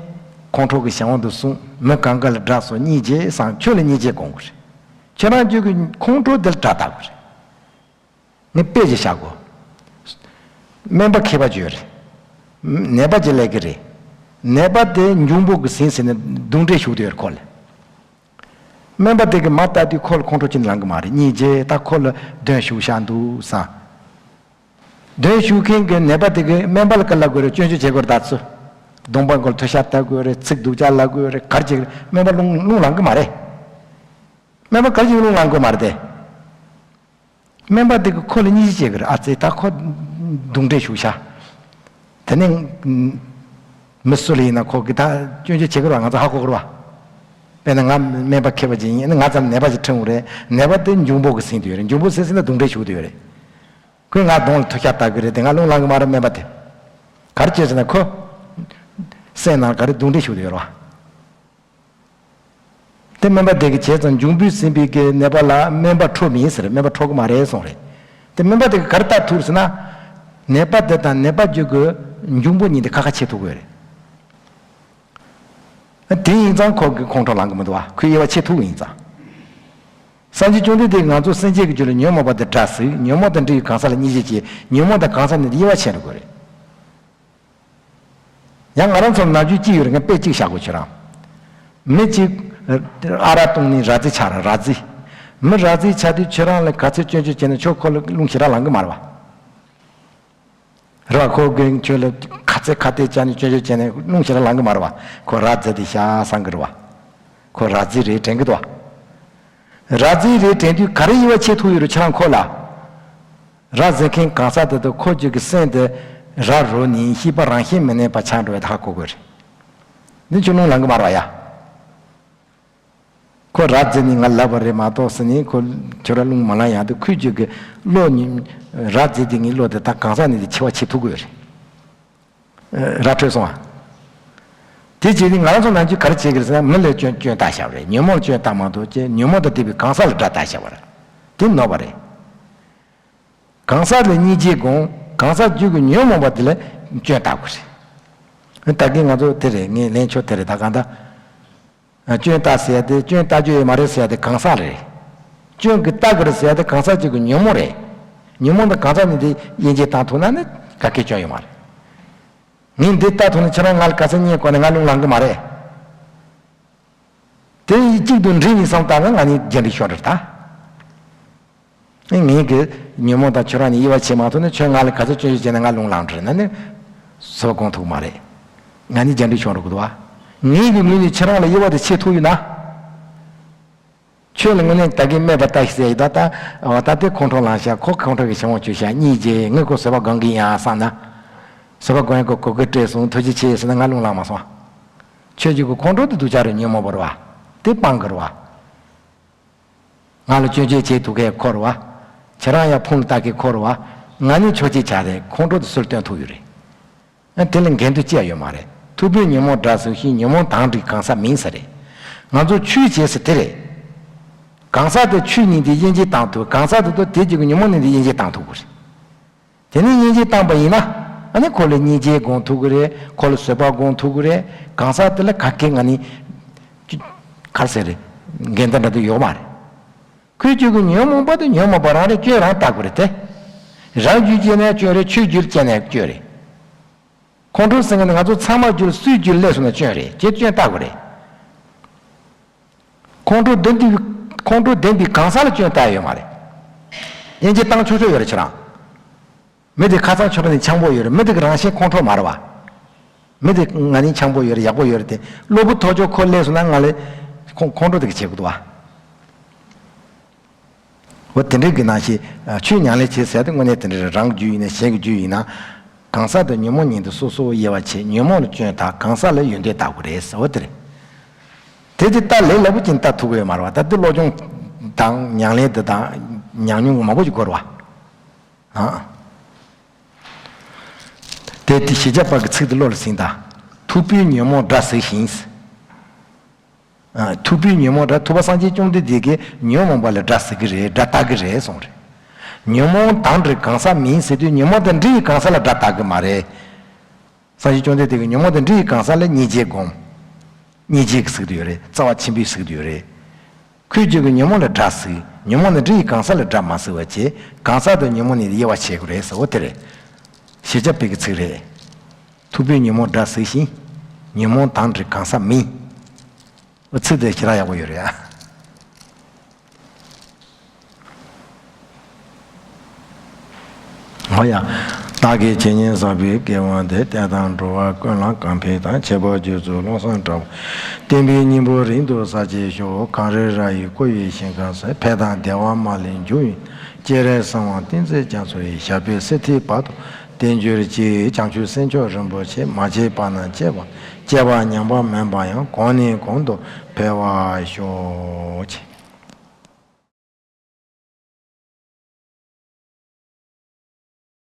ཁོང་ཁྲོ་གི་བྱ་བ་འདུག་གསུངས། མི་གང་ག་ལ་དགྲ་སོགས་སྙིང་རྗེ་བསམ། ཁྱོད་ལ་སྙིང་རྗེ་སྒོམ་དགོས་རེད། ཁྱེད་རང་རྒྱུད་ཀྱི་ཁོང་ཁྲོ་འདི་ལ་དགྲ་བལྟ་དགོས་རེད། ངས་དཔེ་ཅིག་བཞག་གོ། སྨན་པ་མཁས་པ་ཅིག་ཡོད་རེད། ནད་པ་ཅིག་སླེབས་ཀྱི་རེད། ནད་པ་དེ་འབྱུང་པོ་གི་ཟིན་ཟིན་ནས་གདོན་འདྲེ་ཞུགས་བསྡད་ཡོད་རེད་ཁོ་ལ། སྨན་པ་དེ་གིས་མར་བལྟས་དུས་ཁོ་ལ་ཁོང་ཁྲོ་ཅི་ནས་ལངས་གི་མ་རེད། སྙིང་རྗེ། ད་ཁོ་ལ་གདོན་ཞུགས་ཤག་འདུག་བསམ། གདོན་ཞུགས་མཁན་གྱི་ནད་པ་དེ་གིས་སྨན་པ་ལ་ག་རེ་ལབ་དགོས་རེད། སྐྱོན་བརྗོད་བྱེད་དགོས་རེད། ད་ཚོ། གདོང་པ་མགོ་ལ་ཐུག་ཤ་བཏབ་དགོས་རེད། ཚིག་སྡུག་ཅག་ལབ་དགོས་རེད། ག་རེ་བྱེད་དགོས་རེད། སྨན་པ་རླུང་རླུང་ལངས་གི་མ་རེད། སྨན་པ་ག་རེ་བྱེད་རླུང་ལངས་དགོས་མ་རེད་དེ། སྨན་པ་དེ་གིས་ཁོ་ལ་སྙིང་རྗེ་སྐྱེ་གི་རེད། ཨ་ཙི་ད་ཁོ་གདོན་འདྲེ་ཞུགས་ཤག་དེ་ནས་མི་སུ་ལ་ཡིན་ན་ཁོ་གིས་ད་སྐྱོན་བརྗོད་བྱེད་གི་རེད་བ། ང་ཚོ་ཧ་གོ་གི་རེད་བ། དཔེར་ན་ང་སྨན་པ་མཁས་པ་ཅིག་ཡིན་ན་ང་ཙམ་ནད་པ་ཅིག་ཁྲིད་འོང་རེད། ནད་པ་དེ་འབྱུང་པོ་གིས་ཟིན་བསྡད་ཡོད་རེད། འབྱུང་པོ་ཟིན་ཟིན་ན་གདོན་འདྲེ་ཞུགས་བསྡད་ཡོད་རེད། ཁོས་ང་གདོང་ལ་ཐུག་ཤ་བཏབ་གི་རེད་དེ་ང་རླུང་ལངས་གི་མ་རེད། སྨན་པ་དེ་ག་རེ་བྱས་ཟེར་ན་ཁོ་སེམས་ནང་ག་རེ་གདོན་འདྲེ་ཞུགས་བསྡད་ཡོད་རེད་བ། དེ་སྨན་པ་དེ་གིས་བྱས་ཙང་འབྱུང་པོས་ཟིན་པའི་གི་ནད་པ་ལ་སྨན་པ་ཁྲོ་མིན་ཟེར། སྨན་པ་ཁྲོ་གི་མ་རེད་གསུངས་རེད། དེ་སྨན་པ་དེ་གིས་ག་རེ་བལྟ་ཐུབ་ཟེར་ན། ནད་པ་དེ་དང་ནད་པ་རྒྱུད་ཀྱི་འབྱུང་པོ་གཉིས་དེ་ཁ་ཁ་ཕྱེ་ཐུབ་གི་ཡོད་རེད། དེ་ཡིན་ཙང་ཁོ་གི་ཁོང་ཁྲོ་ལངས་གི་མི་འདུག་བ། ཁོས་དབྱེ་བ་ཕྱེ་ཐུབ་ཡིན་ཙང་། སངས་རྒྱས་བཅོམ་ལྡན་འདས་ཀྱིས་ང་ཚོ་སེམས་ཅན་གྱི་རྒྱུད་ལ་ཉོན་མོངས་པ་དེ་དགྲ་ཟེར། ཉོན་མོངས་དང་འདྲེས་པའི་གང་ཟག་ལ་སྙིང་རྗེ་སྐྱེ། ཉོན་མོངས་དང་གང་ཟག་གཉིས་དེ་དབྱེ་བ་ཕྱེ་འགྲོ་དགོས་རེད། ཡང་ང་རང་ཚོར་ནམ་རྒྱུན་ཅི་ཡོད་རེད། ངས་དཔེ་གཅིག་བཞག་གོ་ཁྱེད་རང་། མི་གཅིག་ཨ་རག་བཏུང་ནས་ར་རྫི་ཆགས་ར། ར་རྫི། མི་ར་རྫི་ཆགས་དུས་ཁྱེད་རང་ལ་ག་ཚོད་སྐྱོན་བརྗོད་བྱས་ན་ཁྱོད་ཁོ་ལ་རླུང་ཞེ་དྲག་ལངས་གི་མ་རེད་བ། རེད་བ། ཁོ་གིས་ཁྱོད་ལ་ཁ་ཚད་ཁ་གཏད་བཅག་ནས་སྐྱོན་བརྗོད་བྱས་ན་རླུང་ཞེ་དྲག་ལངས་གི་མ་རེད་བ། ཁོ་ར་རྫི་དེ་ཤ་བཟང་གི་རེད་བ། ཁོ་ར་རྫི་རེད་དྲན་གི་འདུག་བ། ར་རྫི་རེད་དྲན་དུས་ག་རེ་དབྱེ་བ་ཕྱེ་ཐུབ་ཡོད་རེད་ཁྱེད་རང་ཁོ་ལ། ར་རྫི་མཁན་གང་ཟག་དེ་དང་ཁོ་རྒྱུད་ཀྱི་སེམས་དེ་ར་རོ་ནི་ཤེས་པ་རང་བཞིན་མི་གནས་པ་ཆགས་འགྲོ་བའི་ཧ་གོ་དགོས་རེད། འདི་ཁྱོད་རླུང་ལངས་གི་མ་རེད་བ་ཡ། ཁོ་ར་རྫི་ནི་ང་ལབ་པ་རེད་མ་གཏོགས་ཟེར་ནས་ཁོ་ཁྱོད་ར་རླུང་མ་ལངས་ཡག་དེ་ཁོའི་རྒྱུད་ཀྱི་བློ་ནི་ར་རྫི་དེ་ངའི་བློ་དེ་ད་གང་ཟག་ནི་དེ་འཆི་བ་འཆི་ཐུབ་དགོས་རེད། ར་འཕྲོད་སོང་ཨ། དེ་བྱས་ནས་ང་རང་ཚོ་ནམ་རྒྱུན་ག་རེ་བྱེད་ཀྱི་རེད་ཟེར་ན་མི་ལ་སྐྱོན་སྐྱོན་བཏགས་བཞག་པ་རེད། ཉོན་མོངས་ལ་སྐྱོན་བཏགས་མ་གཏོགས་ཀྱི་ཉོན་མོངས་དང་ལྡན་པའི་གང་ཟག་ལ་དགྲ་བཏགས་བཞག་པ་རེད། དེ་ནོར་བ་རེད། གང་ཟག་ལ་སྙིང་རྗེ་སྒོམ། གང་ཟག་རྒྱུད་ཀྱི་ཉོན་མོངས་པ་དེ་ལ་སྐྱོན་བཏགས་དགོས་རེད། ད་གིན་ང་ཚོ་དེ་རེད། ངས་ལན་ཆོད་དེ་རེད། ད་གང་ལྟར། སྐྱོན་བཏགས་ཟེར་ཡ་དེ་སྐྱོན་བཏགས་རྒྱུ་ཡོད་མ་རེད་ཟེར་ཡ་དེ་གང་ཟག་རེད། སྐྱོན་གྱིས་བཏགས་ཀྱི་རེད་ཟེར་ཡ་དེ་གང་ཟག་གཅིག་གི་ཉོན་མོངས་རེད། ཉོན་མོངས་དང་གང་ཟག་གཉིས་དེ་དབྱེ་འབྱེད་བཏང་ཐུབ་ན་ནི་ག་གེ་སྐྱོན་ཡོད་མ་རེད། ངས་འདི་བལྟ་ཐུབ་ན་ཁྱེད་རང་ང་ལ་ག་ཚོད་བརྙས་དགོས་ན་ང་རླུང་ལངས་གི་མ་རེད། དེ་གཅིག་ཏུ་འདྲེས་ནས་བསམ་བཏང་ན་ང་གཉིས་རྒྱ་འདྲེ་ཤོར་རེད་ད། ངེད་ཀྱི་ཉོན་མོངས་དང་ཁྱོད་རང་གཉིས་དབྱེ་བ་ཕྱེ་མ་ཐུབ་ན་ཁྱོད་ང་ལ་ག་ཚོད་སྐྱོན་བརྗོད་བྱས་ན་ང་རླུང་ལངས་འགྲོ་རེད་ན་ནི་བཟོད་སྒོམ་ཐུབ་མ་རེད། ང་གཉིས་རྒྱ་འདྲེ་ཤོར་འགྲོ་གི་འདུག་བ། ངེད་ཀྱི་ངོས་ནས་ཁྱེད་རང་ལ་དབྱེ་བ་དེ་ཕྱེ་ཐུབ་ཡོད་ན། ཁྱོད་ལ་དངོས་གནས་ད་གིན་སྨད་པ་ལྟ་ཞིག་ཟེར་ཡི་ད་ད་ད་ལྟའི་ཁོང་ཁྲོ་ལངས་ཤག་ཁོ་ཁོང་ཁྲོ་གི་ཕྱིར་འོང་བཅུག་ཤག་གཉིས་རྗེས་ངས་ཁོ་བཟོད་པ་སྒོམ་གི་ཡིན་ཨ་བསམ་ན། བཟོད་པ་སྒོམ་ཡག་གི་གོ་སྐབས་སྤྲད་སོང་། ཐུགས་རྗེ་ཆེ་ཟེར་ན་ང་རླུང་ལངས་མ་སོང་ཨ། ཁྱོད་ཀྱི་གི་ཁོང་ཁྲོ་དེ་སྡུག་ཅག་རེད། ཉོན་མོངས་པ་རེད་བ། དེ་སྤང་གི་རེད་བ། ང་ལ་སྐྱོན་བརྗོད་བྱེད་ཐུབ་མཁན་ཁོ་རེད་བ། ཁྱེད་རང་ཡང་ཕུང་ལ་ལྟ་མཁན་ཁོ་རེད་བ། ང་ནི་ཆོས་བྱེད་བྱ་རེད། ཁོང་ཁྲོ་དེ་སུར་སྟོན་ཐུབ་ཡོད་རེད། ཨ་དེ་ལ་འགལ་འདུ་ཅི་ཡང་ཡོད་མ་རེད། ཐུབ་པས་ཉོན་མོངས་དགྲ་ཟིལ་ཞིང་། ཉོན་མོངས་དང་འདྲིས་གང་ཟག་མིན་ཟེར་རེད། ང་ཚོ་ཆོས་བྱེད་ཟེར་དེ་རེད། གང་ཟག་དེ་ཆོས་ཉིད་དེ་དབྱེ་འབྱེད་བཏང་ཐུབ། གང་ཟག་དེ་དང་དེ་རྗེས་ཀྱི་ཉོན་མོངས་ཉིད་དེ་དབྱེ་འབྱེད་བཏང་ཐུབ་དགོས་རེད། དེ་ནས་དབྱེ་འབྱེད་བཏང་པ་ཡིན་ན། ཨ་ནི་ཁོ་ལ་སྙིང་རྗེ་སྒོམ་ཐུབ་ཀྱི་རེད། ཁོ་ལ་བཟོད་པ་སྒོམ་ཐུབ་ཀྱི་རེད། གང་ཟག་དེ་ལ་ག་གེ་ང་ནི། ག་རེ་ཟེར་རེད། འགལ་ཟླ་འདྲ་དེ་ཡོད་མ་རེད། ཁོས་བཅོས་ཀྱི་ཉོན་མོངས་པ་དེ་ཉོན་མོངས་པ་རང་རེད། སྐྱོན་རང་བལྟ་དགོས་རེད་དེ། རང་རྒྱུད་སྐྱེས་ནའི་སྐྱོན་རེད། ཆོས་རྒྱུད་སྐྱེས་ནའི་སྐྱོན་རེད། ཁོང་ཁྲོ་ཟེར་མཁན་དེ་ང་ཚོ་ཚང་མ་རྒྱུད་ལ་སུའི་རྒྱུད་ལ་སླེབས་སོང་ན་སྐྱོན་རེད། ཁྱེད་སྐྱོན་བལྟ་དགོས་རེད། ཁོང་ཁྲོ་འདི་འདི་ཁོང་ཁྲོ་ལྡན་པའི་གང་ཟག་ལ་སྐྱོན་བལྟ་ཡ་ཡོད་མ་རེད། དབྱེ་འབྱེད་བཏང་ཆོག་ཆོག་ཡོད་རེད་ཁྱེད་རང་། མི་དེ་ཁ་སང་ཁྱོད་རང་ནི་འཆམ་པོ་ཡོད་རེད། མི་དེ་གི་རང་བཞིན་ཁོང་ཁྲོ་མ་རེད་བ། མི་དེ་ང་ནི་འཆམ་པོ་ཡོད་རེད། ཡག་པོ་ཡོད་རེད་དེ། གློ་བུར་ཐག་ཆོད་ཁོ་སླེབས་སོང་ན་ང་ལ་ཁོང་ཁོང་ཁྲོ་དེ་གི་བྱེད་དགོས་འདུག་བ། འོ་དེ་འདྲའི་གི་ནང་བཞིན་ཆོས་ཉམས་ལེན་བྱེད་ཟེར་དེ་དངོས་གནས་དེ་འདྲ་རེད། རང་རྒྱུད་ཡིན་ན་གཞན་གྱི་རྒྱུད་ཡིན་ན། གང་ཟག་དང་ཉོན་མོངས་གཉིས་དེ་སོ་སོར་དབྱེ་བ་ཕྱེ། ཉོན་མོངས་ལ་སྐྱོན་བལྟ། གང་ཟག་ལ་ཡོན་ཏན་བལྟ་དགོས་རེད་ཟེར་བ་དེ་རེད། དེ་དེ་ལྟ་ལས་སླ་པོ་ཅིག་ལྟ་ཐུབ་ཀྱི་ཡོད་མ་རེད་བ། ད་དེ་སློབ་སྦྱོང་དང་ཉམས་ལེན་དེ་དང་ཉམས་མྱོང་མང་པོ་ཞིག་དགོས་རེད་བ། ཨ། དེ་དེ་ཞེས་བྱ་བ་གི་ཚིག་དེ་བློ་ལ་ཟིན་ད། ཐུབ་པས་ཉོན་མོངས་དགྲ་ཟིལ་ཞིང་། ཨ། ཐུབ་པས་ཉོན་མོངས་དགྲ། ཐུབ་པ་སངས་རྒྱས་བཅོམ་ལྡན་འདས་ཀྱིས་ཉོན་མོངས་པ་ལ་དགྲ་ཟིལ་གྱི་རེད། དགྲ་བལྟ་གི་རེད་གསུངས་རེད། ཉོན་མོངས་དང་འདྲིས་གང་ཟག་མིན་ཟེར་དུས་ཉོན་མོངས་དང་འདྲིས་ཡི་གང་ཟག་ལ་དགྲ་བལྟ་གི་མ་རེད། སངས་རྒྱས་བཅོམ་ལྡན་འདས་ཀྱིས་ཉོན་མོངས་དང་འདྲིས་ཡི་གང་ཟག་ལ་སྙིང་རྗེ་སྒོམ། སྙིང་རྗེ་གི་ཟེར་གྱི་ཡོད་རེད། རྩ་བ་ཆེན་པོའི་ཟེར་གྱི་ཡོད་རེད། ཁོས་བཅོས་ཀྱི་ཉོན་མོངས་ལ་དགྲ་ཟིལ། ཉོན་མོངས་དང་འདྲིས་ཡི་གང་ཟག་ལ་དགྲ་མ་ཟིལ་བ་བྱས། གང་ཟག་དང་ཉོན་མོངས་གཉིས་དབྱེ་བ་ཕྱེ་དགོས་རེད་ཟེར་བ་དེ་རེད། ཞེས་བྱ་བའི་གི་ཚིག་རེད། ཐུབ་པས་ཉོན་མོངས་དགྲ་ཟིལ་ཞིང་། ཉོན་མོངས་དང་འདྲིས་གང་ཟག་མིན། ཚིག་དེ་ཞེ་དྲག་ཡག་པོ་ཡོད་རེད་ཨ། འོ་ཡ། བདག་གིས་ཇི་སྙེད་བསགས་པའི་དགེ་བ་འདི། བསྟན་དང་འགྲོ་བ་ཀུན་ལ་གང་ཕན་དང་། ཁྱད་པར་རྒྱ་མཚོའི་ཀླུང་བཟང་འདྲ་བ། བསྟན་པའི་སྙིང་པོ་རིང་དུ་ཟབ་རྒྱས་ཤོག་གངས་རི་ར་ཡི་བསྐོར་བའི་ཞིང་ཁམས་སུ། ཕན་དང་བདེ་བ་མ་ལུས་འབྱུང་བའི། སྤྱན་རས་གཟིགས་དབང་བསྟན་འཛིན་རྒྱ་མཚོ་ཡི། ཞབས་པད་སྲིད་མཐའི་བར་དུ་བརྟན་གྱུར་ཅིག་བྱང་ཆུབ་སེམས་མཆོག་རིན་པོ་ཆེ། མ་སྐྱེས་པ་རྣམས་སྐྱེས་པ། སྐྱེས་པ་ཉམས་པ་མིན་པ་ཡང་། གོང་ནས་གོང་དུ་འཕེལ་བར་ཤོག